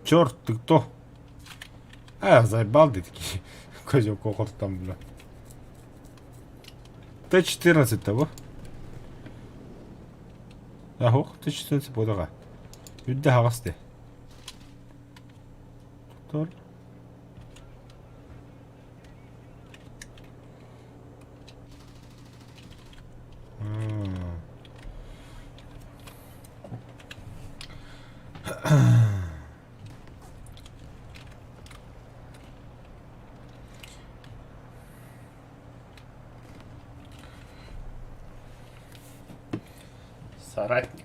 Черт, ты кто? А, заебал ты такие. Козел кохот там, бля. Т-14 того. Ахох, Т-14 буолаҕа. Үрдэ аһаҕас дии. Тор. Соратник.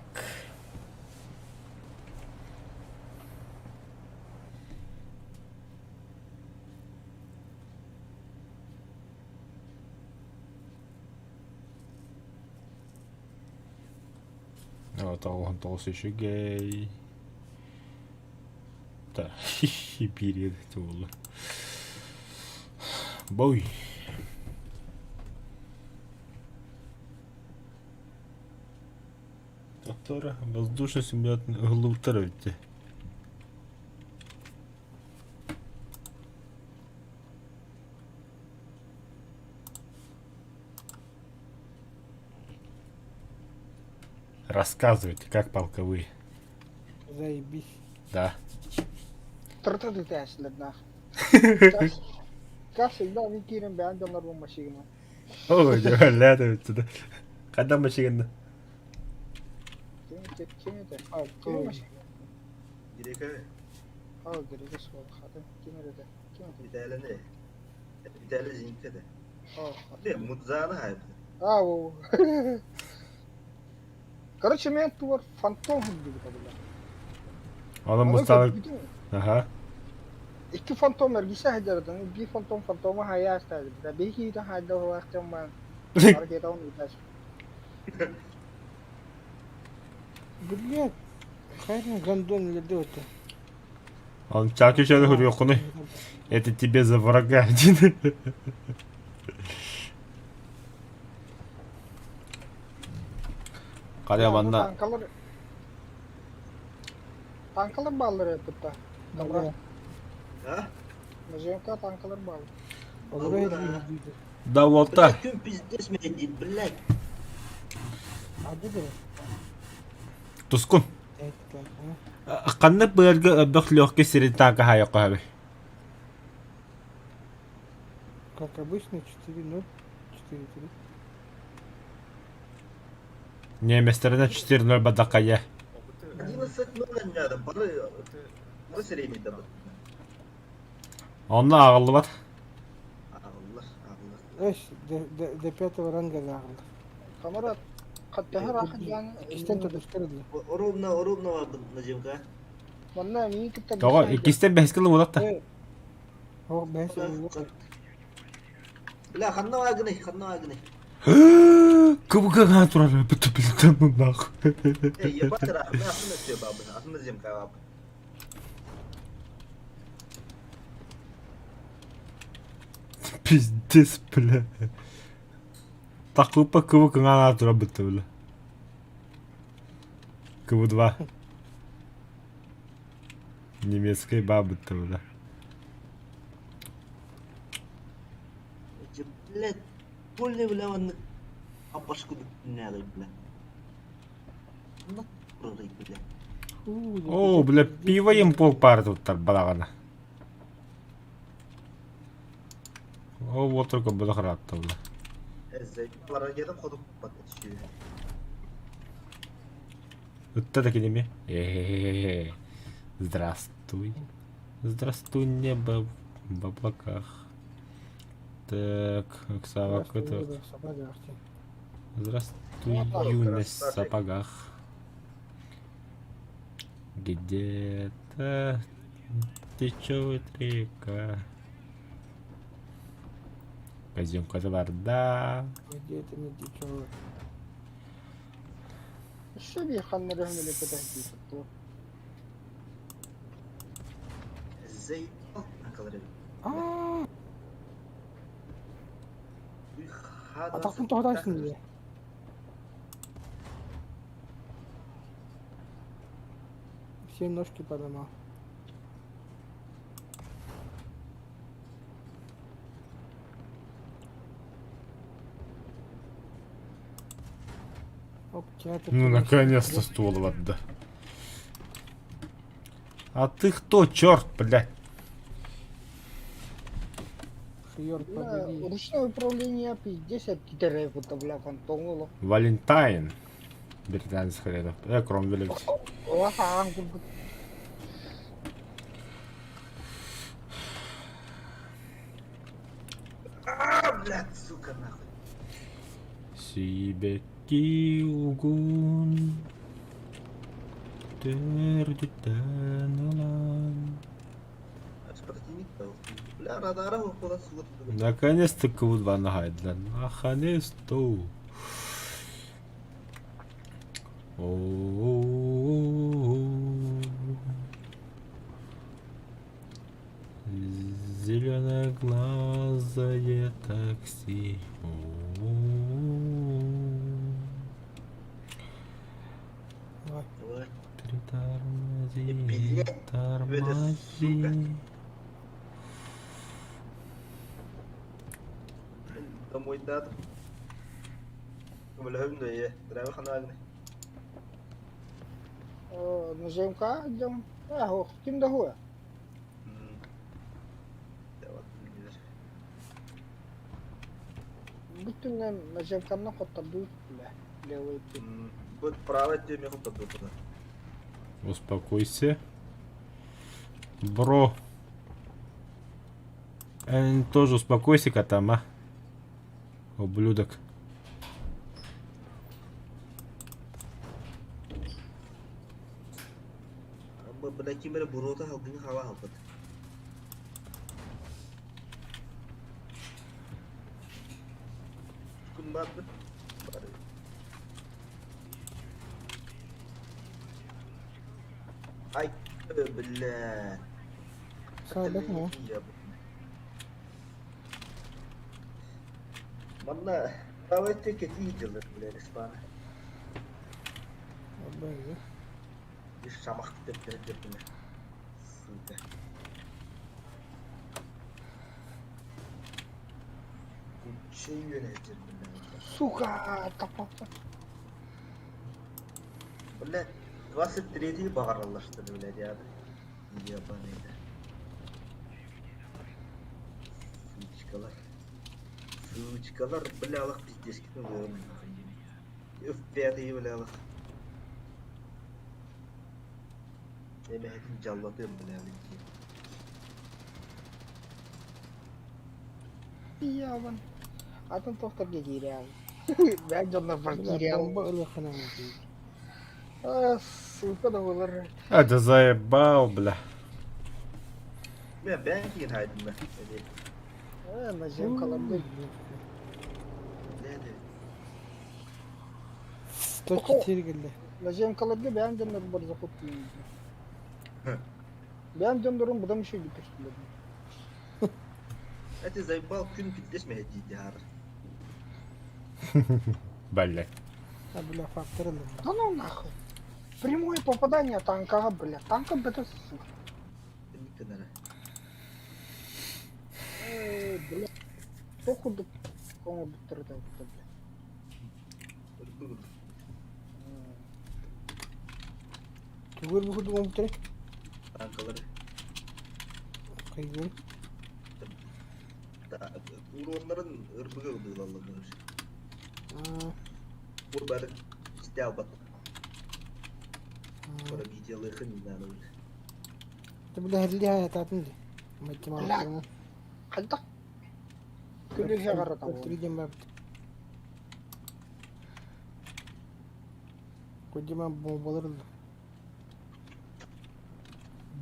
Тоҕус үчүгэй. Да, биир буолла. Бой. Доктора, воздушный симулятор ыһыллыбыттар эбит дии. Рассказывайте, как полковые. Заебись. Да. Тры-тры тээсилэр нах. Как всегда, мин киирэн бэйэм дьоннорбун машигынан. Ой, дьэ, эбит да. Хайдах машигына? Ким ким это? А, ким машина? Грека. А, Грека суох. Хата ким это? Ким это? Италияны. Италия зениткede. А, Не, Мудзаны хайбы. А, во. Короче, мен туар фантом диби табылар. Ону мустаан Аха. Икки фантом эргисе сылдьарытын, биир фантом фантома хайа астаабыта, биһи киһитин хайда уһуохтан ракетаҕын ыытааччы. Блядь, хайрын гондон ледота. Он чаки сейчас говорю, это тебе за врага. Хайа манна Танкалар Танкалар бааллар эппитта. Добра. А? Мазенка танкалар бааллар. Да уолта. Күн пиздец меня блядь. Тускун. Ханнык быарга өрбөх легкий сирин танка хайа хаби. Как обычно, 4-0, 4-3. Немецтеринэн 4-0 бадакая. 11-0 рядом, бары, бары средний да Онно ааҕыллыбат. Ааҕыллар, ааҕыллар. Эш, до, до, до пятого ранга ааҕыллар. Камара, хаттаһар ахын яны... Иккистэн төрдүскэ дылы. Ровно, ровно бардым наземка. Манна миин кытта... Тоҕо иккистэн бэһискэ ылымматах да. О, бэһис Бля, ханна вагны, ханна вагны. Кыбыга турар бүтү нахуй. Эй, ебать, рахмы, атын өтө бабы, атын земка бабы. Пиздец, бля. Такупа кыбы кыңана турар бүтү, бля. КВ-2. Немецкая баба бля. Блядь, поле, бля, он апашку бля. Бля. О, бля, пиво им пол пар тут балагана. О, вот только было храпта, бля. Ытта да кинеме. Э-э-э. Здравствуй. Здравствуй, небо в облаках. Так, Оксана, это... Здравствуй, юность в сапогах. Где-то течет река. Казюмка вода. Где-то не течет. Еще bir ханнары hömele Ааа. Атахтын тоҕотоосун дии. Все ножки поломал. Оп, театр. Ну, наконец-то стул вода. А ты кто, черт, блядь? Черт побери. Ручное управление пиздец, китере вот бля фантом Валентайн. Британец хренов. Кромвель. А, блядь, сука, нахуй. Сибэки угун. Төрдүттэн ылан. Бля, радара Наконец-то КВ-2 нагайдла. Наконец-то. Зеленоглазое такси. Давай. Притормози, тормози. Домой дату. Бля, драйв ханагны. Нажимка идем. А, ох, ким да хуя? Бүтүннэн нажимканна хоттарду бля. Левый ты. Будет правый тебе хоттарду туда. Успокойся. Бро. Тоже успокойся-ка там, а. Ублюдок. Бля, кимере бурота халгын хава халбат. Күн бар Ай, бля. Саабат Манна, давайте кети жылыр, бля, Испана. Иш шамах деп деп бля. Сука. Сука, тапа. Бля, 23-й бағаралашты, блядь, я. Ебаный, да. Сучкалар. Сучкалар, бля, алах пиздец, китін F5 бля, алах. Эме хэтин жаллатым, бля, блядь. Ябан. Атын тохтар кириал. Бәк жонна бар кириал. А, сука да болар. Это заебал, бля. Мен бән кейін хайдым, бля. А, нажимкалар. 104 кэллэ. Наземкаларга бэйэм дьоннорбор заход тиийдим. Бэйэм дьоннорум быдан үчүгэйдик көстүлэр. Эти заебал күн пиздец мэһэйдиир дьаһар. Блять. А, бля, фактор ылла. Да ну нахуй. Прямое попадание танкаҕа, бля. Танка бөтө сука. Гынара. Эй, бля. Туох курдук оҥорбуттар это бля. Тугур бу курдук оҥорбуттар? Танкалары. Хайгын. Уруоннарын ырбыга ылдыылаллар. Бу бары истэ албат. Пробитиялыахын надо будет. Ты бля херли хаятатын ди. Бля. Хайдах күлүһэ гарата. Тридем бабт. Кодима бомбалар ылла.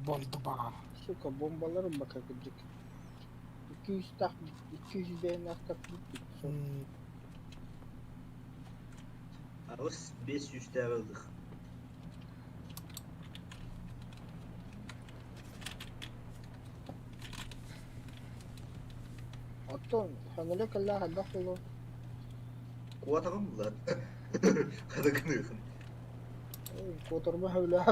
Болдуба. Сука, бомбалар бака кырдьык. 200 тах, 200 бэйэнээх так Аҕыс биэс сүүстээҕи ыллых. Оттон ханылы кэллээх элбэх буолуо. Куотаҕын булаат. Хата гыныахын. Куотарма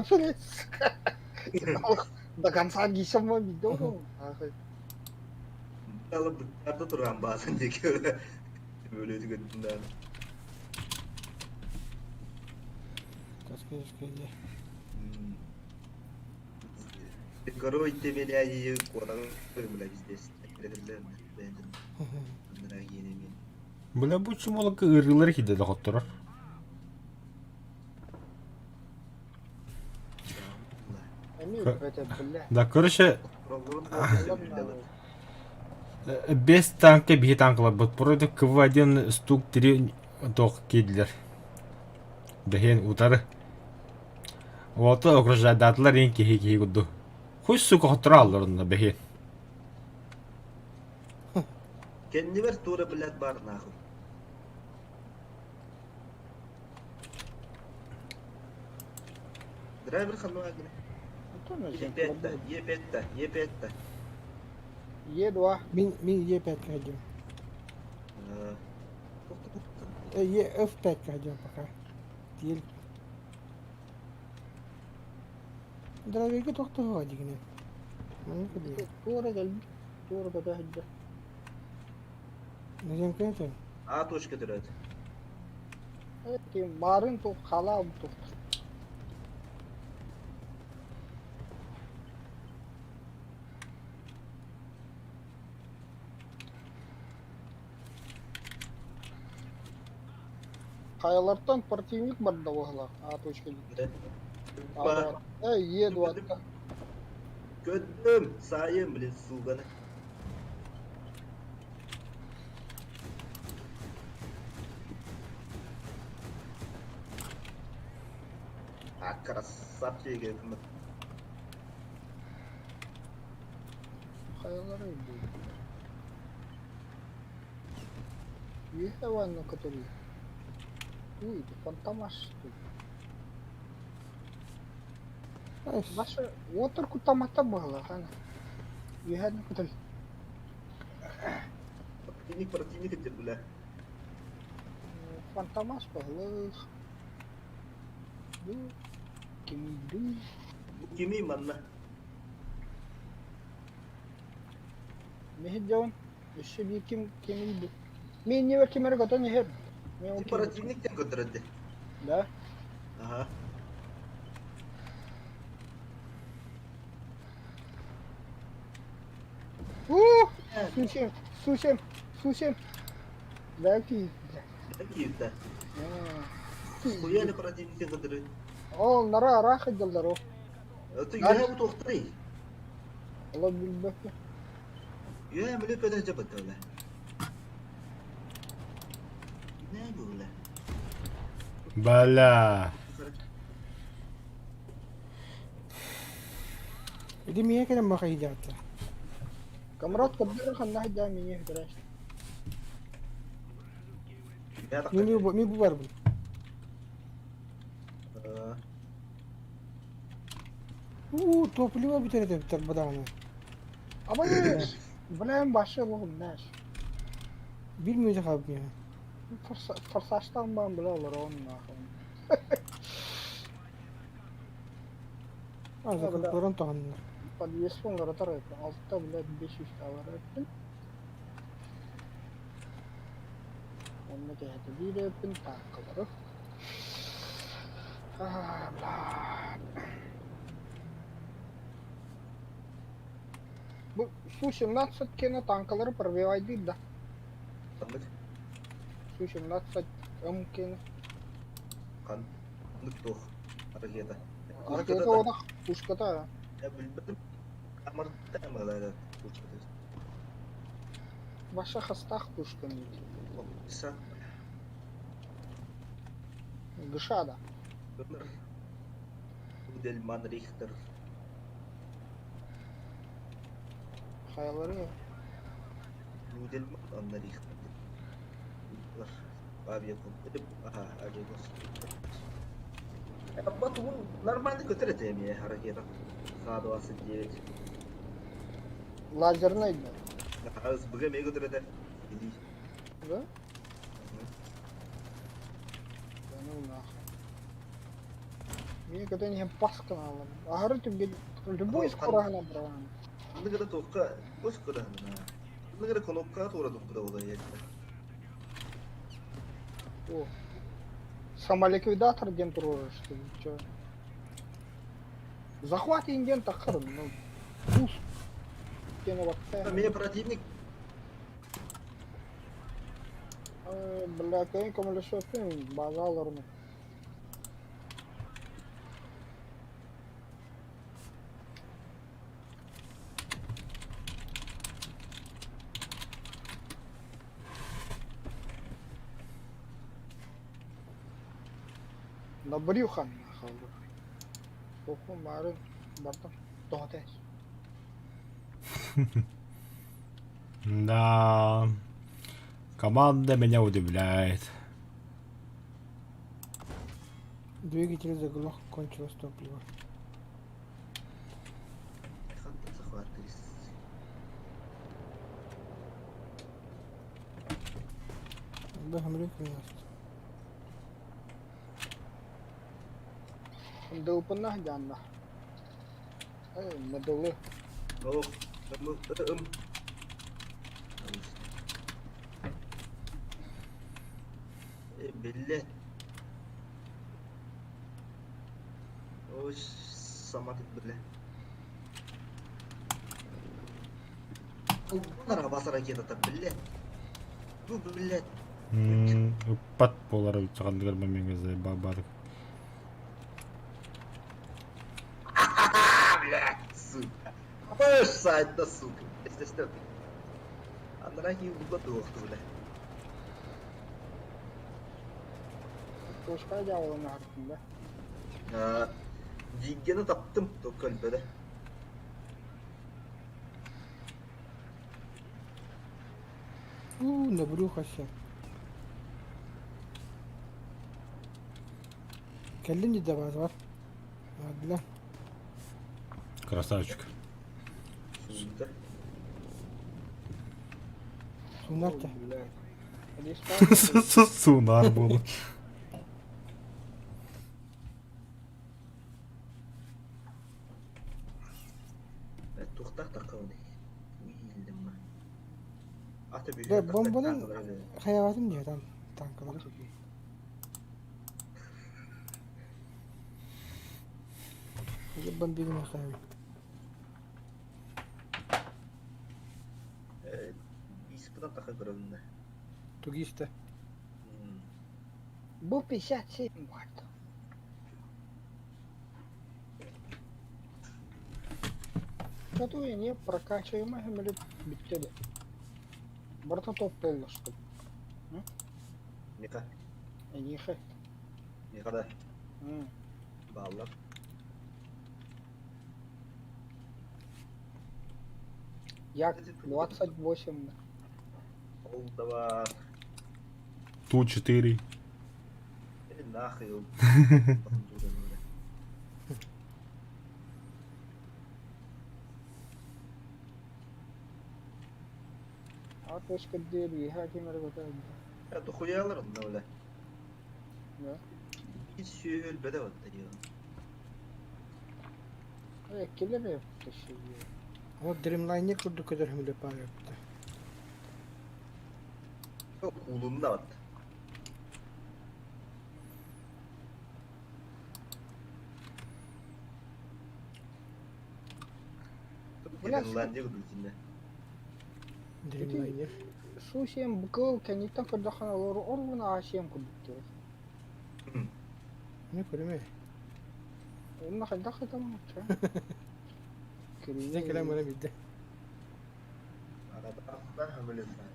сөбүлээхпин. До конца гисама видео. Ала быттарда туран баасан диэки өлөтү көттүм даҕаны. Таскай таскай Корой ты меня и куотаҕын бля пиздец. Бля бу чумолокка ыарыылар киирдэ доҕотторор. Да, короче, без танка биһи танкаларбыт против КВ-1 стук 3 тох киирдилэр. Бэһиэн утары. Уолта окружайдаатылар иин киһи киһи курдук. Хуй сука хотторо аллар онно бэһиэн. Кэннибэр туора блядь бар нахуй. Драйвер ханна гына? Е5-та, Е5-та, Е5-та. Е2. Мин мин Е5 ходим. Е F5 ходим пока. Тиэл. Драйверге тохтоһуо дигинен. Маннык диye. Туора кэлбит. Туора көтө сылдьар. Незем көнөтөн. А точка төрөөт. Эти марын тух халаам тух. Хайалартан противник барда буолла А точка Ба. Э, Е2. Көттүм, саайым, блин, суганы. А, красавчик, это Хайалары будет. Үөһэ который. Ui, это фантомаш что ли? Наша отыр кутамата была, хана. Үөһэ который. Противник, противник, это, бля. Фантомаш был. Бу кимий Кимий манна? Мехиджон. Өссө биир ким кимий Мен не кимер готон иһэр. Мен Ти противник тен көтөрөдө. Да. Ага. У! Сусем, сусем, сусем. Да, ки. Киевте. Хуяли противник тен көтөрөдө. Ол нара араах дьаллар о. Это я бу тохтарый. Ола билбэккэ. Я биле пөтө жабыт ола. Не була. Бля. Иди мия кэлэн бахайдаата. Камрад кырдыр ханна хадьаа мине хитэрэ. Ми ми бу барбын. Уу, топливо бүтэр этэбиттэр бадаҕаны. Абай, блин, башы лоғым нәш. Биир мүнүүтэ хаалбыт миэхэ. Форсажтан баан бля олорон нахуй. А, закрытларан тоһуннулар. Подъезд оҥоротор эппин. Алта, блядь, 500 алар эппин. Онно кэһэтэ биир эппин тааккалары. А, бля. Бу Су-17 кена танкалары пробивайдыыр да. Ханнык? Су-17 М кена. Ханнык туох ракета? Ракета уонна пушката. Я билбэтим. Амарда мала пушката. Ваша хастах пушканы. Са. Гышада. Удельман Рихтер. Хайалары. Удельман Анна Рихтер. Авиакон. Ага, авиакон. Батун нормально көтөр этэ эмиэ ракета. Х-29. Лазерный да. СБГ эмиэ көтөр этэ. Или. Да? Да ну нахуй. Мне когда не пасканал. Аһары түгел любой скороһына баран. Ныгыра туохха бос кыраһына. Ныгыра кнопка тура туппута була иһиттэ. О. Самоликвидатор диэн туруорар что ли? Чё? Захват индиан таххар, ну, пус. Тема вакта. Меня противник. Бля, кайын көмөлөсөппүн базаларны. На брюхо нахалды. Тоху марын бартым. Тоҕотес. Да. Команда меня удивляет. Двигатель заглох, кончилось топливо. Дылпынах дьаанна. Мыдылы. Билле. Ой, сама ты, бля. Бас ракета-то, блядь. Ну, блядь. Ыппат буолар эбит ханныгар момеҥҥа баабаатык. Блядь, сука. Ой, сайт, да, сука. Если Анраки угадуохту, бля. Тушка дьяволын аһартын да. Диггени таптым, только өлбөдө. У, на брюхо все. Кэллин да бар. Ладно. Красавчик. Сунарта. Сунар буолу. Тухтах таккабын. Да, бомбанан хайаҕатын дии там танкалары. Бомбигин хайабын. Испытан таха көрөбүннэ. Тугиста. Бу 57 ватт. Что не прокачиваем, или биттеди. Барта топ болла, что ли? Миха. Эниха. Миха да. Баллар. Як 28. Ол давай. Ту-4. Нахуй. А точка дээр үөһэ ким эрэ көтө сылдьар. Дохуялар онно бля. Да. Hiç сүөһү өлбөтө батта диyor. Э, килер кеше. Ол Dreamliner курдук көтөр хүмүлэ паар эбит. Куулунна батта. Бля, Гренландия курдук içinde. Dreamliner. Су сиэн быкыл кэнниттэн көрдөххүнэ олору оруна аасиэн курдук диир. Не көрүмэ. Онно хайдах сытаммыт Сизден кэлэн баран билдэ. Арабахтар хамылын бар.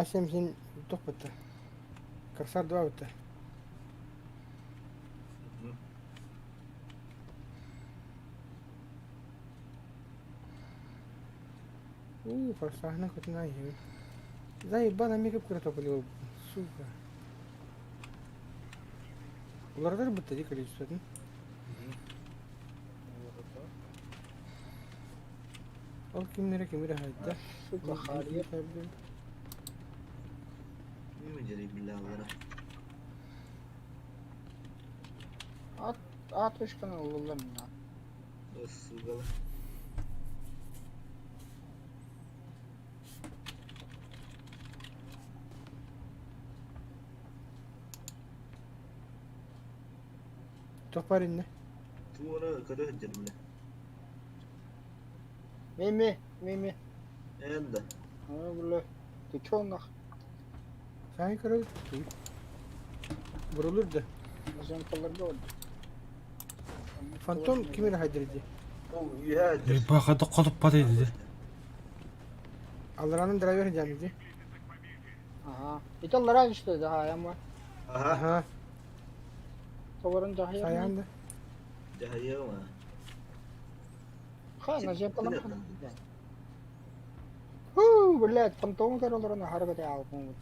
Асем син туох бытта. Корсар 2 бытта. Уу, корсарына көтүн айы. Заебана мекеп көрө топулю. Сука. Улардар бытта ди количествотын. Ол кимнере кимире хайда. Сука, харья. Не жерей билlalара. А точканы ыллылар мына. Сугала. Туох бар инне? Туора көтө сылдьар бля. Меме, меме. Энда. А, бля. Ты чё нах? Саай көрө. Бурулур да. Наземкаларга oldu. Фантом кимире хайдыр ди. Ол үйә Ебаха да колуп бат ди. Алларанын драйвер жами ди. Ага. Италлара işte daha ama. Аха. Аха. Товарын daha Саян да. Жайыма. Ха, наземкалар. Ху, блядь, фантом көрөлөрүн харгы алып.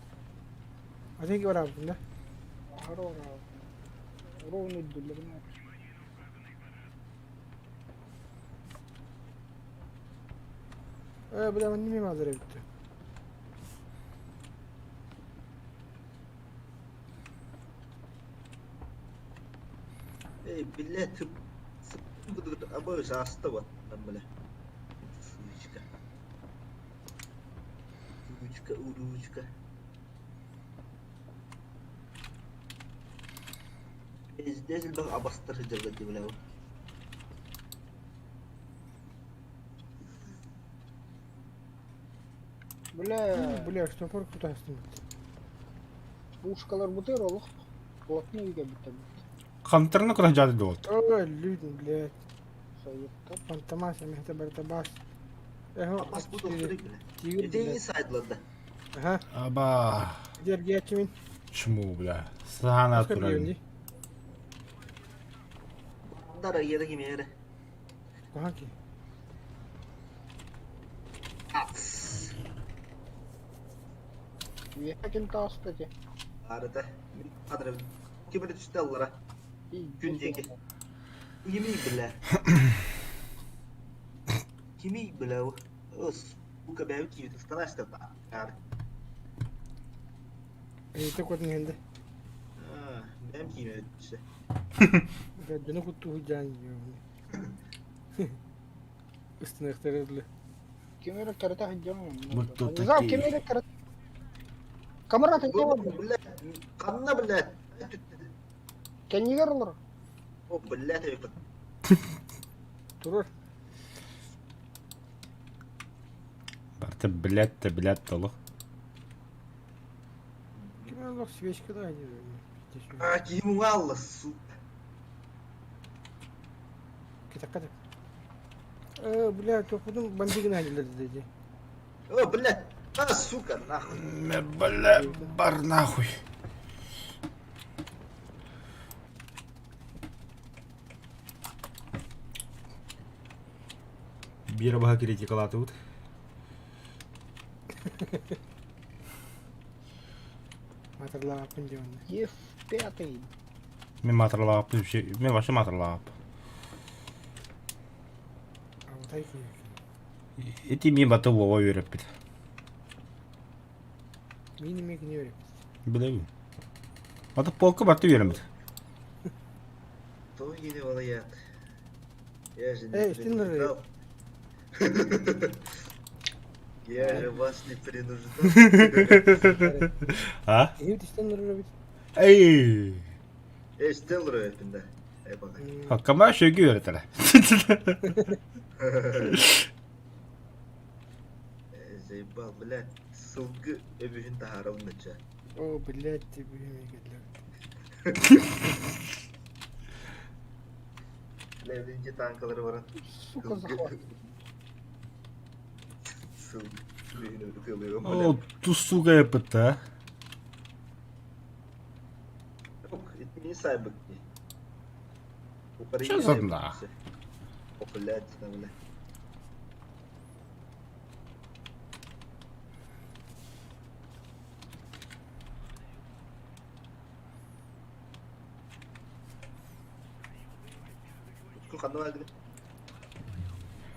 Азеки бар абында. Хары ора. Ровно дүллерин. Э, бля, мен неме алыр эбитти. Эй, биле тып сып аба жасты вот там бля. Сучка. Сучка, уручка. Здесь бак абастыр жылды деп бля. Бля, Бля, штопор кутастым. пушкалар бутыр олох. Плотно үйгө бүтө. Хантырны куда жады долт. Ой, люди, блядь. Союкта. Фантомас, эмехте бартабас. Эхо, Абас бу доктор бля. Тигр, Эдей блядь. сайдлады. Аха, Аба. дерге кимин? Чму, бля. Сана туран. Ди. Дара yere кимере. Кухаки. Атс. Үйө ким таасты те. Арада. Адра. Кимере түштү аллара. Күн диэки. Кими бля. Кими бля. Ос. Бука бәби кийбит ыстанашты ба. Ар. Эйте котун хенде. Бәм кийме түштү. Бля, дөнө кутту худжан. Үстүнө ыктырырлы. Кимере карата хаджам. Вот тут Низам такие. кимере карата. Камера тете Бля. Канна бля. Кеннигер олор. О, бля, ты Турur. Барты блядь, та блядь толук. Ким олох свечка да они. А, ким алла, сука. Китакка. Э, бля, топудун бомбигин хадилер деди. О, блядь. А, сука, нахуй. Бля, бар нахуй. Бир баха критикалатыбыт. Матарлаапын дион. Еф пятый. Мен матарлаап, мен вообще матарлаап. Алтай ки. Ити мин баты Вова үөрэппит. Мин эмиэ кини үөрэппит. Билэбин. Ата полка барты үөрэммит. То не валаят. Я же не Эй, принуждал. Я же вас не принуждал. А? Киһи түстэн ырырабит. Эй! Эй, Стеллер öğrettim de. Эй, бaka. Камара шөйгө үөрэтэрэ. Заебал, блядь. Сылгы өбүһүн таһаарабын нача. О, блядь, ты бүгүн Бля, бинчи танкалары баран. Сука, захват. Сылгы өбүһүн ытыалыым, О, блядь. ту сука епта. Ок, итини сайбык дии. Чё за дна? О, блядь, да, бля. Тутку ханна баар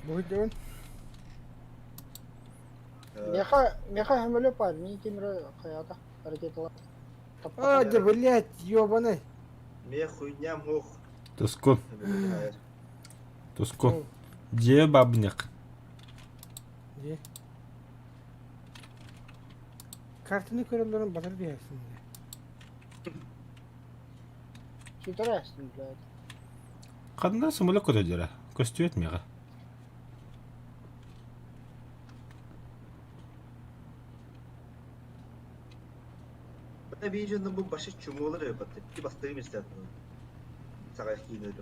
Будет он? Меха, меха хөмөлө бар, мин кимре хаята ракеталар. А, да, блядь, ёбаный. Ме хуйням ох. Туску. Туску. Дьиэ бабник. Дьиэ. Картаны көрөллөрүн батыр биэрсин. Сүтэрээсин, блядь. Ханна самолет көтөдөрө? Көстүөт миэхэ.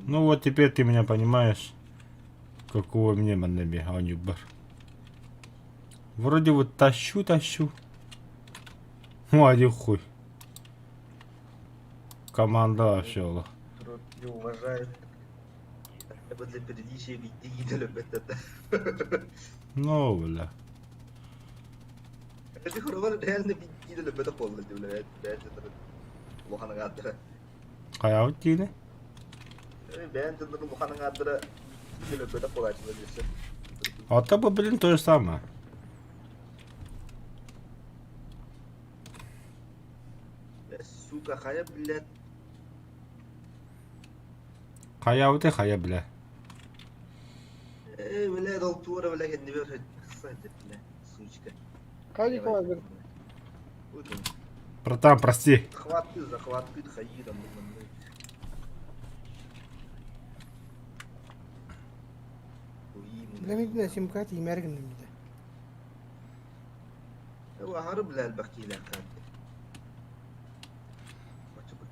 Ну вот теперь ты меня понимаешь, какого мне маннаби бар. Вроде вот тащу, тащу. Ну, один хуй. Команда вообще ола. Не уважает. Ну, бля. Хайабыт диини? А то бы, блин, то же самое. Сука, хайа, блядь. Хайабыт хайа, бля. Эй, блядь, ол тура, блядь, не бер. Бля, сучка. Кайдик бар. Братан, прости. Захваты, захваты, хаи там. Билэммит сим-карта имээр гынным дии. Аһары бля элбэх киилээх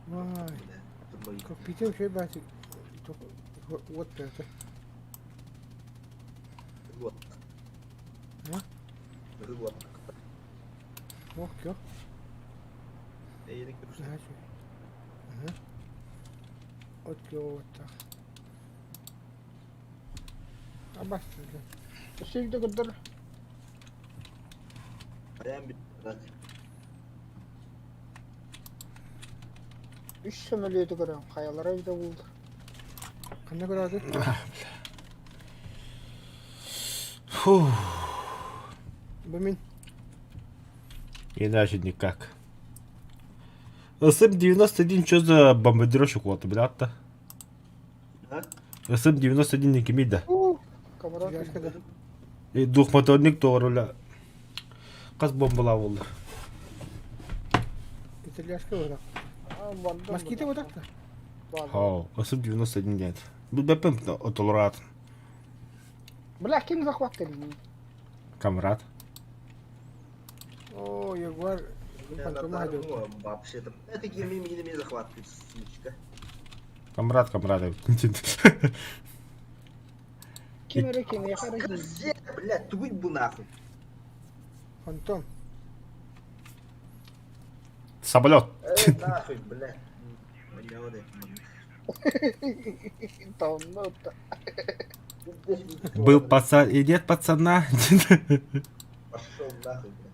Вай. Копитем шөй бааты. Вот это. Вот. А? Вот. Ох, кё. Эйри Наһаа үчүгэй. Аһа. От кё уоттаах. Абастырга. Сүйді кыдыр. Ayağım bitti. Үс сөмөлүөтү көрөн, хайалара үйдө булду. Ханна көрөөтү? Фу. Бу мин. Иначе никак. СМ-91 что за бомбардировщик вот, бля-то? А? СМ-91 не кимида. Камара. И двухмоторник тоҕо Хас бомбалаа буолла. Итальяшка вот Москиты вот так-то? Хау, СМ-91 нет. Билбэппин отолораат. Бля, ким захват кэлин? Камрад. О, Ягуар. Фантома хадил. Вообще там. Это кими мини захват, сучка. Камрад, камрад. Ким эрэ ким, яхара ким. Блядь, тугуй бу нахуй. Фантом. Самолет. Э, нахуй, блядь. Меня вот это. Тоннута. Был пацан и нет пацана. Пошел нахуй, блядь.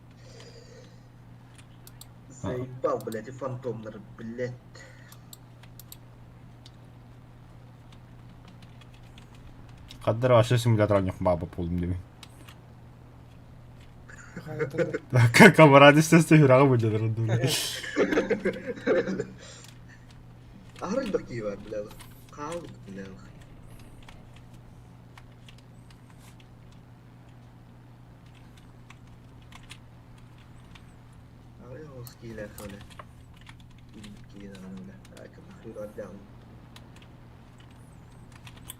Заебал, блядь, и фантомнер, блядь. Хаддар вообще симулятор них баба полным деми. Камарады сесте хүрэҕи быдьалар Аһар элбэх киһи бар билэҕин. Хаалбыт билэҕин.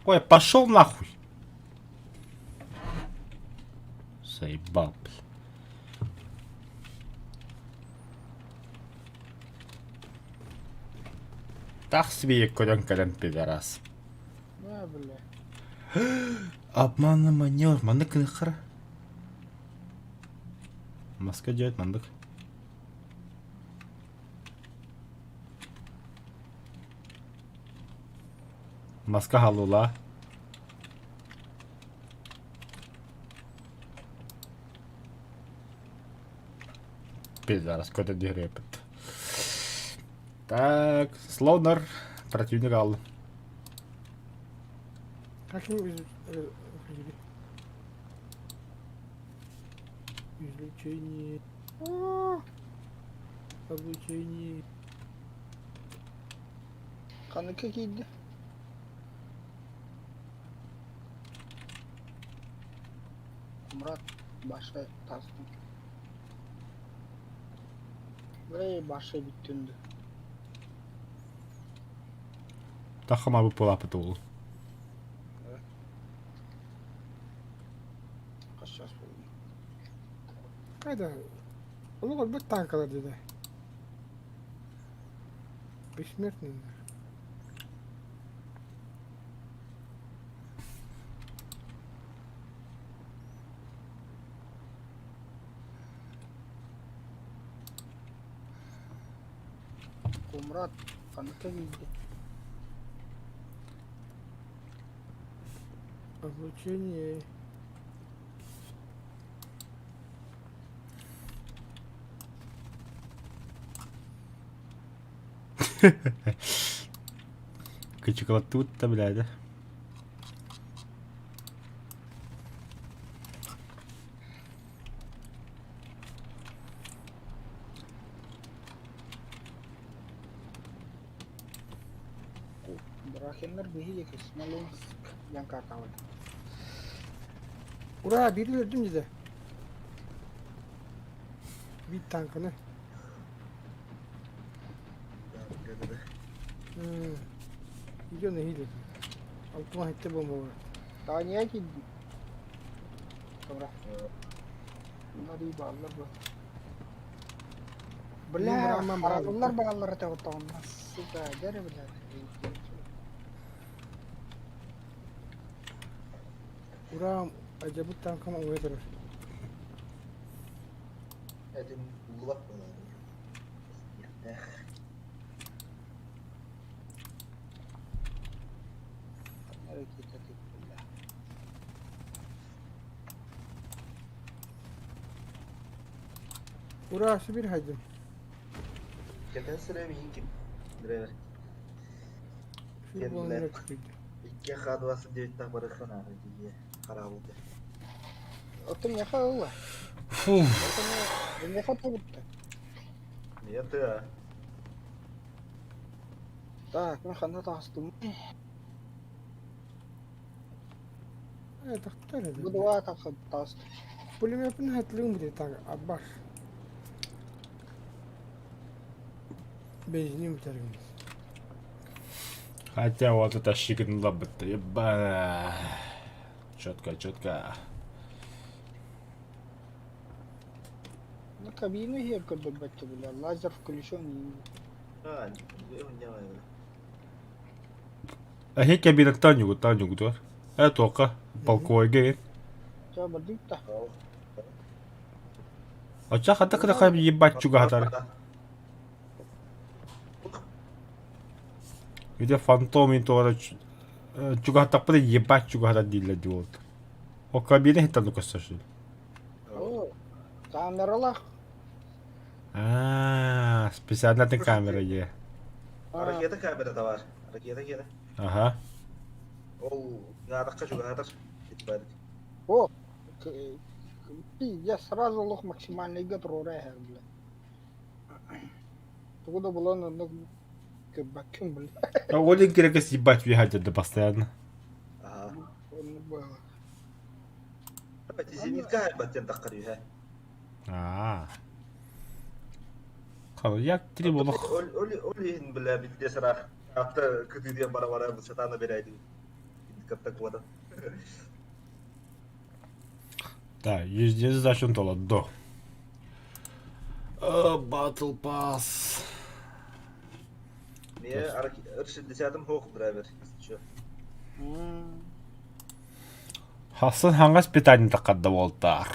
Ой, пошел нахуй! Заебал, бля. Тах себе көрөн кэлэн пидорас. Да, бля. Обманный маневр. Маннык кыныххара. Маска дьиэт маннык. Маска халула. Пидорас, көтө диһрепит. Так, Слоунер противник алды. Каким излучение? Облучение. Ханныка киирдэ? Мурат башы тастың. Бля, башы бүттүндү. Тахама бу полапыт ол. Хас час буолла? Хайда? Олох өлбөт танкалар деді. Бессмертный. Кумрат ханныка киирдэ? Облучение. Кычыкалаттыбыт да билээдэ. Брахеннер биһиги Смоленск диэн картабыт. Ура, биир өлөрдүм деді. Биир танканы. Идём нэһиилэ. Алтыма хэтте бомба бар. Таня киирдим. Добра. Bunlar iyi bağlılar bu. Бля, Мин харабыллар бааллар этэ оттоҕунна. Сука, дэрэ бля. Ура, ажабыт танкам оҥой турар. Этим уллубат буолар. Ракета ты, бля. Ура, Сибирь хайдым. Кэтэн сирэм иһин драйвер. Шүр буолан күйдү. Икки Х-29 барыхан аары дии хараабыты. Оттон миэхэ ылла. Фу. Оттон миэхэ тубутта. Нет, а. Так, мен ханна таҕыстым. Э, тахтар Бу эди. два тахы таҕыстым. Пулеметын хәтлең бит танк аббар. Бензинин бүтәргән. Хотя вот это щикнула бы ты, ебана. Четко, четко. Ну, кабину иһиэр көрдөрбөттө бля. Лазер включен. А, не Ахи кабинеттан югуттан югутуар. Э, тока, полковой Ча бардык та. Оча хата кыда хай ебать чугатар. Виде фантом ин туора чугатаппыда ебать чугатар дииллэр дии буолта. О кабина иһиттэн көстөр О, камералах. Аа, специально ты камера е. Ракета камера бар. Ракета кена. Ага. Ол наадаққа чугатар. Итбадык. О, Пиздец, сразу олох максимальныйга туруора эһэр, бля. Тугу да булан оннук көрбөккүн, бля. Олин керек съебать въехать постоянно. Ага. Оннук быһалар. Эти зенитка хайбаттен таххар үһэ. Аа. Як три болох. Ол ол ол иһин бля билде сарах. Апта кытыдыан бара бара бу сатана берәйди. Катта куата. Да, 107 зачем до. Battle Pass. Мне 60-м хох драйвер, если чё. Хасан хаңас питание таққадда болтар.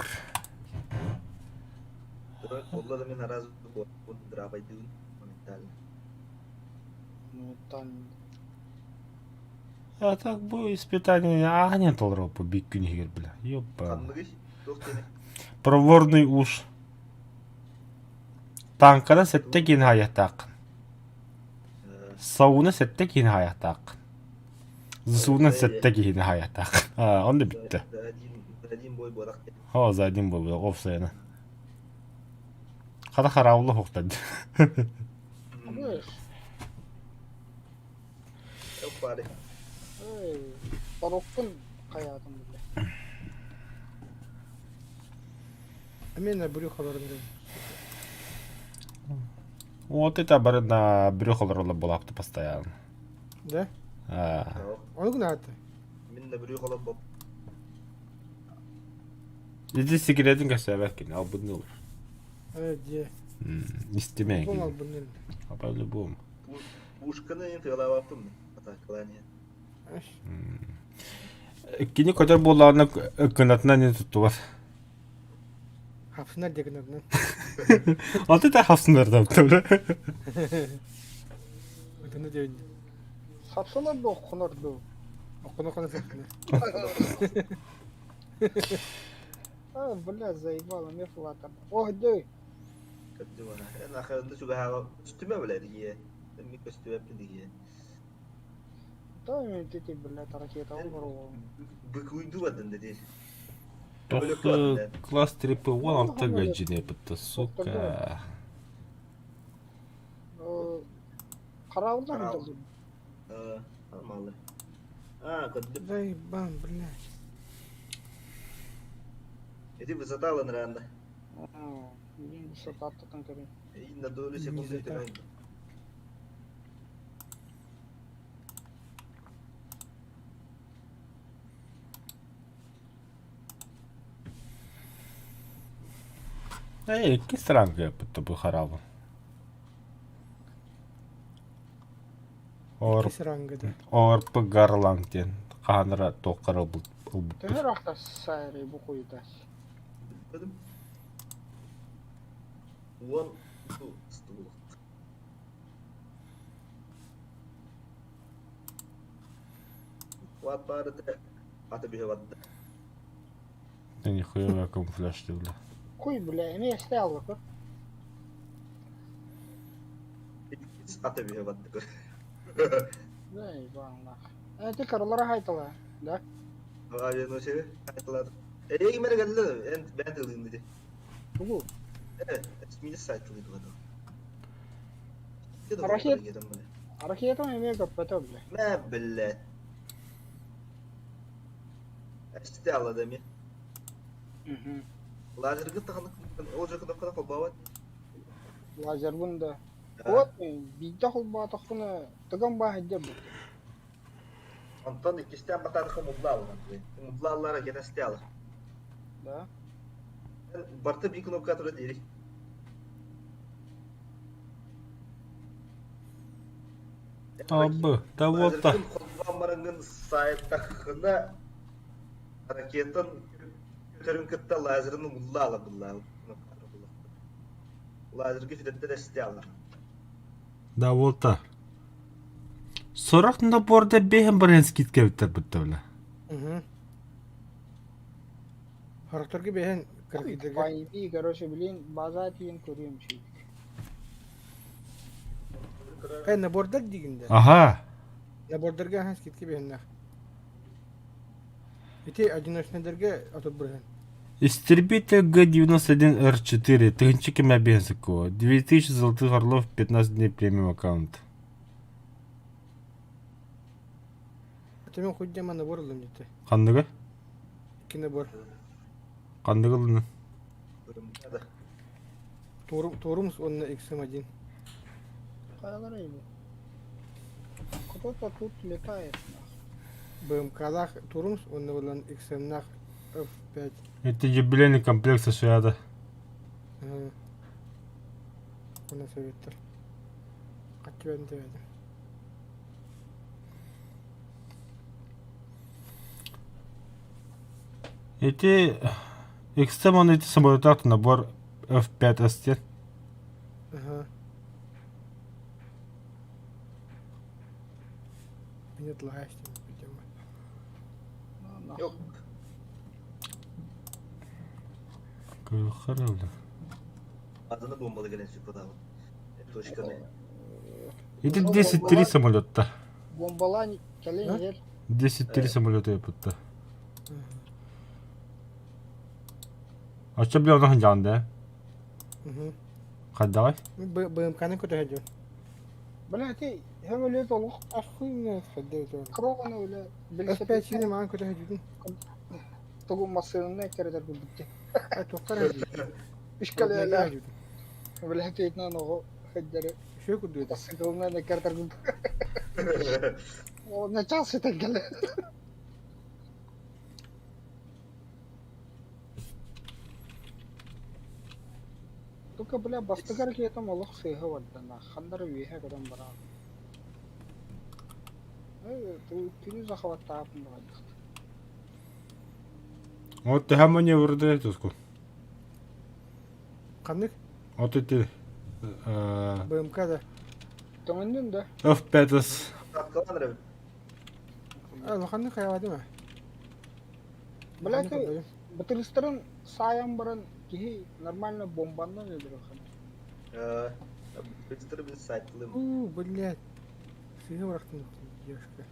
Олла да мен аразы драбайдыын моментально. Моментально. А так бу испытание а не толропу бик күнігер бля. Ёпа. Ханныгый, туох тени. Проворный уж. Танканы сетте кин хаяттаақын. Сауны сетте кин хаяттаақын. Зуны сетте кин хаяттаақын. А, он да битті. За один, за один бой барах. Хо, за один бой, офсайна. Хата хараулы хоқтады. Ой, Оппали. ой, Барокпун хайатым, бля. А мен на брюхо олорон Вот это бары на брюхолар была постоянно. Да? А. Оны гынааты. Мин на брюхолар боп. Иди секретин кәсәбәт ал бұны olur. Э, де. Истемей. Бом ал бұны. А по-любому. Пушканы тыгалабаптым. Атакалание. Кини көтөр буоллаҕына кынатынан не туттубат. Хапсынар деген однан. Аты да хапсынар да тур. Отыны дейін. Сапсынар да оқынар да. Оқыны қана сапсынар. А, бля, заебало, мне флатер. Ох, дей. Каддыбана. Эн ахырында чугаһаба үстүмэ билэ дигиэ. Мен көстүбэппин дигиэ. Да, мен тети, блядь, ракета олбар. Быкуйду бадын деди. Тохы класс 3 П1 алты гаджине бітті, сука. Карауылда мында. Нормально. А, кадды. Заебан, блядь. Эти высота ланранда. Высота тотан көрейін. И на долю секунды Не Эй, икки странга бітті бұл харабы. Ор Иккис рангыда. ОРП Гарланг ден қаныра тоққара бұл Төһөр ахта сайры бу куйдас. Дедим. Уон стул. Ват бары да аты бүйе батты. Нихуя камуфляж бля. Хуй, бля, эме стоял көр. Аты бүйе батты. Заебал нах. Э, ты каралара хайтала, да? Авианосеви айтылады. Эй, мере келди, эн бен тылын деди. Тугу. Э, минус сайтылы дугады. Ракет. Ракета эме көппөтө, бля. Мә, блядь. Эсте алады ми. Лазерге тагын ол жакында кана колбават. Лазер бунда. Вот, бидде холба тохуна тыган ба хидде бу. Антон иккистен батархы мулла алган. Мулла аллара ракета ала. Да. Барты бир кнопка тура дейли. Абы, да вот та. Холба сайттахына ракетан көтөрүн кытта лазерин мулла ала булла. Лазерге фидетте десте ала. Да вот та. Сорок наборда бехен барен скидка биттер бітті бля. Угу. Характерге бэхэн кыргыдырга. Байби, короче, блин, база тиен көрөм шей. Кай набордар дигинде. Ага. Набордарга хан скидка бэхэннах. Ити одиночныйдарга атып бүрхэн. Истребитель Г-91Р4, тыһыынча кэмэ биэнсиккэ, 2000 золотых орлов, 15 дней премиум аккаунт. Это мен хуйдя мана набор ылым дете. Ханныгы? Икки набор. Ханныгы ылынын? Турумс уонна XM1. Хайалар эйби. Кто-то тут летает. БМК-лаах Турумс уонна булан XM-наах F5. Это юбилейный комплекс США-да. Уонна советтар. Хаччыбан тэбэтим. Ити XM он ити самолетах набор F5S диэн. Ага. Нет, лагаешь видимо. Yok. Көрүөххэ Adını bombalı gelen Süper Точканы. Ити 10-3 самолетта. Бомбалаан кэлин иһэр. 10-3 самолета ыппытта. Оччо бile онно сылдьаҕын да? Хайдаҕай? БМК-ны көтөһө дьон. Бля, ти сөмөлүөт олох Ахуй хайда кроҕаны үлэ F5 сини маан көтөһө дьүтүн. Тугу массыынаны эккирэтэр курдук. А туохха эрэ дьүтүн. Үскэлээлээх. Бля, тиитинэн оҕо сылдьары. Үчүгэй курдук этэ. Мотоциклынан эккирэтэр курдук. О, час ситэн кэлэ. Только, бля, бастакы ракетам олох сыыһа барда, ханнара үөһэ көтөн бараҕын. Күнү захваттаапын баҕайдах. Вот төһө маневрды туску? Ханнык? Вот эти БМК да. Төҥөннүн да? F5S. Улаханнык хайаабатым ээ. Бля, ты бытырыстарын саайан баран киһи нормально бомбаннан өлөрөр Быстро bir сайтлым. У, блядь. Сыыһа бырахтым девушка.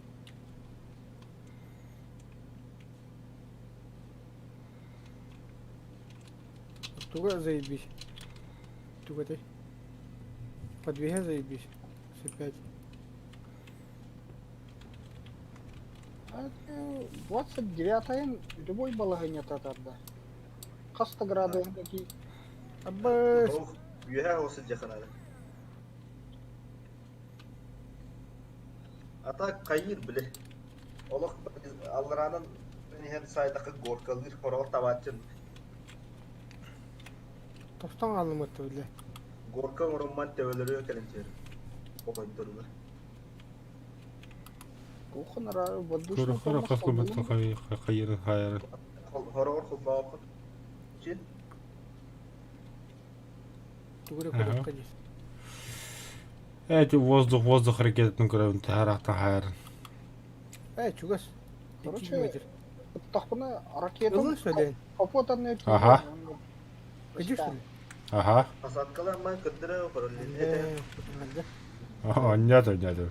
Туга заебись. Туга ты. Подвигай заебись. С5. 29-ын любой балаһыанньа татарда. Хас да градуһун такие. Аббас! Үөһэ осы дьаханады. А так хайыр бile. Олох алларанан иһэн сайдакы горкалыыр хороҕор табааччын. Тостон хаалыммыт бile. Горка оҥорумман төбөлөрү кэлэн түһэр. Оҕойдоругар. Көрөхөр хас хайырын хайырын. Хороҕор холбооххут. Чин. Тугура көрөххө дии. Эти воздух воздух ракетатын көрөбүн таһараахтан хайырын. Ээ чугас. Короче, ыттахпына ракетам Ылын сөден. капотанный Ага. Иди что ли? Ага. Посадкалар кырдыра параллельно. Онньото, онньото.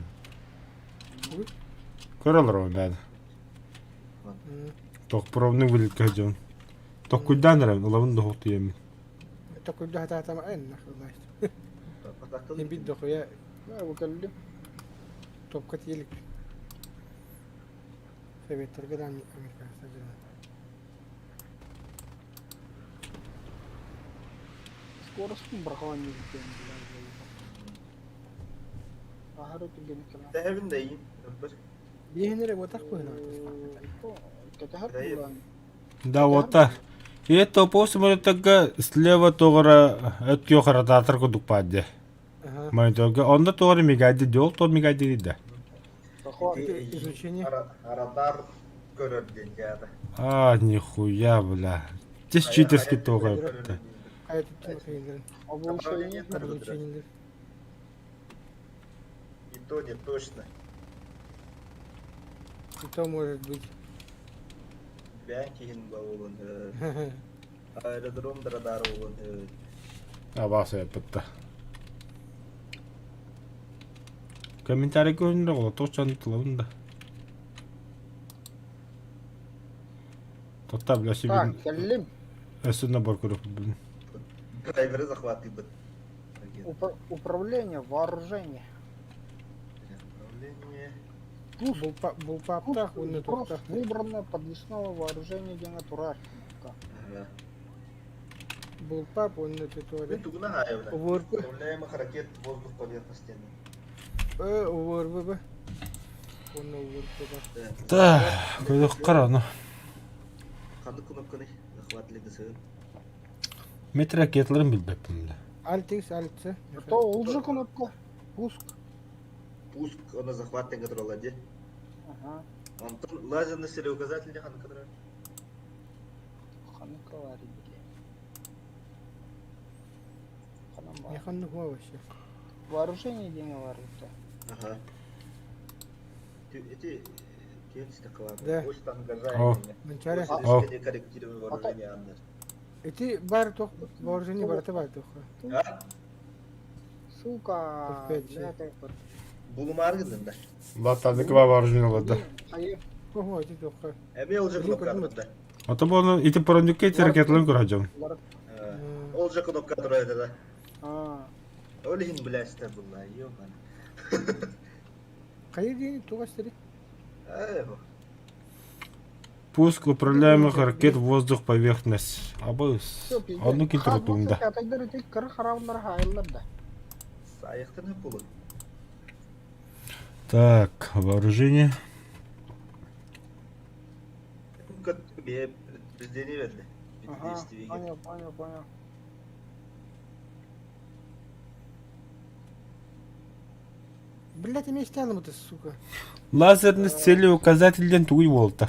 Көрөлөр онньото. Тохпоровны вылетка дьон. Токкуйдаан эрэн ылабын доһуктуйаммын. Токкуйда хатаатама эн нахуй Им бит дохуя. Бу кэллим. Топка тиелик. Советтерге да американецтер дьон. Скоростун бырахаан диэн Аһары түгэн кэлэн. Тэһэбин да иин. Биһинere ботах быһына. Кэтэһэр буолан. Да вот так. И это по самолетага слева тоҕора өткө харатаатар курдук баар Мониторга онно тоҕора мигади дьол то мигади да. Изучение. Радар көрөр диэн дьаата. А, нихуя, бля. Здесь читерский тоҕо эппитэ. Хайа туттун хайыларын. Облучение. Облучениелер. И то не точно. И то может быть. Бээн киһин буолун. Аэродром радар буолун. Абаса эппитэ. Комментарий көрүнэр оҕо тоқчан тылабын да. Тоқта бля Так, себе кэллим. Өссө набор көрөкпүн. Драйверы захватывает. Управление, вооружение. Управление. Булпаптах, уонна туохтаах. Выбрано подвесного вооружения диэҥэ турар. Ага. Булпап уонна туора. Мен тугуна хаайабына. УВРП. Управляемых ракет воздух поверхности. УВРП. Уонна УВРП бар. Так, көрөх қараны. Ханнык кнопканы захватили сын. Мет ракеталарын билбеппин бile. Alt X, Alt C. То ол же кнопка. Пуск. Пуск, она захват турала ди. Ага. Онтон лазерный целеуказатель ханнык турар. Ханнык бар бile. Ханан бар. Не ханнык вообще. Вооружение диэҥэ бар это. Ага. Эти Да. Ось О. Манчары. О. корректируемое вооружение Андер. Эти бар туох вооружение барыта бар туох. А? Сука. Опять же. Бля, так вот. Булумар гындым да. Батардыкы бар вооружение олордо. Хайы. Ого, эти туох. Эми ол же Билим кнопка көрдүм. турда. Ото буолан ити поронюкка ити ракеталарын көрөдьөм. Ол же кнопка турар да. А. Ол иһин блядь булла, ёбан. Хайы диэн туох астары? Эй, Пуск управляемых ракет воздух поверхность. Абыс. Онну килтурутуҥда. Атайдар ити кыра харааллар хаайыллар да. Саяқтан болу. Так, вооружение. Предупреждение берди. Ага, Действие. понял, понял, понял. Блять, эмиэ истэҕин это, сука. Лазерный целеуказатель тугуй буолта.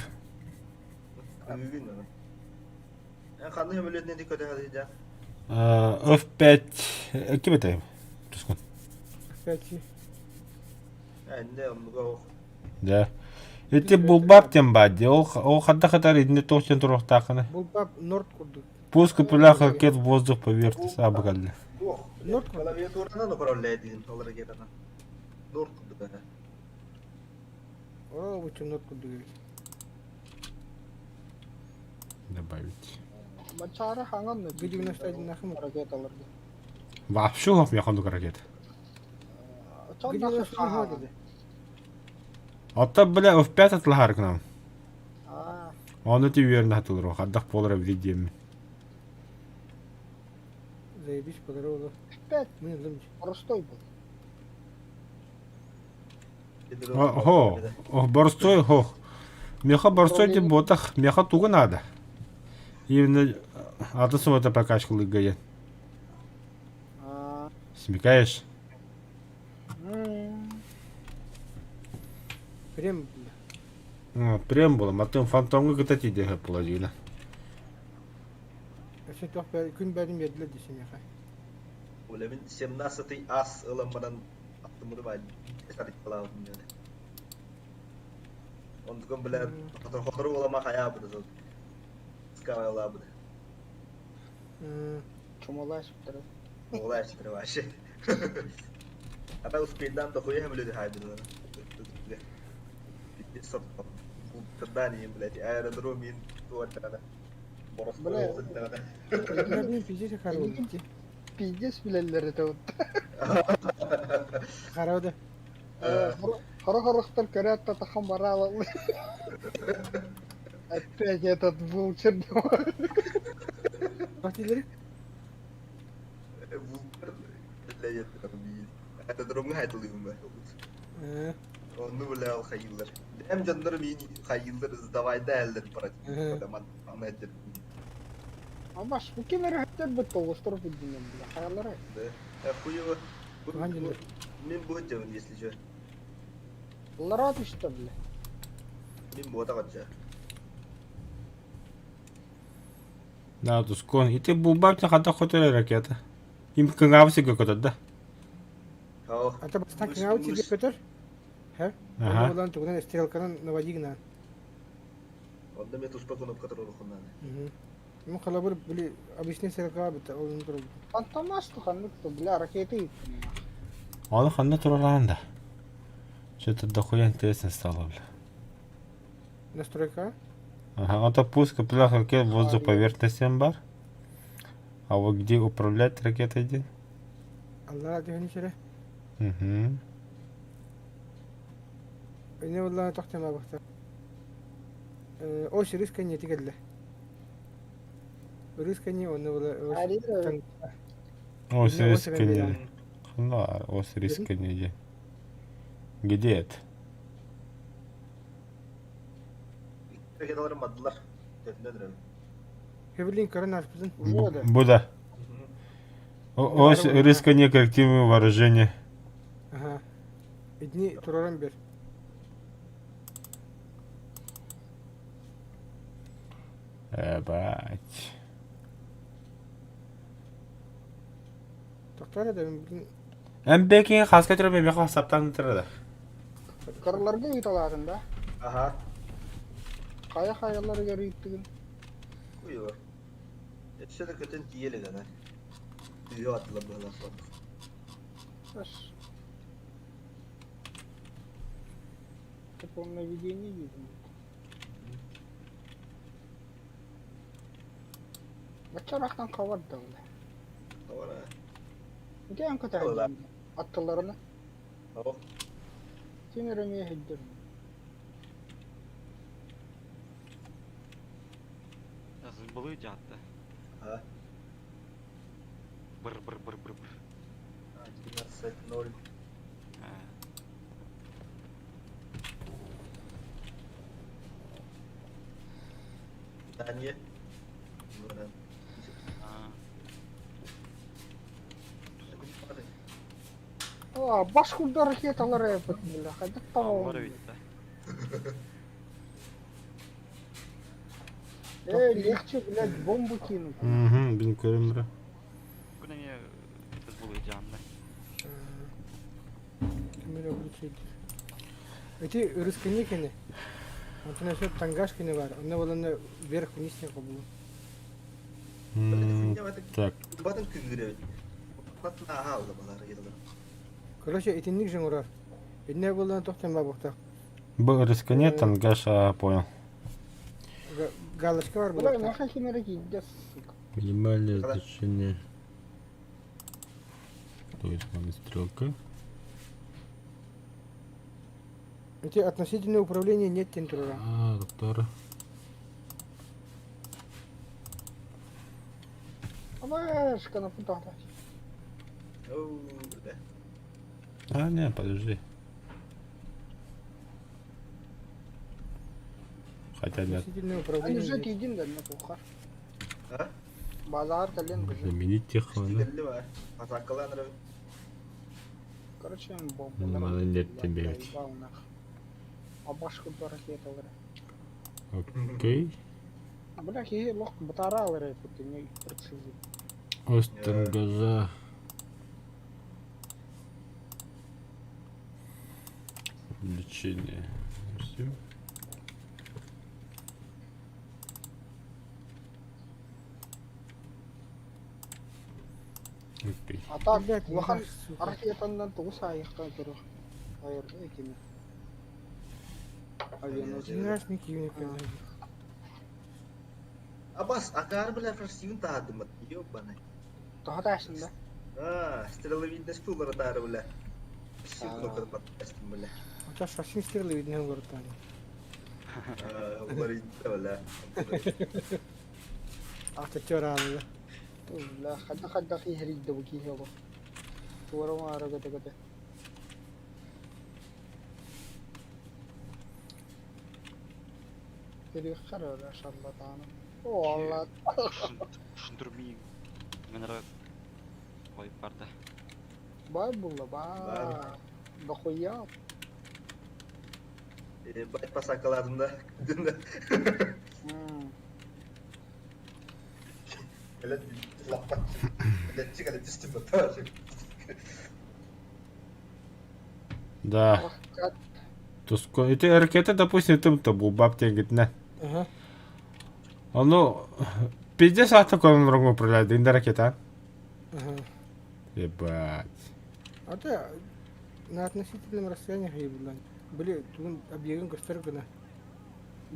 Бүгүн аны. Ханны хөмөлөтүнэн ди көтө хадыжа. F5 ким это? Тускун. Опять. Энде оннуга ох. Да. Ити булбап тем бади. Ол ол хадда хатар идне тоқтен турохтаахына. Булпап Норд курдук. Пуск управляемых ракет воздух поверхность. Абыгалли. Ох. Норд курдук. Клавиатуранан управляет дейін ол ракетаны. Норд курдук. О, бу Норд курдук. Добавить. Бачара ханган Г91 нахым. ракеталар. Вообще хоп я ракет. Чон Г91 Ата бля F5 атлахар к нам. А, Оны ти верно хатылыр. Хаддах полра видим. Заебись, поздоровал. опять Мы лымч. простой был. Хо, ох, борстой, хох. Меха борстой ти ботах, меха тугу надо. Именно аты сумата прокачкалы гая. А, Смекаешь? м, Прям, О, Прям было, матын фантомга кытати деге положили. Өссө туох күн бәрин бердилер десем яха. Олемин 17 ас ыламанан аттымыры бар. Сарыкалаабын деді. Ондукун билен хотор олама хая буду зол. Скавай буду. Чумалай сыптыры. Олай сыптыры вообще. Ата успейдан да хуя блюди хай буду. Бултырдан блядь, аэродром ин туаттана. Бля. Бля, блин, пиздец харау. Пиздец билелер это вот. Харау да. Хоро-хорохтар көрөт татахан барала. Опять этот был черный. Батилери? Аэродромга хайтылыгым ба. Онну бля ал хайыллар. Эм жандар мин хайыллар сдавай да элдер брат. Адаман анайтыр. Абаш, бу кемер хаттар бит толыстырып билдим бля. Хаялар. Да. Хуево. Мен бу жабын, если что. Ларат что бля. Мен бота катча. Да, тускон. Ити булбап хадда хотер ракета. Им кыңавсы көкөтөт да. Ата бастан кыңавсы көтөр. Хэ? Ага. Онан тугунан стрелканан наводигна. Онда мен туспа кнопка турурухунан. Ну халабыр били обычный стрелка бит ол турур. Фантомас ханнык бля ракеты. Аны ханна туралаан да. Что-то дохуя интересно стало, бля. Настройка. Ага, ата пуск управляемых ракет воздух поверхности бар. А вот где управлять ракетой диэн? Аллараа түһэн исэрэ. Угу. Ини буоллаҕына тохтомообохтор. Ось ырыс кэнниэти кэллэ. Ырыс кэнниэ онно була Ось ырыс кэнниэ. Ханна ось ырыс кэнниэ Где это? Ракеталарым бардылар. Төрүнэн өрөбүн. Хевлин көрөн ааспытын. Бу да. Ось ырыс кэнниэ коррективное вооружение. Ага. Итини тураран бер. Ебать. Тохтор да бүгүн МБК хаска турар меха саптан турар да. Кыраларга ыыталаатын да? Аха. Хайа хайаларыгар ыыттыгын? Куйур. Өссө да көтөн тиийэ илик ана. Тыа аттылар быһалар Ас. Это полное видение видно. Баччарахтан хабар да ол. Хабара. Ити эн көтәһин аттыларына. О. Ким эрэ эмиэ иһирдэр. Былы дьаатта. А? Быр быр быр быр быр. 11.0. Питание. А, бас курда ракеталар эпит, бля, хайдах Бар таҕа. эбит да. Э, легче, блядь, бомбу кинуть. Угу, бин көрөм бра. Күн эмиэ былы дьаанна. Кимere включить. Эти ырыскани кene. Онтон өсө тангаш кene бар. Онно болонно вверх вниз не кобулу. Так. Батын күнгүрөбүт. Батын аха алды балар ракеталар. Короче, итинник же урар. Инне болон тохтон бабухта. Бу ырыскани тангаш, а, понял. Галочка бар Бля, була. нахай кимere киирдэ, сука. Минимальное значение. То есть нам стрелка. Эти относительное управление нет тентура. А, доктор. Абашка на путата. Оу, бля. А, не, подожди. Хотя нет. Относительное Они управление же нет. тиийдин да, на кухар. А? Базар кэлэн быжы. Заменить техно. Кэлли бар. Атакалан өрөбүт. Короче, бомбу. Надо нет тебе. Абаш курда ракеталар. Окей. Бля, киһи лох бытара алар эпит, не прецизии. Ось тангажа. Увеличение. Всё. Окей. А так, Блядь, улахан ну, сука. ракетаннан тугу саайыхтан көрөх. Айырды кими. Авианосец. Знаешь, Микки, Абас, акар бля фрасивын таадымат. Ёбаный. Тоһо таашын да. А, стреловидность фуллара таары бля. Сил кнопка баттастым бля. У тебя совсем стрелы видны в город А, улар инте бля. А ты чё рано, да? Бля, хадда хадда хихридде бу киһи олох. Туора маара көтө көтө. Перехара шарлатаны. О, Алла. Шындырмин. Менера қойып барды. Бай була, ба. Дохуя. Байт пасакаладым да. Күндүн да. Эле лаппат. Эле чыгалы түстүм ба. Да. Туско. Эти ракеты, допустим, там табу баб говорит, на. Ага. Оно пиздец а такой он рогу управляет, инда ракета. Ага. Ебать. А ты на относительном расстоянии хайбулан. Были тут объявим государственного.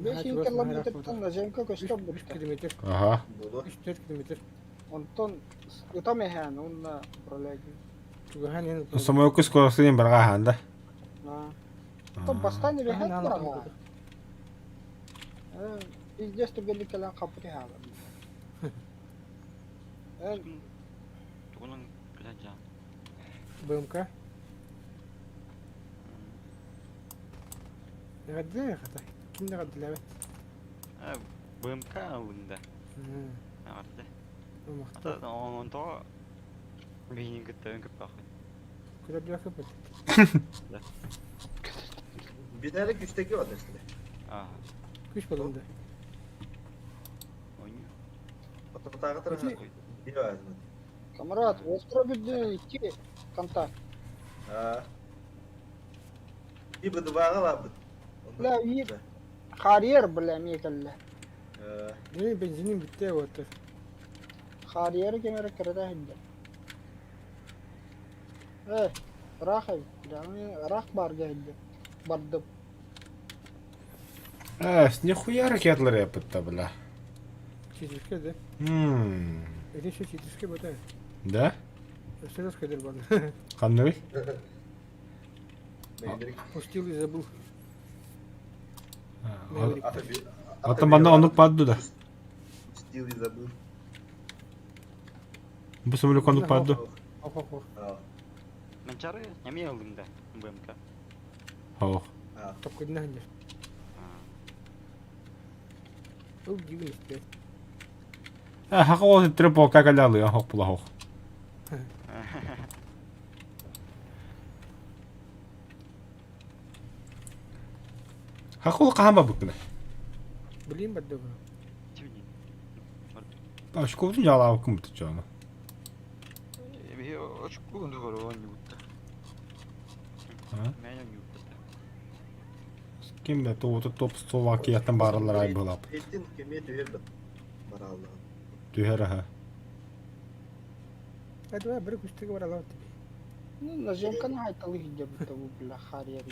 5 километртан наземка көстөр Үш бутта. километр. Ага. 3-4 километр. Онтон ытам эһээн уонна управляйдыыр. Чугаһаан иһэн ытыллар. Самолетка скоростын барга аһаан да. Аа. Оттон бастаан Хаһан эбэһээт аан бараҕа. ытыллар. Ээ, пиздец түргэнник кэлэн хаппыт иһаалар. Ээ, Тугунан кэлэн дьаан. БМК. Эҕэрдэлээ хата. Ким да эҕэрдэлээбэт. Э, БМК ылында. Эҕэрдэ. Махтал. Онто биһини кытта үҥкүппэххин. Күлэ көпөт. Битәле күстәге бар нәрсәләр. Ага. Күч болунда. Ойнуу. Ототагы тора. Бир Камрад, остров үрдүнэн икки контакт. Аа. И быдыбаға бабыт. Бля, и Харьер, бля, эмиэ кэллэ. Мен бензиним бүтте оттор. Харьер кэмэрэ кырата сылдьар. Э, ыраах эбит, бля, мин ыраах баарга сылдьар. Бардым. Э, нихуя ракетлар япытта, бля. Читерскэй да? Ммм. Это еще читерскэй бата. Да? Өссө раз кэлэр барна. Ханныгый? Пустил и забыл. Ата манна онук падду да. Пустил и забыл. Бу самолет онук падду. Ох, ох, ох. Манчары эмиэ ыллым да БМК. Ох. Токкудина сылдьар. Ол дивин истэ. Э, хака ол трепо какалялы, ох була ох. Хака ол кахама букна. Билим бардыгы. Ашковдун жалабы кым буту жана. Эми очку унду оонньуутта. Мэн оонньуутта. Ким да то топ Словакияттан баралар ай булап. Эттин кеме түһэр бит. Бараллар. Түһэр аха. Это бир күстүгө баралар тебе. Ну, наземканы хайталы сылдьар бу, бля, Харьер.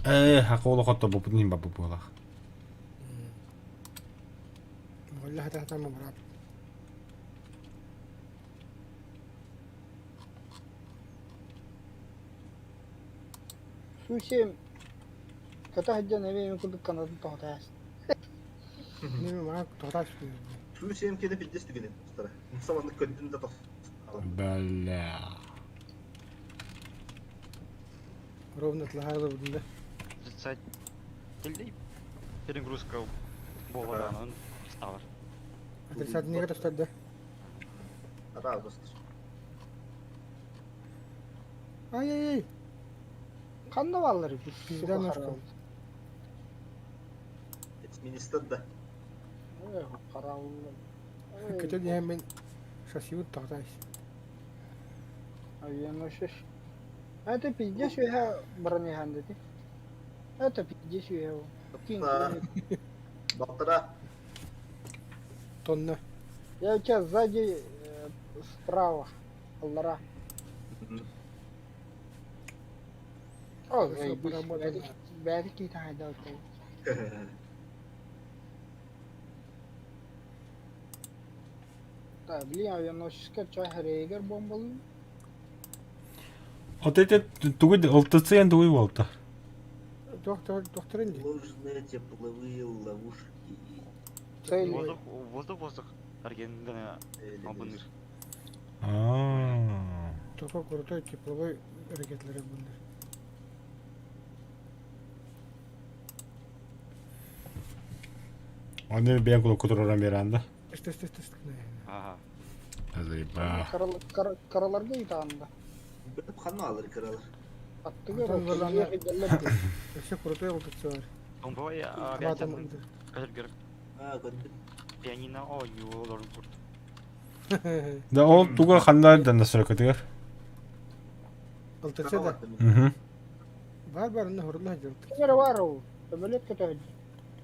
Э, хака ол хотто бу бу бу булах. والله تحت ما براب. Сүүсэм ката сылдьан эмиэ мин курдук канатын тоһутаас. Мен мага тоқташ. Сүүсэм кене пиздец түгенен. Устара. Мусаманны көндүн да тох. Бля. Ровно тлахарды будында. Отрицательный перегрузка буолла он сталар. Отрицательный тастады. Ара достар. Ай-ай-ай. Ханна бааллар Пизда ножка. Министр да. Э, карауллар. Көтө диһэн мен шассивут тоқташ. Авианосец. Это пиздец үһэ бронехан дeti. Это пиздец үһэ. Кинг. Балтара. Тонна. Я у тебя сзади справа. Аллара. О, Всё, заебись. поработано. Бәрі кейт айдау. Да, блин, авианосецка чай хрейгер бомбалый. Вот это тугуй ЛТЦ тугуй болта. Доктор, доктор инди. Ложные тепловые ловушки. Цель. Воздух, воздух, воздух. Аргендана албыныр. Аа. Только крутой тепловой ракетлары bunlar. Оны бен кулу кутураран беранды. Эст, эст, эст, эст. Ага. Азайба. Караларга итаанда. Бөтүп ханна алыр кыралар. Аттыгар Антон Варлана. окей. Все крутой ЛТЦ бар. Бомбовой Атом авиациянын көтөргөр Аа, көндүн. пианино оонньуу олорун курдук. Да ол туга хандар да насракытыгар. ЛТЦ да. Мгм. Бар бар, онно хорулла жыл. Кемер бар ол. Самолет көтөһүн.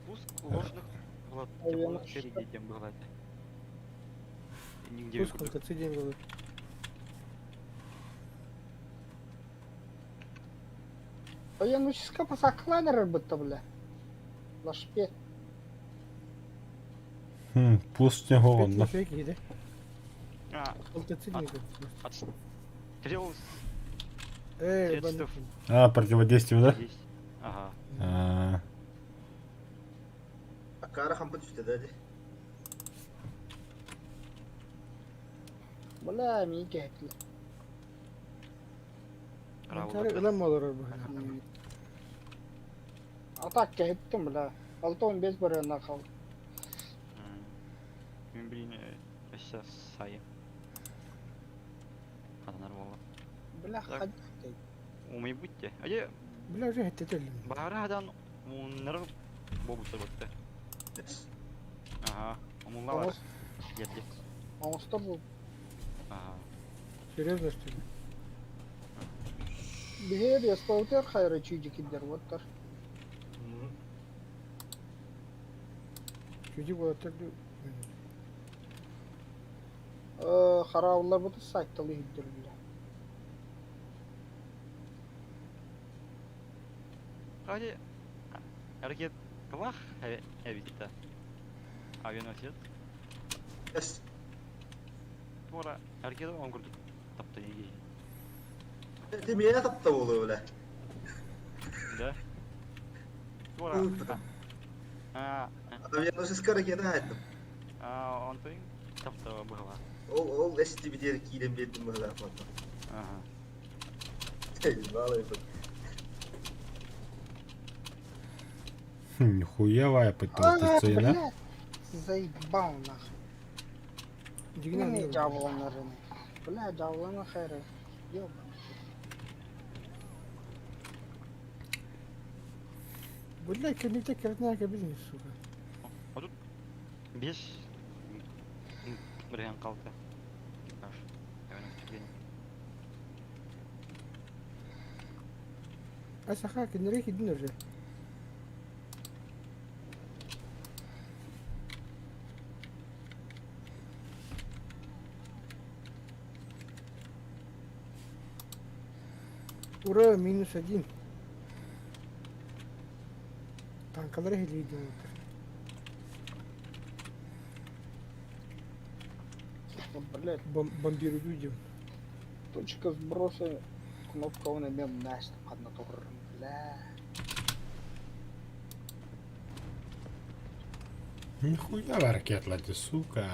Пуск ложных было Авианосец. тепловых серий было. Нигде Пуск ЛТЦ день был. Военническа посакалаан эрэр бытта бля. Лашпе. Хм, пусть не хоҕонно. Фейк киһи Эй, А, противодействие, да? Ага. А, Акара хампы түстэ да ди. Бля, миин кэһэтилэр. Манчаары ылан олорор быһыылаах. А так кэһэттим, бля. 6-15 барыанна хаал. Мен блин, өссө сайы. Хатанар буолла. Бля, хад. Умайбыт те. Аде Бля, уже хеттетеллим. баара хадан муннар бобута бытты. Ага, умулла бар. Жетти. Оҥостор бу. Ага. Серьезно, что ли? Биһиэр ястоутер хайра чүйдикиддер уоттар. Чүдик уолаттар ду. Э, хараабыллар буту сайталы иһиддер бля. Хади Аркет клах эбитта. Авианосец. Эс. Туора аркет он курдук тапта иги. Ти миэнэ тапта буолуо бля. Да. Туора. А, Авианосецка ракета айттым. а, он той тапта быһыла. Ол ол эстиби диэри киирэн биэрдим быһылаах манна. Ага. Балай бу. Нихуя пытался А, да? блядь, заебал нахуй. Дигнен Не жабыланарын. Бля, жабыланы хайры. Ёбаный. Бля, кэнникте кэрэтнээкэ бизнес, сука. А тут бес бірген қалды. Аш. А саха кинилэри кидин уже. Ура, минус один. Танкалары хилийдин отыр. Блядь, Бомбируют людям. точка сброса кнопка он имел наступ одна Бля. Нихуя ракет лади, сука.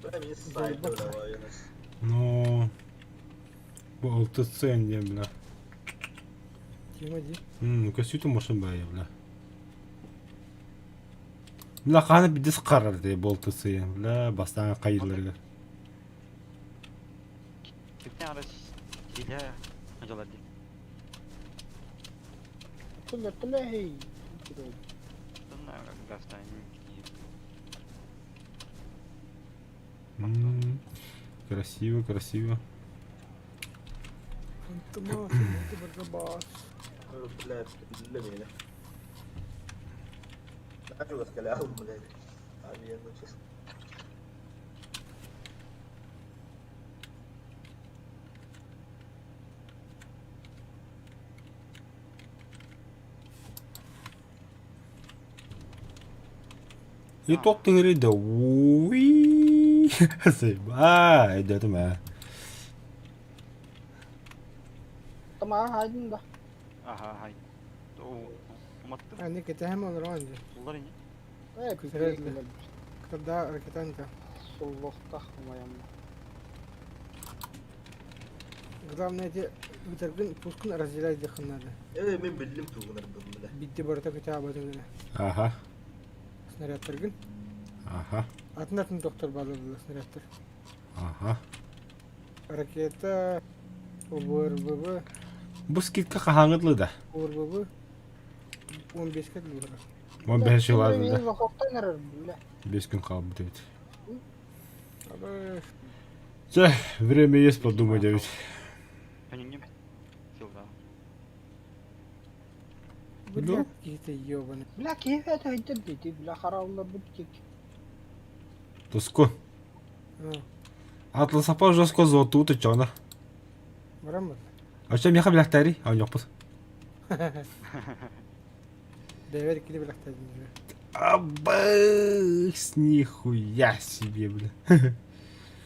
Бля, мин сайт бля авианосец. Ну, бу ЛТЦ не, бля. Тема ди. Көсүтү мошун бая, бля. Бля, қаны бидис қарар де бу ЛТЦ, бля, бастан қайырларға. Тіптен ара силә ажалар ди. Түле, түле, хей. Тонна гастан. Красиво, красиво. Фантомас, это баргабас. Бля, бля миэнэ. Начал сказал, блядь. Авианосец. И тоқ тыңыры уи. А, өйдөтүм ә. Тамаа хайдын да. Аха, хай. О, уматтым. А, не, кэтэхэм олорон ди. Улар ини. Э, Күтэрэллэр. Когда ракетанта. Суллохтах моям. Главное, эти вытаргын пускун разделять дыхын надо. Э, мин биллим тугунар бля. Бидде барыта көтә абатын гына. Аха, Снарядтаргын. аха, Атын атын доктор балы снарядтар. аха. Ракета, ОБРББ, Бу скидка қахаңыдлы да. ОБРББ. 15-ке дылдыра. 15 жыл алды да. Захоттан эрэр, бля. 5 күн қалып бітеді. Абы, Все, время есть подумать, ведь. Төнүннүм. Силда. блядь, какие-то ебаные. Бля, киһи это хайдыр дейди, бля, хараабыллар бут тик. Тоску. А, Атласапа жестко золотую ты чё, на? барамын. Оччо миэхэ билэхтээри, оонньуохпут. Бэйэбэр иккини билэхтээдин. Абыс, нихуя себе, бля.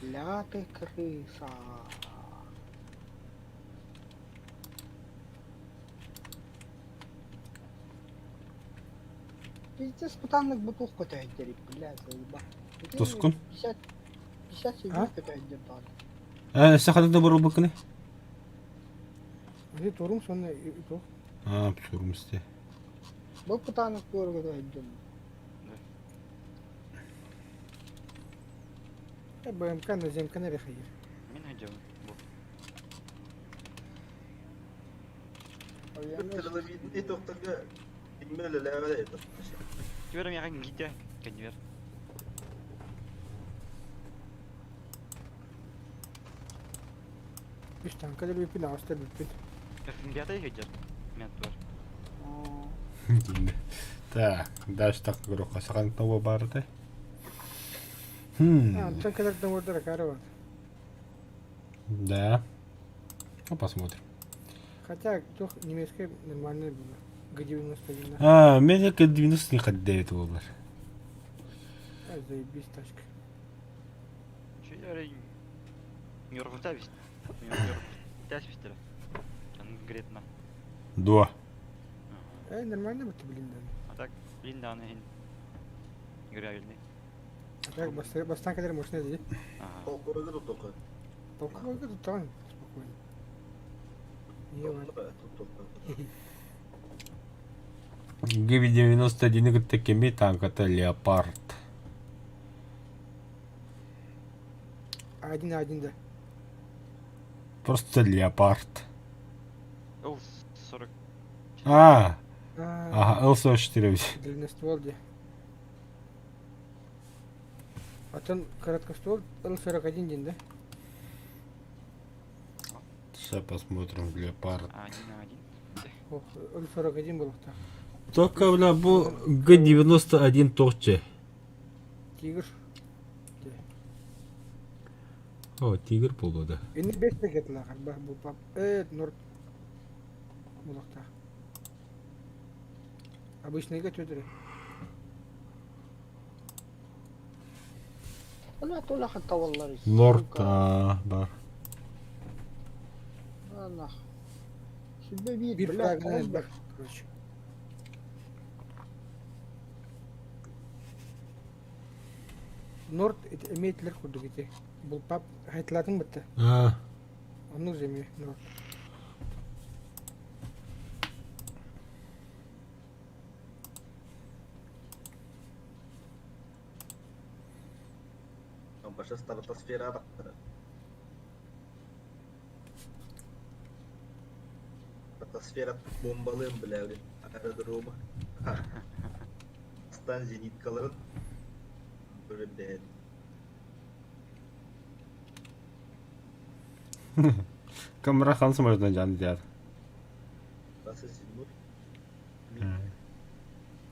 Ля ты крыса. Пиздец, пытаннык бутух көтөйдери, бля, заеба. Тускун? 50, 57 А? көтөйдер баар. Э, өссө ханнык да бурулбуккуный? Ити турум сонно туох. А, турум исте. Бу пытаннык туора көтөйдüm. БМК наземка на рехайыр. Мин хайдабын. Бу. Телевидение тохторга кимме үлэлээбэт это. Түбэр миэхэ гитэ кэннибэр. Үс танка да бүппүт, аҕыс да бүппүт. Бята хайдар. Мен туар. Так, дальше так говорю, сахан того барыты. Хм. Антон кэлэр да акара бар. Да. Ну, посмотрим. Хотя туох немецкая нормальная была. Г-91. А, меня К-90 не ходит олар. А, заебись тачка. Чү яры Нюргута бис. Нюргута бистер. Конкретно. Дуа. Э, нормально бы ты, блин, да. А так, блин, да, аны играбельный. А так, бастан кэлэр машина дии. Ага. Толкурага тутука. Толковый тут там спокойно. Не ладно. ГВ-91 кытта танк это Леопард. Один на один, да. Просто Леопард. Ил 40. А, А, ага, Л-44. Длинноствол где? А там короткоствол Л-41 день, да? Сейчас посмотрим Леопард. Один на один. Ох, Л-41 был так. Только, бля, бу Г-91 тоқчы. Тигр. О, тигр болду да. Ini бес ракеталар бар бу пап. Норд. Булакта. Обычный төтөрө. Бля, тола хаттаваллар. Норд, а, бар. Нах. Сүбэ биир, Бир бля, фрагмент тоҕус бар, короче. Норд эметлер курдук ити. Бул пап хайтлатын битте. А, Оннук земе Норд. Баша стратосфера тахтара. Стратосфера бомбалыым бля, аэродрома. Стан зениткаларын böyle бэт. Камера хан самолетна жан дият. Басы седьмой.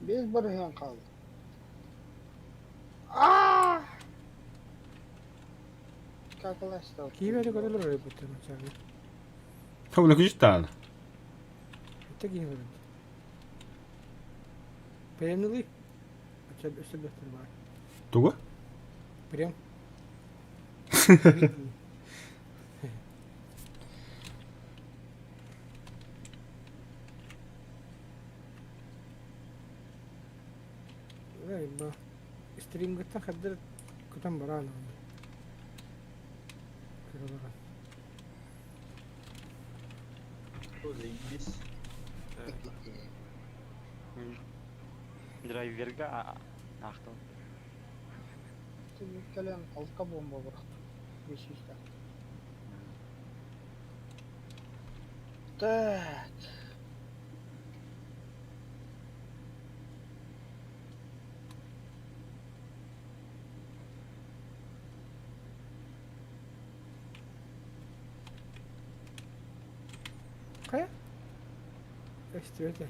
Биэс барыһыан хаалла. Аа! Какаласта. Киеве көрөлөр битте мачагы. Кабыл күчтан. Это кийин көрөт. Премнили. Ача өсө бетер бар. Тугу? Прем. Эй, ба. Стримгыттан хаддар кутан баран. Көрөлөр. Что заебись. Драйверга ахтал. Кэлэн алка бомба бырахты. 500 Так. Кая? Эстибете.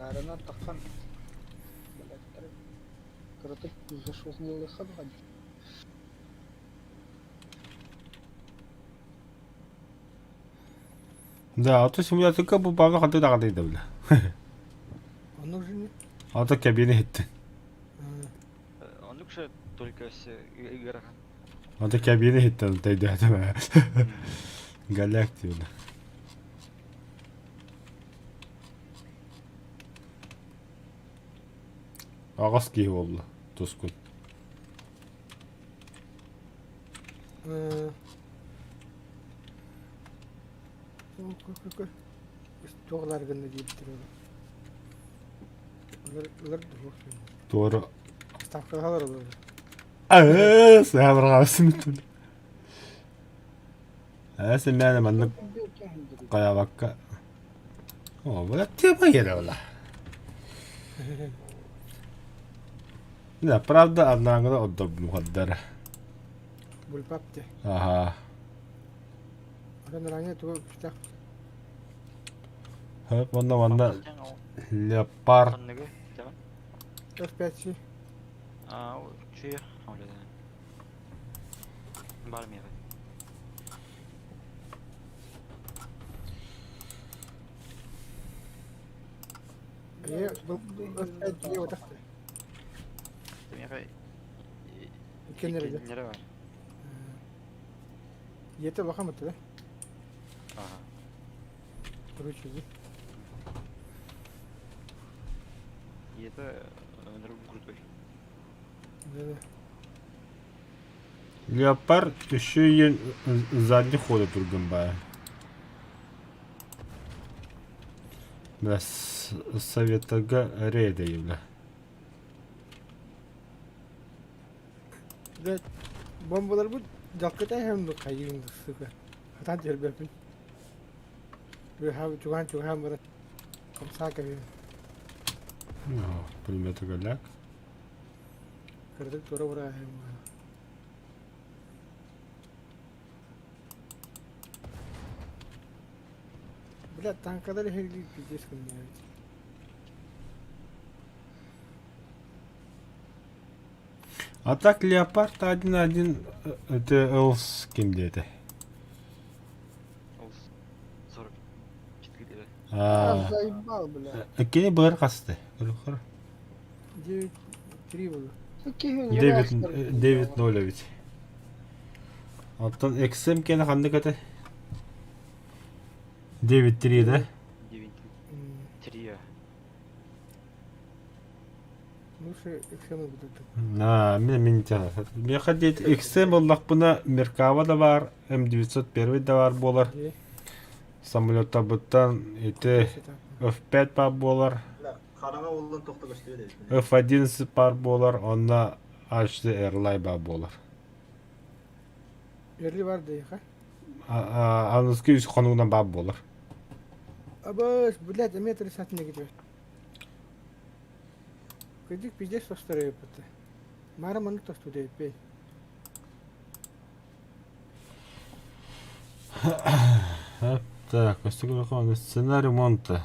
Гарана тахан. Блядь, кырытык зашухлылы хадган. Да, а то симуляторга бу баҕа ханты даҕаны да бile. Оннук же не? А то кабина хитти. Оннук же только с ыарахан. А то кабина хиттен тайдыатым. Голяк дийлер. Аҕыс киһи буолла тускун. Туох гынна диэбиттэр Ылар дуо? Туора. Ставкаҕа олорор. Аа, саабырҕаабысым Ээ, сэмээнэ маннык хайаабакка. О, бля, тема еревла. Да, правда, однако отдобмухаддара. Бульпап те. Ага. Онон ранее тугу күстэх. Хөп, онно манна леопард. F5 А, чуя, Бар миэхэ. Ээ, бу F5 дии отахты. Миэхэ Иккиэннэрэ дьэ. иккиэннэрэ бар. Ийэтэ улахан баттыга. Ага. Короче, дии. Ийэтэ ынырык крутой. Да-да. Леопард еще и задний хода турган баа. Бля, советага рейда бля. Блядь, бомбаларбыт дьалкыта иһэн дуу хайыым дуу, сука. Хатан түһэрбэппин. Быһа чугаһаан-чугаһаан баран хамсаа кэбиһэн. Пулемета голяк. Кыратык туора быраҕа иһэн Бля, танкалар иһэллиир пиздец гыннаабыт. А так Леопард 1-1 это Элс ким диэтэ? Ол 44 А, Заебал, бля. кини былыр хасты. Көрүхөр. 9-3 было. 9 9-0 эбит. Оттон XM кene ханнык этэ? 9-3 да? 9-3. Лучше XM будут. На, мен мен Меха дейт XM боллахпына Меркава да бар, М901 да бар болар. Самолеттабыттан ити F5 бар болар. Хараҥа уоллан тохто көстүбэт эбит. F11 бар болар, онна HD Airline бар болар. Эрли бар дейха. Аныскы үс хонугунан бар болар. Абас, блядь, эмиэ тридцатый кетер. Кырдьык пиздец тостор эбиппит. Маара маннык тостуу диэбиппий. Так, сцена ремонта.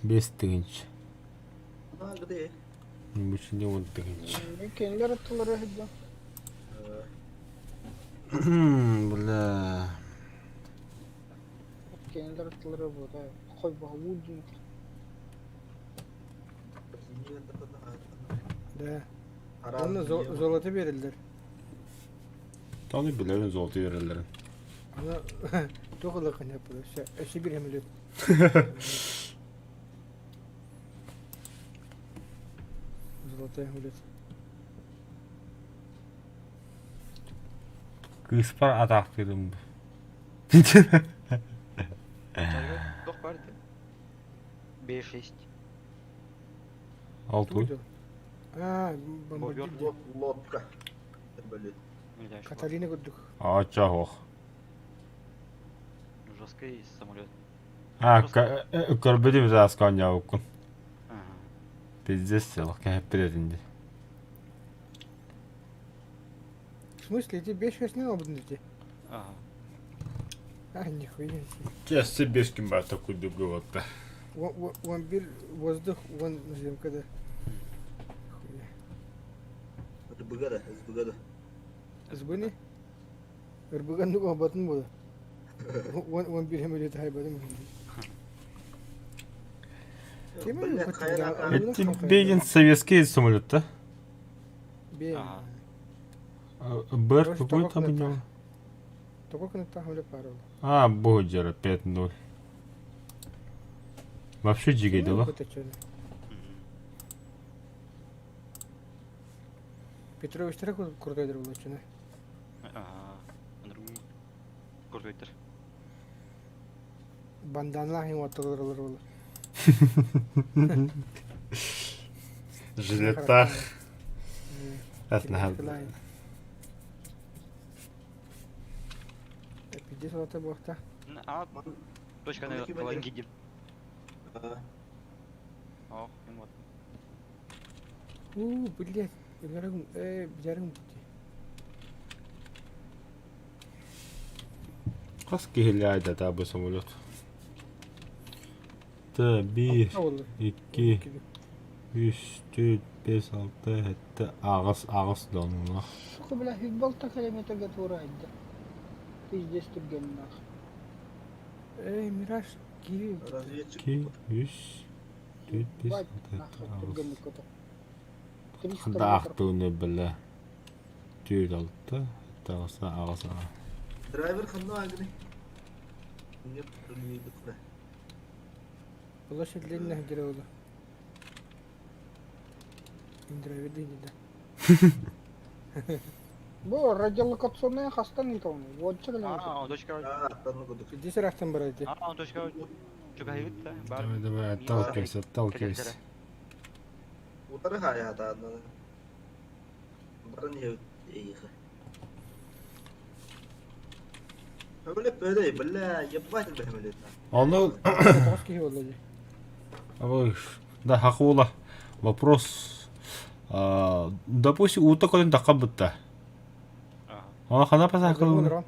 5 тыһыынча. Бу 10 тыһыынча. Кинилэр аттылары сылдьан. Бля. Кинилэр аттылары буота. Хойбоһолуур диэн. Да. Онно золото береллэр. Тону билэбин золото берэллэрин. Аны туох ылыаххын сөп буолуо. Өссө өссө биир самолет. Золотой самолет. Кыыспар атаахтыырым. Туох бар ити? Б6. Алтуй. А, бомбардир. Лодка. Бөлөт. Каталина курдук. Ача ох. Жесткий самолет. А, көрбүтүм сааска оонньообуккун. Пиздец сыл, кэһэппит этинди. В смысле, эти 5-6 не могут идти? Ага. А, нихуя себе. Чэсси бес күн бар такуйдук вот. Он бир воздух, он земка да. Хуя. РБГ да, СБГ да. СБ не? РБГ ну батын була. 11 самолет хайбадым. Это Бегин советский самолет, да? Бе. Бэр какой там у него? Только на самолет пару. А, Боджера 5-0. Вообще дикое дело. Петрович трек крутой друг лучше. Ага. Крутой Банданлах им отталар ол. Жилетах. Этнахал. Пиздец олата буохта. А, точка на лангиде. Ох, вот. У, блядь, өлөрүм, э, бярым бути. Хас киһилээдэ табы самолет. Т, 1, 2, 3, 4, 5, 6, 7, 8, 8 донна. Сука, бля, футбол километрга тура айда. Пиздец түргеннах. Эй, Мираж, киви. Разведчик. 2, 3, 4, 5, 6, Нахуй 7, түргенник көтө. 8. Ханда ахтыны білі. 4, 6, 7, 8, 8. Драйвер ханна агны. Нет, не битна. Площадь длинная дерева. Индравиды не да. Бу радиолокационная хастан итону. Вот че километр. А, точка. Здесь рахтан барайте. А, точка. Чугайыт, да? Давай, давай, отталкивайся, отталкивайся. Утары хая та Барын ехе. Бля, бля, бля, ебать, бля, бля. Оны... Да, хакула. Вопрос. Допустим, ута кодын такка бутта. Она хана паса хакула.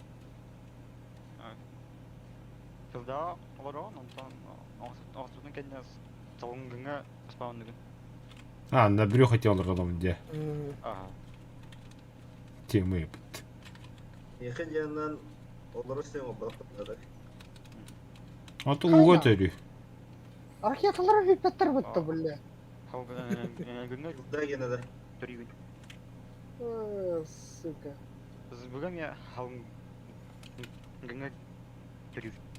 Тылда олорон, онтон оғыстудун кэннес салынгыңа спаундыгын. А, на брюхо хотел родом где. Ага. Темы бит. Ехе жанынан олар сен обраттар. А то уга төрү. Ракеталар хипеттер битти, бля. Гыңа Да гене да. Төрүгүн. Э, сука. Бүгін я халынгыңа төрүгүн.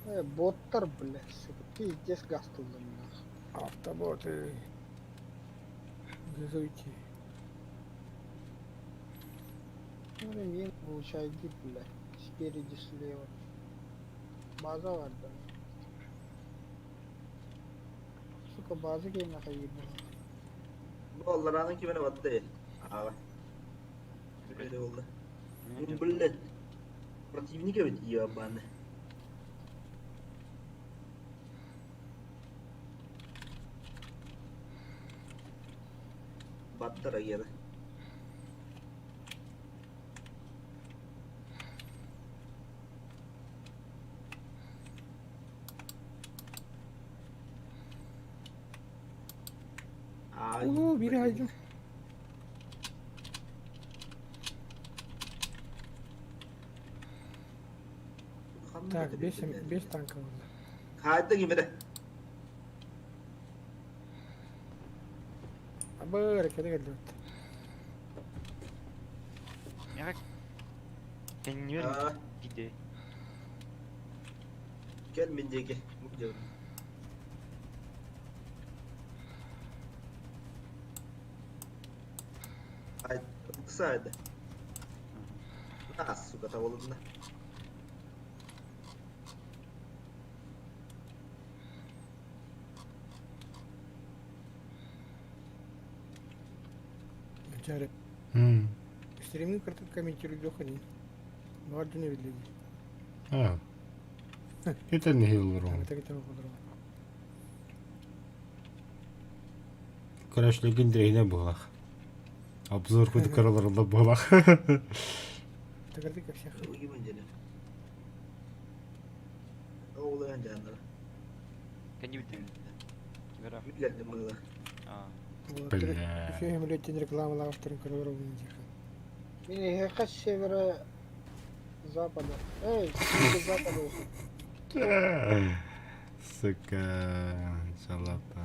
Э, боттар, бля, сука. Пиздец газ тулдым, нахуй. Автоботы. Газуйте. Ну, мин получай, иди, бля. Спереди, слева. База бар, да. Сука, база кейм нахуй ебал. Бу алларанын кимene батты. Ага. Öyle oldu. Блядь. Противника ведь ебаный. Баттара гере. Уу, бири хайдым. Так, бес танка болды. Хайда кимene. Абы, ракета келди. Мягак. Кеннер гиде. Gel mendeki. Bu diyorum. Ay, kısaydı. Nasıl сука tavalında. Чары. Стримин картын комментирует дохани. Бар дүне билеги. А. Это не хилрон. Это это болор. Короче, легендарный было. Обзор куда королар было. Тагарды ко всех. Oğlan canları. Кенни битин. Кимера. Bilirdim bunu. А. Бля. Үчүгэй самолеттен рекламалаабыттарын көрө олоробун диэххэ. Мин эһиэхэ северо-запада. Эй, северо-запада. Сука, шалапа.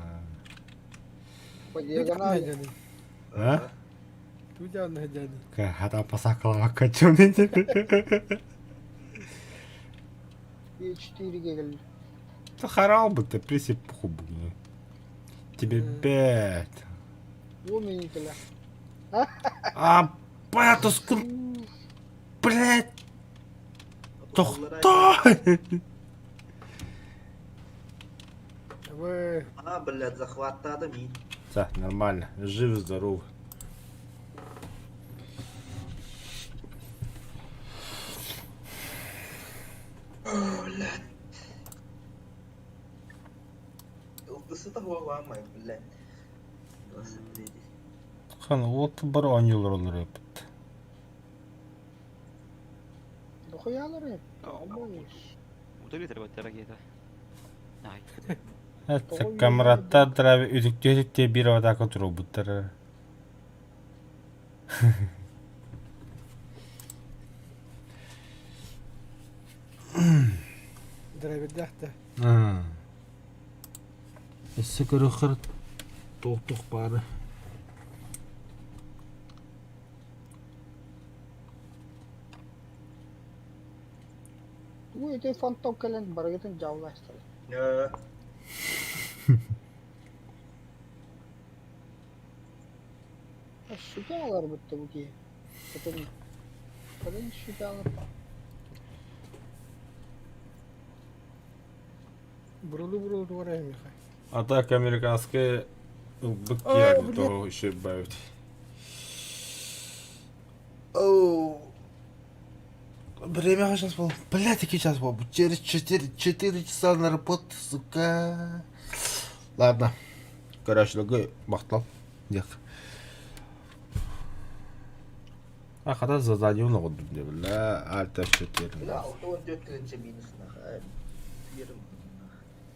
По диагонали. А? Тудян гадяны. Хата пасакала качуны. И 4 гель. Да харал бы ты, присип пуху Тебе бед. Уменителя. А, понятно, скур... Блядь! Тохто! Вы... А, блядь, захваттады мин. Так, нормально. Жив, здоров. Блядь. Ылдысы да буоламай, блядь. 23. Хан, вот бар оонньуулар олор эбит. Дохуялары. Утулитер бат ракета. Ай. Камраттар үтүктүү-үтүктүү биир атака туруорбуттар. Драйвердаах да. Өссө көрүөххэр туох-туох баары. Тугу ити фантом кэлэн барыгытын дьаулаастара. Щукалар бутта бу киһи. Потом Потом щукалар. Бурулу-бурулу тугара Михай. Атака американская ылбыт О, киһи блядь. того еще бавит. Оу. Время сейчас было. Блядь, какие час был? Через 4, 4 часа на работу, сука. Ладно. Короче, логы махтал. Нет. А когда задание много бля, Альт F4. Бля, 64 килинче минус нахай. Берим.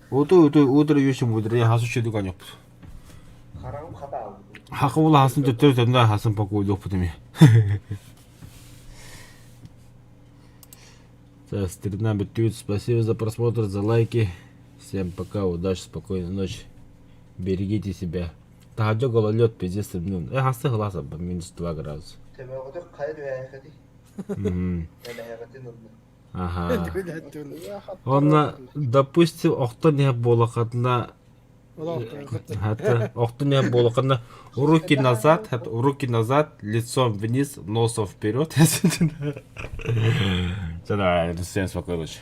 Уту уту утро юшим утро я хасу чеду канёп. Харам хата. Хакула хасын төттөр төннө хасын паку лопутами. Так, стрельна битют. Спасибо за просмотр, за лайки. Всем пока, удачи, спокойной ночи. Берегите себя. Таһырдьа гололед, пиздец, ну, хасы глаза, минус 2 градуса. Төбөҕүтүр хайа түһээхити. Мгм. Элэһэҕитин ылла. Ага. Онно, допустим, охтон не буолахатына Хата, охтон не буолахатына руки назад, хата, руки назад, лицом вниз, носом вперед. Всё, давай, всем спокойной ночи.